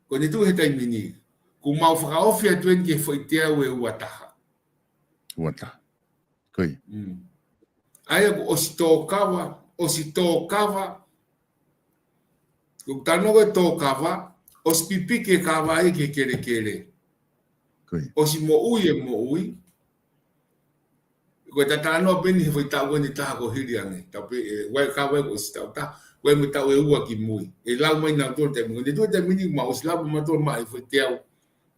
Ko ʻene tuʻu he taimi ni. Kuo mau fakaofi atu eni ki he foʻi teau ʻe ua taha. Ua taha. Ko ia. Mm. ʻA ia kuo ʻosi tō kava, ʻosi tō kava. Ko e talanoa ko e tō kava, ʻosi pipiki e kava ai ki he kelekele. Ko ia. ʻOsi moʻui e moʻui. Ko e talanoa pē eni he foʻi taʻu ko eni ʻe taha kuo hili ange. Tau pehē, ʻe, ʻoku ʻi ai e kava ia kuo ʻosi taʻu taha, ʻoku ʻi ai mo e taʻu ʻe ua kimui. ʻE lau mai nautolu taimi, ko ʻene tuʻu he taimi ni, mau ʻosi lau mautolu maʻa e foʻi teau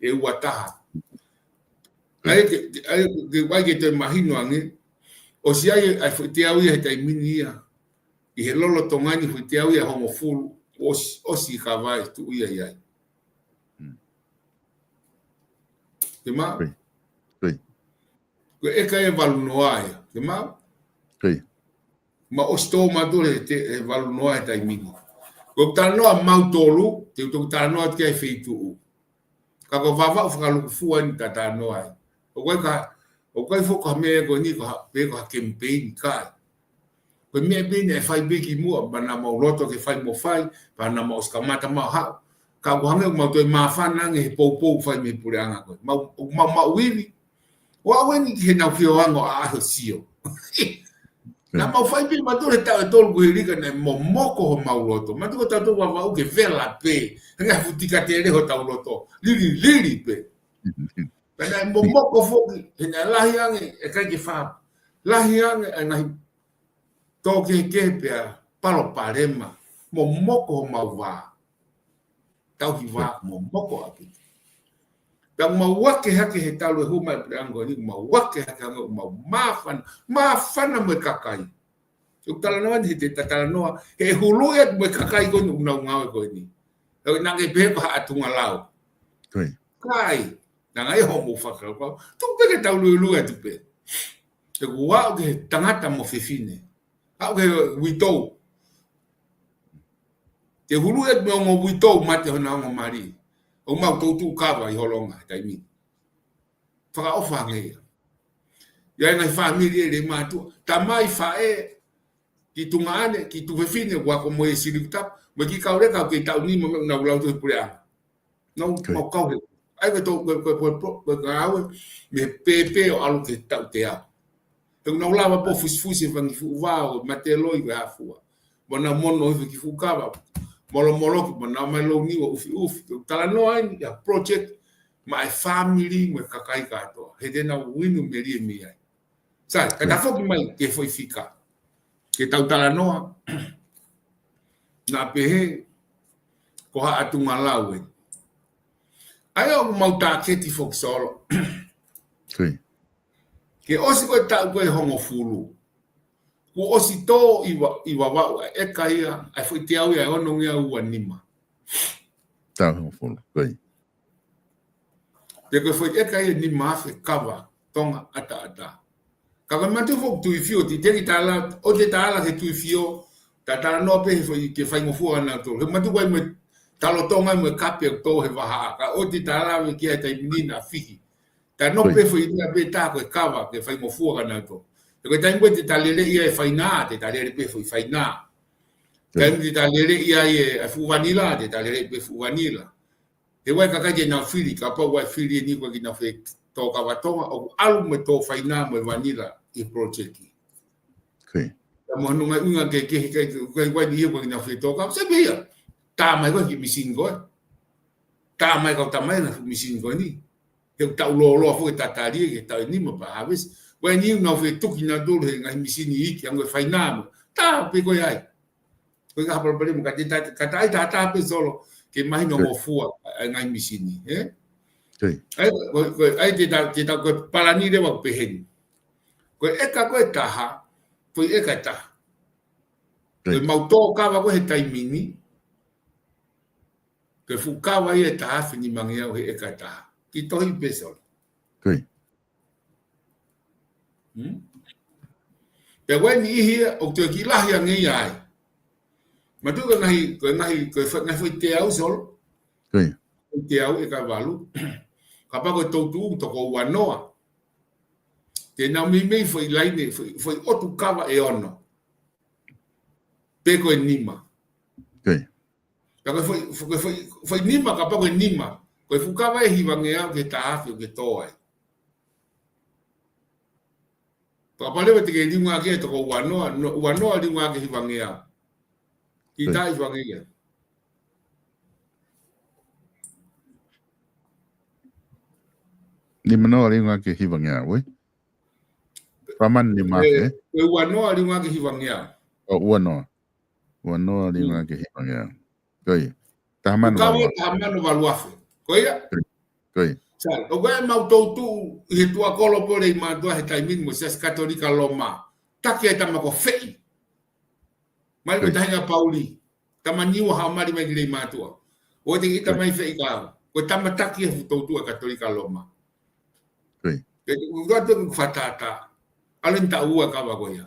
ʻe ua taha. ʻA ia ke, ʻa ia ke, ʻa ia ke toe mahino ange, ʻosi ʻi ai e foʻi teau ia he taimi ni ia. ʻI he lolotonga ni foʻi teau ia ʻe hongofulu, ʻosi, ʻosi kava e tuʻu ia ʻi ai. Mm. Ke maʻu? Ko ia. Ko ia. Ko e ʻeka ʻe valu noa ia. Ke maʻu? Ko ia. Mau ʻosi tō mautolu he te-, he valu noa he taimi ni. Ko e talanoa mautolu, te u toki talanoa atu ki ai he feituʻu. Ka ko e Vavaʻu fakalūkufua eni ʻoku ta talanoa ai. ʻOku ʻikai ka, ʻoku ʻikai foki ha meʻa ko eni ko ha, pe ko ha kemipeini, ʻikai. Ko e meʻa pē eni ʻe fai pē kimuʻa, pea naʻa mau loto ke fai mo fai, pea naʻa mau ʻosi kamata mau haʻu. Ka ʻoku hangē ʻoku mau toe māfana ange he poupou fai mei he puleʻanga ko ē. Mau, ʻoku mau maʻu ivi. ʻO aʻu eni ki heʻenau fioango ʻa ʻAhio Sio. Naʻa mau fai pē mautolu he taʻu ʻe tolu kuo hili ka naʻe momoko homau loto. Mautolu ko tautolu Vavaʻu ke vela pē. Hangē ha fuʻu tikatele hotau loto. Lili, lili pē. Ka naʻe momoko foki, he naʻe lahi ange, ʻe ʻikai ke fā. Lahi ange, ʻa e ngaahi tō kehekehe pea palopalema. Momoko homau vā. Tauhi vā, momoko ʻaupito. Pea mau ake hake he talu e hū mai e puleʻanga ko eni, mau ake hake hangē ʻoku mau māfana, māfana mo e kakai. ʻOku talanoa eni he te ta talanoa, he hulu ia mo e kakai ko eni ʻoku nau ngāue ko eni. ʻE naʻa ke pehē ko ha ʻatunga lau. Ko ia. ʻIkai, naʻa ngai homo fakakau. Tuku pē ke tau luelue atu pē. ʻE kuo aʻu ki he tangata mo fefine. Aʻu ki he uitou. Ke hulu atu mo e ongo uitou mate hona ongo mali. ʻOku mau toutou kava ʻi Holonga he taimi ni. Fakaʻofa ange ia. ʻI ai e ngaahi fāmili ʻe lelei mātuʻa. Tamai, faʻē, kiʻi tuongaʻane, kiʻi tuofefine, ʻoku ako mo e siliku tapu, mo e kiʻi kau leka ʻoku kei taʻu nima mo e nau lau atu he puleʻanga. Nau, ko ia, mau kau he. ʻA ia ko e tō, ko e, ko e, ko e, ko e, ko e ngāue, mei he pēpē ʻo ʻalu ki he taʻu teau. He ʻoku nau lava pē ʻo fusifusi e fanga kiʻi fuʻu vao, mate loi, ko e hā fua. Mo nau mono hifo e kiʻi fuʻu kava. Molomoloki, mo nau mai lou niu ʻo ʻufiʻufi. Ko e talanoa eni, ʻa e project, maʻa e fāmili, mo e kakai kātoa. He te nau inu melie mei ai. Sai, ka ta foki mai ki he foʻi fika. Ke tau talanoa. Naʻa pehē, ko ha ʻatunga lau ē. ʻA ia ʻoku mau tāketi foki Solo. Ko ia. Ke ʻosi ko e taʻu ko ē hongofulu. Kuo ʻosi tō ʻi Va-, ʻi Vavaʻu ʻa e ʻeka ia, ʻa e foʻi teau ia ʻe onongeau ua nima. Taʻu hongofulu, ko ia. Pe ko e foʻi ʻeka ia ʻe nima afe kava Tonga ʻataʻatā. Ka ko e mātuʻa foki Tuʻifio, ti teki tala, ʻoua te tala ke Tuʻifio, ta talanoa pē he foʻi ke faingofua kinautolu. He mātuʻa ko ē mo e talo Tonga mo e kape ʻoku tō he vahaʻa. Ka ʻoua te tala ʻave ki ai taimi ni naʻa fihi. Ta no Ko ia. pē foʻi ʻeka pē ta ko e kava ke faingofua kinautolu. He ko e taimi ko ē te ta lele ia e fainā, te ta lele pē foʻi fainā. Ko ia. Taimi te ta lele ia e, e fuʻu vanila, te ta lele pē fuʻu vanila. He ʻoku ʻi ai e kakai te nau fili, kapau ʻoku fili eni ko e kinautolu fetōkava Tonga, ʻoku ʻalu mo e tō fainā mo e vanila ʻi he project. Ko ia. Ta mo hano ngaahi ʻuhinga kehekehe, ʻikai, ʻikai, ʻikai ni ia ko e kinautolu fetōkava, sai pē ia. Tā mai ko ē ki he misini ko ē. Tā mai kau tā mai ngaahi misini ko eni. He ʻoku taʻu lōloa foki e tatali ke taʻu ʻe nima pea harvest. Ko eni ʻoku nau fetuki kinautolu he ngaahi misini iiki, hangē ko e fainā mo. Tā pē ko ia ai. Ko e ngaahi palopalema ka te ta-, ka ta ʻai ta tā pē Solo, ke mahino Ko ia. ngofua e ngaahi misini, ē? Ko ia. ʻAi, ko, ko, ʻai te ta, te ta ko e palani leva ʻoku pehē ni. Ko e ʻeka ko ē ʻe taha, ko e ʻeka ʻe taha. Ko ia. Ko e mau tōkava ko ē he taimi ni, ko e fuʻu kava ia ʻe taha afe nimangeau he ʻeka ʻe taha. Ki tohi pē Solo. Ko ia. Hmm? Pea ko e niʻihi ia, ʻoku toe kiʻi lahi ange ia ai. Mātuʻa ko e ngaahi, ko e ngaahi, ko e fa-, ngaahi foʻi teau Solo. Ko ia. Foʻi teau ʻe ka valu. Kapau ko e toutuʻu toko ua noa. Te nau meimei foʻi laine, foʻi, foʻi ʻotu kava ʻe ono. Pe ko e nima. Ko ia. Ka ko e foʻi, fo-, ko e foʻi, foʻi nima, kapau ko e nima. Ko e fuʻu kava ʻe hivangeau ki he taha afe ʻoku ke tō ai. Pea kapau leva te ke liunga ki he toko ua noa, no, ua noa liunga ki he hivangeau. Ki Ko ia. taha hivangeau. Nima noa liunga ki he hivangeau, ē? Pea mani nima afe, ē? Ko e ua noa liunga ki he hivangeau. ʻO, ua noa. Ua noa liunga Mm. ki he hivangeau. Ko ia. Taha mano Fuʻu kava valu afe. taha mano valu afe. Ko ia? Ko ia. Sai, ʻoku ʻi ai e mau toutuʻu ʻi he tuʻa kolo pole ʻi mātuʻa he taimi ni mo e Siasi Katolika Loma. Taki ai e tama ko Feʻi. Mali Ko ia. Metahinga Pauli. Tama Niua haʻu mali mai ki Leimātuʻa. ʻOua te ke ʻita Ko ia. mai Feʻi ka. Ko e tama taki e fuʻu toutuʻu ʻa e Katolika Loma. Ko ia. Ke, ke, ke, ke, ke fatātā. ʻAlu eni taʻu ua kava ko ia.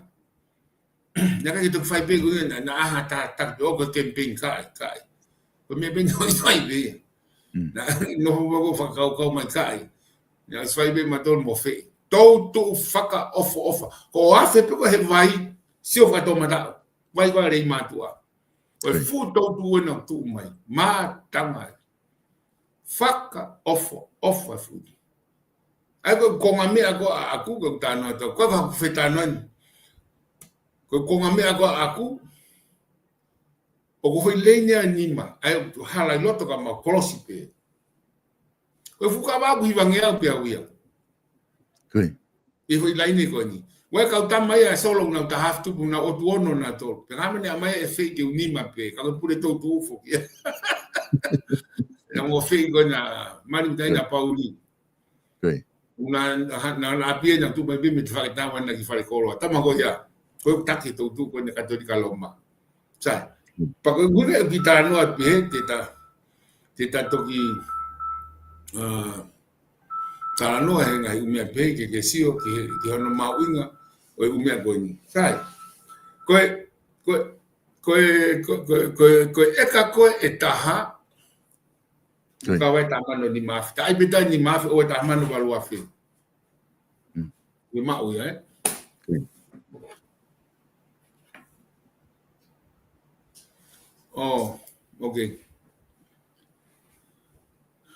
Naʻe ʻikai ke toki fai pē ko ia, naʻa, naʻa ʻaha tā, tā, pē ʻo ko e campaign kai, kai. Ko e meʻa pē naʻe ʻosi fai pē. Mm. Naʻa, nofo pē ko e fakakaukau mai kai. Naʻe ʻosi fai pē mautolu mo Feʻi. Toutuʻu fakaʻofoʻofa. Ko e afe pē ko ē he vai, sio fakatoʻomataʻu. Vai ko ē ʻa Leimātuʻa. Ko e Right. fuʻu toutuʻu ena ʻoku tuʻu mai. Mātanga. Fakaʻofoʻofa e fuʻu. ʻA ia ko e konga meʻa ko ē ʻaʻaku, ko e tānoa tau, ko e ka fetānoa ni. Ko e konga meʻa ko ē ʻaʻaku, ʻoku foʻi laine ʻe nima, ʻa ia ʻoku hala ʻi loto ka mau kolosi pē. Ko e fuʻu kava ʻaʻaku hivangeau pē au ia. Ko ia. ʻI he foʻi laine ko eni. Ko e kau tama ia ʻa Solo naʻa nau taha afe tupu naʻa nau ʻotu ono naʻa nau tolu. Pea ka mani ʻa mai e Feʻi ke u nima pē, ka ko e pule toutuʻu foki. Naʻa mo Feʻi ko ena, mali metahinga Pauli. Ko ia. Naʻa, naʻa, naʻa, naʻa pē naʻa tuʻu mai pē mei he fakatau ʻena ki Falekoloa. Tama ko ia. Ko e taki toutuʻu ko ena Katolika Loma. Sai. Mm. Pea ko e ʻuhinga ʻeku kiʻi talanoa pē he, te ta, te ta toki, ʻa, talanoa he ngaahi ʻū meʻa pehē ke, ke sio ki he, ki hono mahuʻinga ʻo e ʻū meʻa ko eni. Sai. Ko e, ko e, ko e, ko e, ko e, ko e, ko e ʻeka ko ē ʻe taha, Ko ia. kava ʻe taha mano nima afe. Ta ʻai pē taha nima afe, ʻo e taha mano valu afe. Mm. Ko e maʻu ia, ē? Ko ia. Oh, okay.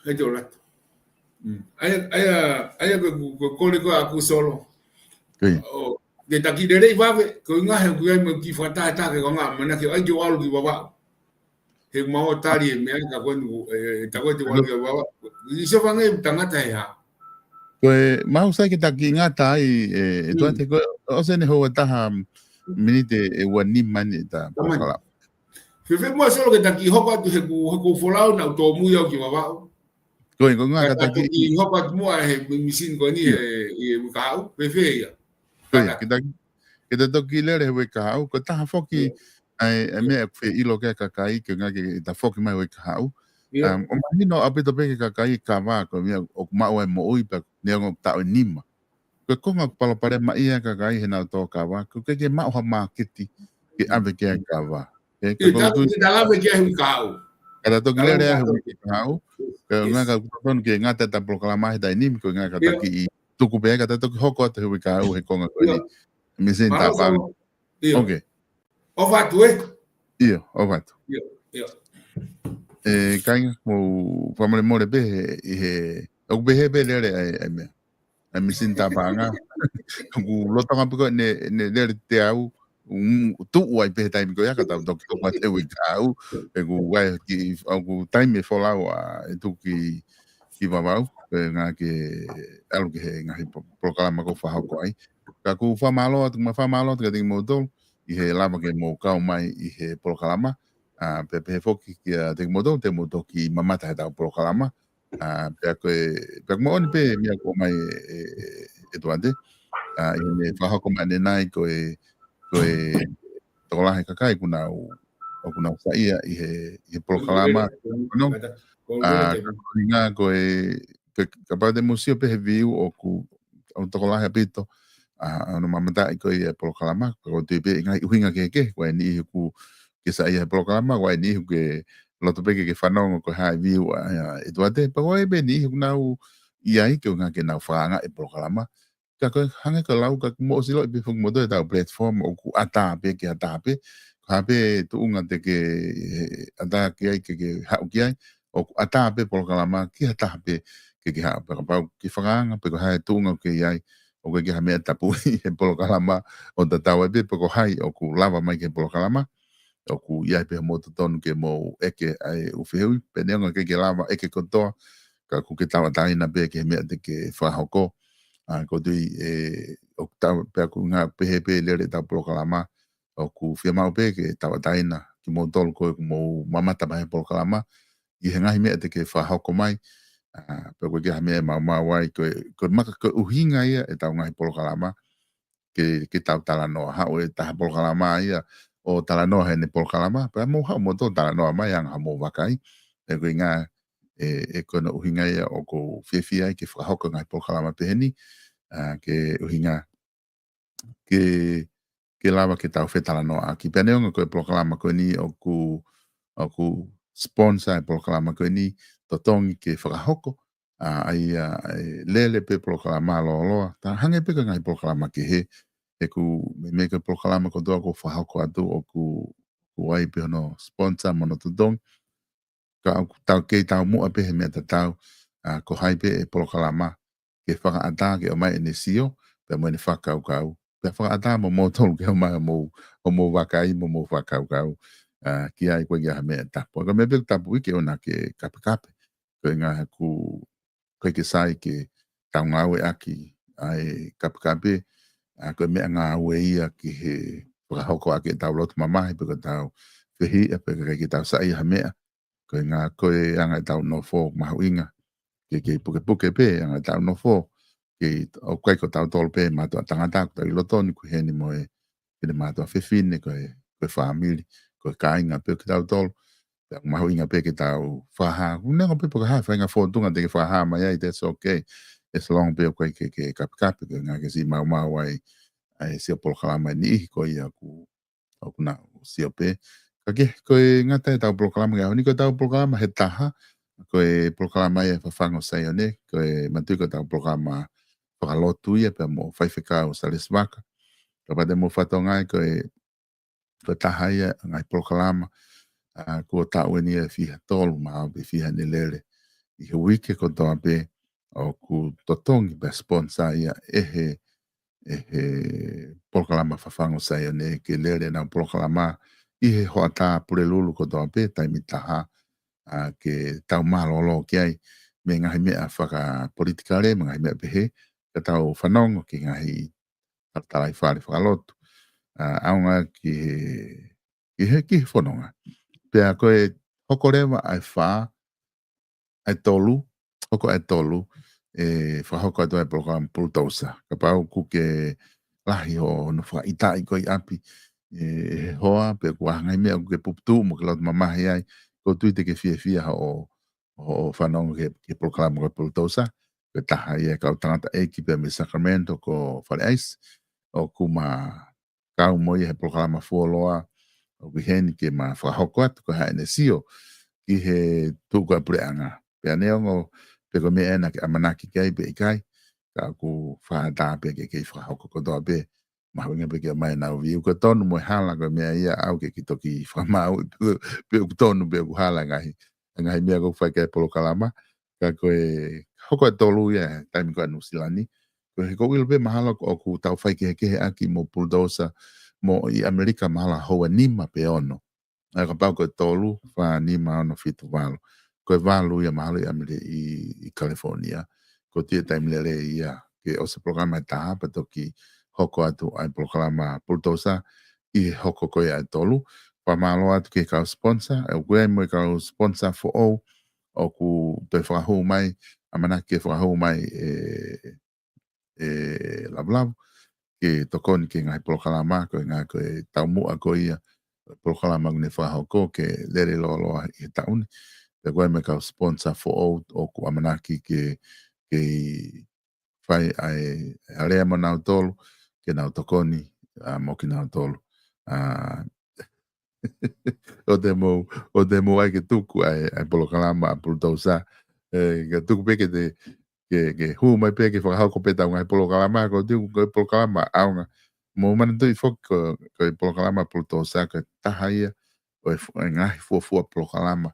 Hai te ola. Mm. ʻA ia, ʻa ia, ʻa ia ko e, ko e kole ko ē ʻaʻaku Solo. Ko ia. ʻO, ke ta kiʻi lelei vave, ko e ʻuhinga he ʻoku ʻi ai mo e kiʻi fakataha ke ko e ʻuhinga, manako ke ʻai ke u ʻalu ki Vavaʻu. He mau tali e meʻa ka ko eni, ē, ta ko e te u ʻalu ki Vavaʻu. ʻI so fange tangata he hā. Ko e mau sai ke ta kiʻi ngata ai, ē, ʻe Mm. Tuate ko e, ʻosi eni houa ʻe taha miniti ʻe ua nima ni ta Tamai. pōkala. Fēfē muʻa Solo ke ta kiʻi hoko atu he ʻoku, he ʻoku folau naʻa ku tōmui au ki Vavaʻu. Ko ia, ko e ʻuhinga Ka ka ta ta kiʻi kiʻi hoko atu muʻa he mi-, misini ko eni Ia. he, he uike kahaʻu, fēfē ia. Ko ia, Ka ke ta, ke ta toki lele he uike kahaʻu, ko e taha foki Ia. ʻa e, ʻa e meʻa ʻoku fie ʻilo ki ai e kakai, ko e ʻuhinga ke ta foki mai he uike kahaʻu. ʻIo. Um, ʻoku mahino ʻaupito pē ki he kakai kava, ko e meʻa ʻoku maʻu ai moʻui pea neongo taʻu ʻe nima. Ko e konga ʻoku palopalemaʻi ʻa e kakai heʻenau tō kava, ko e ʻikai ke maʻu ha māketi ke ʻave ki ai e kava. Ke, ka ʻIo, ko e tau tui ki ta lave ki ai he uike kahaʻu. Ka ta toki Ka lele lave ai he ki uike kahaʻu. Ka Yes. ngā ka totonu ke ngata ʻetau polokalama he taimi ni, ko e ngā ka ta Io. kiʻi tuku pē, ka ta toki hoko atu he uike kahaʻu he konga ko eni. Io. Misi Mālō, tāpanga. Solo. ʻIo. Ok. ʻOfa atu, ē? ʻIo, ʻofa atu. ʻIo, ʻio. E, kāinga, mou fakamolemole pē he, ʻi he, ʻoku pehē pē lele ʻa e, ʻa e meʻa. ʻA e misi tāpanga. ʻOku lolotonga pē ko ē ne, ne lele te au, um, tuʻu ai pē he taimi ko ia ka tau toki hoko atu he uike kahaʻu. Pea ʻoku ʻi ai ki, ʻoku taimi e folau ʻa e tuku ki, ki Vavau. Pea ngā ke ʻalu ki he ngaahi po-, polokalama ʻoku fakahoko ai. Ka ʻoku fakamālō atu, ma fakamālō atu kiate kimoutolu, ʻi he lava ke mou kau mai ʻi he polokalama. ʻA, pea pehē foki kiate kimoutolu, te mou toki mamata heʻetau polokalama. ʻA, pea ko e, pea ʻoku moʻoni pē meʻa ʻoku ʻomai ʻe, ʻe, ʻe Tuate. ʻA, ʻi heʻene fakahoko mai ʻanenai ko e, ko e tokolahi e kakai ʻoku nau, ʻoku nau saiʻia ʻi he, ʻi he polokalama. Kongolele, Ano, kongolele, ʻa, kongolele. Ka ko e ʻuhinga ko e, ka, kapau te mou sio pē he view ʻoku, ʻoku tokolahi ʻaupito, ʻa, ʻa hono mamataʻi ko ia e polokalama, ka ʻoku ou tui pē ʻi he ngaahi ʻuhinga kehekehe, ko e niʻihi ʻoku ke saiʻia he polokalama, ko e niʻihi ʻoku ke loto pē ke ke fanongo ko e hā e view ʻa, ʻa, ʻe Tuate, pea ko e pē niʻihi ʻoku nau ʻi ai ke ʻuhinga ke nau fakaangaʻi e polokalama, ka ko e hangē ko e lau ka mou ʻosi ʻiloʻi pē foki moutolu ʻetau platform ʻoku ʻatā pē ki ha taha pē, ko e hā pē tuʻunga te ke, he, ʻatā ki ai ke, ke haʻu ki ai, ʻoku ʻatā pē polokalama ki ha taha pē ke, ke haʻu pē kapau ke fakaanga pē ko e hā e tuʻunga ʻoku ke ʻi ai, ʻoku ʻikai ke ha meʻa tapuʻi he polokalama ʻo tatau ai pē pe ko hai ʻoku lava mai ki he polokalama, ʻoku ʻi ai pē hoʻomou totonu ke mou ʻeke ʻa e ʻū fehuʻi, pea neongo ʻikai ke lava ʻeke kotoa, ka ʻoku ke tauʻatāina pē ki he meʻa te ke fakahoko. ʻA, ʻoku ou tui ʻe, ʻoku tau, pea ʻoku ngā pehē pē lele ʻetau polokalama, ʻoku fiemaʻu pē ke tauʻatāina kimoutolu ko ē ʻoku mou mamata mai he polokalama, ʻi he ngaahi meʻa te ke fakahoko mai, ʻa, pea ʻoku ʻikai ke ha meʻa maumau ai, ko e, ko e maka ko e ʻuhinga ia ʻetau ngaahi polokalama, ke, ke tau talanoa, haʻu e taha polokalama ia, ʻo talanoa heʻene polokalama, pea mou haʻu moutolu talanoa mai, anga hoʻomou vakai, ʻe ko e ʻuhinga, ʻe, ʻe ko hono ʻuhinga ia ʻoku ou fiefia ai ke fakahoko e ngaahi polokalama pehē ni, ʻa, ke ʻuhinga, ke, ke lava ke tau fetalanoaʻaki. Pea neongo ko e polokalama ko eni ʻoku, ʻoku sponsor e polokalama ko eni, totongi ke fakahoko, ʻa, ʻa ia, ʻe lele pē polokalama lōloa, ta hangē pē ko e ngaahi polokalama kehe, ʻoku, meimei ko e polokalama kotoa ʻoku fakahoko atu ʻoku, ʻoku ʻi ai pē hono sponsor mo hono totongi, ka ʻoku tau kei taumuʻa pē he meʻa tatau, ʻa, ko hai pē e polokalama ke fakaʻatā ke ʻomai ʻene sio, pea mo ʻene fakakaukau. Pea fakaʻatā mo moutolu ke ʻomai hoʻomou, hoʻomou vakai mo hoʻomou fakakaukau, ʻa, ki ai ʻoku ʻikai ke ha meʻa tapu. Ka meʻa pē ʻoku tapuʻi ke ʻoua ke kapekape. Ko e ʻuhinga ʻoku ʻikai ke sai ke tau ngāueʻaki ʻa e kapekape, ʻa, ko e meʻangāue ia ki he fakahoko ʻaki ʻetau lotu mamahi, pe ko ʻetau fehiʻa, pe ko e ʻikai ke tau saiʻia ha meʻa. Ko e ʻuhinga ko e anga ʻetau nofo mahuʻinga, ke, ke pukepuke pē anga ʻetau nofo, ke ʻoku ʻikai ko tautolu pē mātuʻa tangata, ʻoku tau ʻi loto ni, ko heni mo e, pē ne mātuʻa fefine, ko e, ko e fāmili, ko e kāinga pē kitautolu, pea ʻoku mahuʻinga pē ke tau fakahā, neongo pē pe ko e hā e faʻahinga fōtunga te ke fakahā mai ai, that's okay. As long pē ʻoku ʻikai ke, ke kapekape, ko e ʻuhinga ke siʻi maumau ai, ʻa e sio polokalama ʻe niʻihi ko ia ʻoku ʻoku nau sio pē. Ka ke, ko e ngata ʻetau polokalama ki he ʻaho ni, ko ʻetau polokalama he taha, ko e polokalama ia Fafangu ʻo Saione, ko e matui ko ʻetau polokalama fakalotu ia pea mo Faifekau Salesi Vaka. Kapau te mou fakatokangaʻi ko e, ko e taha ia ngaahi polokalama, ʻa, kuo taʻu eni ʻe fiha tolu, mahalo pē fiha ʻene lele. ʻI he uike kotoa pē, ʻoku totongi pea sponsor ia ʻe he, ʻe he polokalama Fafangu ʻo Saione ke lele ʻenau polokalama ʻi he hoʻatā Pulelulu kotoa pē taimi taha, ʻa, ke tau mālōlō ki ai mei he ngaahi meʻa fakapolitikale, mo e ngaahi meʻa pehē, ka tau fanongo ki he ngaahi talatalaifale fakalotu, ʻa, ʻaonga ki he, ki he, ki he fononga. Pea ko e hoko leva ʻa e fā, ʻa e tolu, hoko ʻa e tolu, ʻe fakahoko atu ʻa e polokalama Pulutousa. Kapau ʻoku ke lahi hono fakaʻitaʻi ko ē ʻi ʻapi, ʻe, he hoa, pe ʻoku ʻi ai ha ngaahi meʻa ʻoku ke puputuʻu mo ke loto mamahi ai, ʻoku ou tui te ke fiefia hoʻo, ʻo fanongo ki he, ki he polokalama ko e Pulutousa, ko e taha ia e kau tangataʻeiki pea mei Sacramento ko Fale ʻAisi, ʻoku ma kau mo ia he polokalama fuoloa, ʻoku ʻi heni ke ma fakahoko atu ko e hā ʻene sio ki he tuʻu ko ē ʻa e puleʻanga. Pea neongo pe ko e meʻa ena ke ʻamanaki ki ai pe ʻikai, ka ʻoku fakaʻatā pē ke kei fakahoko kotoa pē, mahuʻinga pē ke ʻomai ʻenau view. Ko e tonu mo e hala ko e meʻa ia ʻaʻau ke kei toki fakamāuʻi pe, pe ʻoku tonu pe ʻoku hala e ngaahi, e ngaahi meʻa ʻoku fai ki ai e polokalama. Ka ko e hoko ʻe tolu ia he taimi ko ē ʻa Nuʻusila ni. Ko e he ʻoku ou ʻilo pē mahalo ʻoku, ʻoku tau faikehekeheʻaki mo Pulutousa mo ʻi ʻAmelika mahalo houa nima pe ono. ʻA ia kapau ko e tolu, fā, nima, ono, fitu, valu. Ko e valu ia mahalo ʻi ʻAmeli-, ʻi, ʻi California. ʻOku ʻi ai e taimi lelei ia ke ʻosi e polokalama ʻe taha pea toki hoko atu ai e polokalama Pulutousa ʻi he hoko ko ia ʻe tolu. Fakamālō atu ki he kau sponsor, ʻoku ʻi ai mo e kau sponsor foʻou, ʻoku toe fakahū mai, ʻamanaki ke fakahū mai ʻe, ʻe Lavulavu, ke tokoni ki he ngaahi polokalama, ko e ngaahi ko e taumuʻa ko ia, polokalama ʻoku ne fakahoko ke lele lōloa ʻi he taʻu ni. Pea ʻoku ʻi ai mo e kau sponsor foʻou ʻoku ʻamanaki ke, ke fai ʻa e, ʻa e lea mo nautolu, ke nau tokoni, ʻa, mo kinautolu. ʻA, ʻoua te mou, ʻoua te mou ʻai ke tuku ʻa e, ʻa e polokalama ʻa Pulutousa. ʻE, ke tuku pē ke te, ke, ke hū mai pē ke fakahoko pē ʻetau ngaahi polokalama, ko e tuku ko e polokalama ʻaonga. Mou manatuʻi foki ko, ko e polokalama Pulutousa, ko e taha ia ʻo e fu-, e ngaahi fuofua polokalama,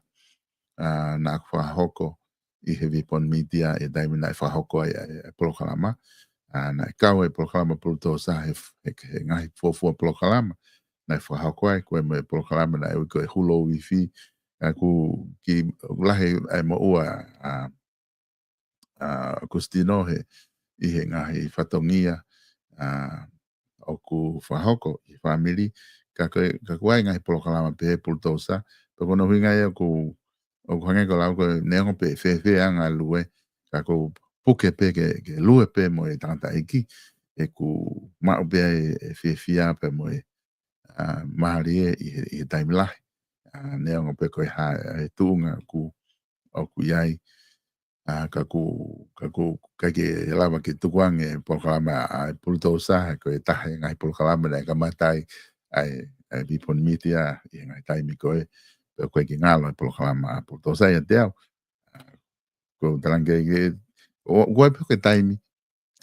ʻa, naʻa ku fakahoko ʻi he Vipon Media ʻi he taimi naʻe fakahoko ai ʻa e, ʻa e polokalama. ʻA, naʻe kau e polokalama Pulutousa he, he, he ngaahi fuofua polokalama naʻe fakahoko ai, ko e mo e polokalama naʻe ui ko e Hulou Ifi. ʻA, ʻoku kiʻi lahi ʻa e moʻua ʻa, ʻa Kusitino he, ʻi he ngaahi fatongia, ʻa, ʻoku fakahoko ʻi he fāmili, ka ko e, ka ʻoku ʻi ai e ngaahi polokalama pehē Pulutousa, pea ko hono ʻuhinga ia ʻoku, ʻoku hangē ko e lau ko e neongo pe fēfē ʻa e anga e lue, ka ʻoku puke pē ke, ke lue pē mo e tangataʻeiki, ʻoku maʻu pē ʻa e, e fiefia pea mo e, ʻa, mālie ʻi he, ʻi he taimi lahi. ʻA, neongo pe ko e hā e tuʻunga ʻoku, ʻoku ʻi ai. ʻA, ka ʻoku, ka ʻoku ʻikai ke lava ke tukuange e polokalama ʻa e Pulutousa, he ko e taha e ngaahi polokalama naʻe kamata ai ʻa e, ʻa e Vipon Media ʻi he ngaahi taimi ko ē, pea ʻoku ʻikai ke ngalo e polokalama ʻa Pulutousa ʻiate au. ʻA, ʻoku ou talaange ke, ʻo, ʻoku ʻi ai pē ko e taimi,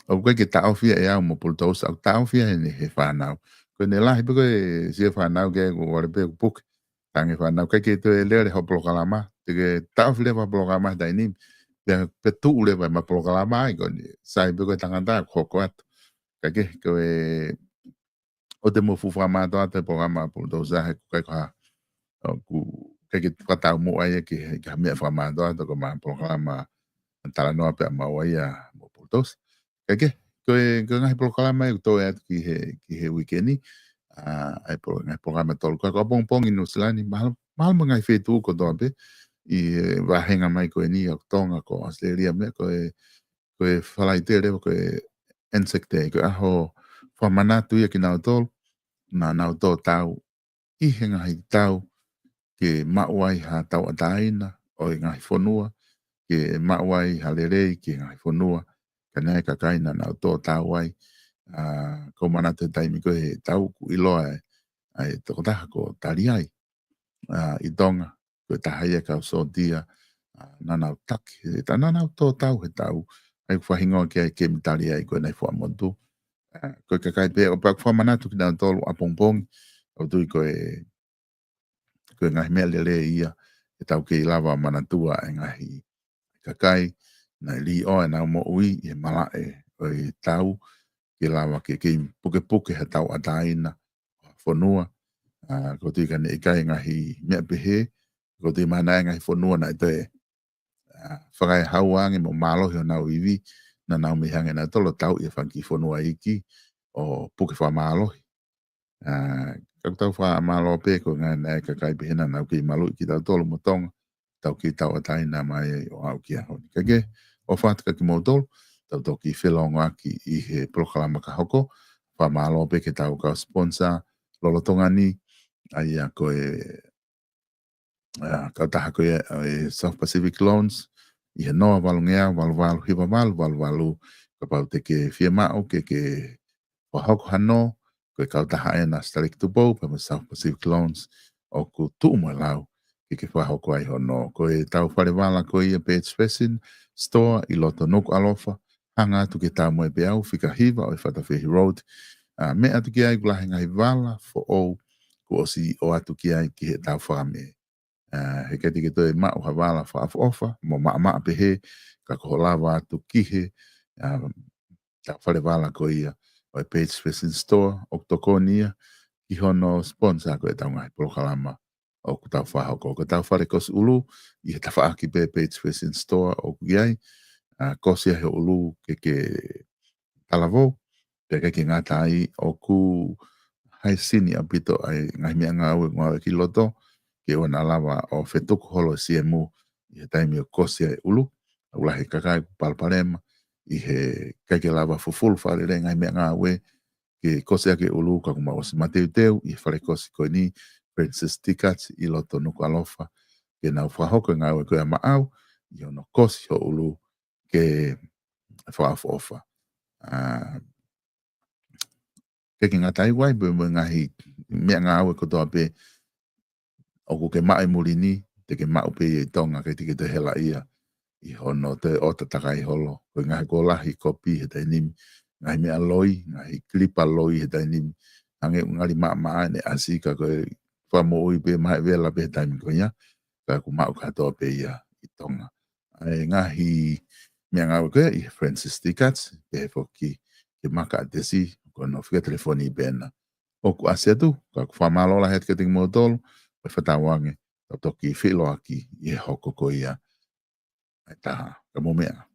ʻoku ʻikai ke taʻofi ia ʻe au mo Pulutousa, ʻoku taʻofi ia he, he fānau. Ko ʻene lahi pē ko e sio e fānau ki ai, ʻoku vale pē ʻoku puke. Tangi fānau, ʻikai ke toe lele hoʻo polokalama, te ke taʻofi leva polokalama he taimi ni, pea, pea tuʻu leva ʻema polokalama ai ko eni, sai pē ko e tangata ʻoku hoko atu. Ka ke, ko e, ʻoua te mou fuʻu fakamātoato e polokalama Pulutousa he ʻoku ʻikai ko ha, ʻoku ʻikai ke fakataumuʻa ia ki he, ki ha meʻa fakamātoato ko ʻema polokalama talanoa pē ʻa maua ia mo Pulutousa. Ka ke, ko e, ko e ngaahi polokalama ʻoku toe atu ki he, ki he uike ni, ʻa, ʻa e polo-, ngaahi polokalama ʻe tolu. Ka ko ʻapongipongi Nuʻusila ni, mahalo, mahalo mo e ngaahi feituʻu kotoa pē, ʻi he vāhenga mai ko eni ʻa Tonga, ko ʻAositelēlia mo e, ko e, ko e Falaite leva, ko e Anzac Day, ko e ʻaho fakamanatu ia kinautolu naʻa nau tō tau ʻi he ngaahi tau ke maʻu ai ha tauʻatāina ʻo e ngaahi fonua, ke maʻu ai ha lelei ki he ngaahi fonua, ka naʻe ʻi ai e kakai naʻa nau tō tau ai. ʻA, ʻoku ou manatu he taimi ko ē he tau ʻoku ʻiloa ai, ʻa e tokotaha ko Taliai, ʻa, ʻi Tonga, ko e taha ia e kau sōtia, ʻa, naʻa nau taki, he ta-, naʻa nau tō tau he tau, ʻa ia ʻoku fakahingoa ki ai e Kemi Taliai ko ē naʻe fuamotu. ʻA, ko e kakai pē, ʻoku ou fakamanatu kinautolu ʻapongipongi, ʻoku ou tui ko e, ko e ngaahi meʻa lelei ia, ʻetau kei lava manatua e ngaahi kakai naʻe līʻoa ʻenau moʻui ʻi he malaʻe ʻo e tau, ke lava ke kei pukepuke ha tauʻatāina ʻo ha fonua. ʻA, ʻoku ou tui ka ne ʻikai e ngaahi meʻa pehē, ʻoku ou tui mahalo ʻe ngaahi fonua naʻe toe, ʻa, fakaehaua ange mo mālohi honau ivi, naʻa nau mei hanga ʻe nautolu ʻo tauʻi e fanga kiʻi fonua iiki ʻo puke fakamālohi. ʻA, ka ʻoku tau fakamālō pē ko e ngaahi naʻe kakai pē he naʻa nau kei maluʻi kitautolu mo Tonga, tau kei tauʻatāina mai ai ʻo aʻu ki he ʻaho ni. Ka ke, ʻofa atu kia kimoutolu, tau toki felōngoaki ʻi he polokalama ka hoko, fakamālō pē ki heʻetau kau sponsor lolotonga ni, ʻa ia ko e ʻa, kautaha ko ia ʻa e South Pacific Loans, ʻi he noa valu ngeau valu valu hiva valu valu valu, kapau te ke fiemaʻu ke ke fakahoko ha nō, ko e kautaha ʻena ʻa Staleki Tupou, pea mo e South Pacific Loans, ʻoku tuʻu mo e lau ke ke fakahoko ai hoʻo nō. Ko ʻetau fale vala ko ia Page Fashion Store ʻi loto Nukuʻalofa, hanga atu ki he Taumoepeau, fika hiva ʻo e Fatafehi Road. ʻA, meʻa atu ki ai, ʻoku lahi e ngaahi vala foʻou kuo ʻosi ʻoatu ki ai ki heʻetau fakameʻe. ʻA, he ʻikai te ke toe maʻu ha vala fakaʻofoʻofa mo maʻamaʻa pehē, ka ko hoʻo lava atu ki he, ʻa, ʻetau fale vala ko ia ʻo e Page Fashion Store, ʻoku tokoni ia ki hono sponsor ko ʻetau ngaahi polokalama ʻoku tau fakahoko. Ko ʻetau fale kosi ʻulu ʻi he tafaʻaki pē Page Fashion Store ʻoku ʻi ai, ʻa, kosi ai hoʻo ʻulu ke ke talavou, pea ʻikai ke ngata ai, ʻoku haʻi sini ʻaupito ʻa e ngaahi meʻangāue ʻoku ngāue ki loto, ke ʻoua naʻa lava ʻo fetuku holo e siemu ʻi he taimi ʻoku kosi ai e ʻulu. ʻOku lahi e kakai ʻoku palopalema ʻi he ʻikai ke lava fufulu fakalelei e ngaahi meʻangāue, ke kosi ʻaki e ʻulu, ka ʻoku mau ʻosi mateuteu ʻi he fale kosi ko eni, Francis Tickets ʻi loto Nukuʻalofa, ke nau fakahoko e ngāue ko ia maʻau ʻi hono kosi hoʻo ʻulu ke fakaʻofoʻofa. ʻA, ʻikai ke ngata ai, ʻoku ʻi ai pē mo e ngaahi meʻangāue kotoa pē ʻoku ke maʻu ʻi muli ni, te ke maʻu pē ia ʻi Tonga, ʻikai te ke toe helaʻia ʻi hono toe ʻota takai holo. Ko e ngaahi, kuo lahi kopi he taimi ni, ngaahi meʻa loi, ngaahi kilipa loi he taimi ni, hangē ʻoku ngali maʻamaʻa ʻene ʻasi, ka ko e fakamoʻui pē maʻu e vela pē he taimi ko ia, ka ʻoku maʻu kātoa pē ia ʻi Tonga. ʻA e ngaahi meʻangāue ko ia ʻi he Francis Tickets, pehē foki ki he Maka ʻa Tesi, ko hono fika telefoni pē ʻena ʻoku ʻasi atu. Ka ʻoku fakamālō lahi atu kiate kimoutolu, ʻo e fakatauange, tau toki feʻiloaki ʻi he hoko ko ia ʻa e taha. Ka mou meʻa ā.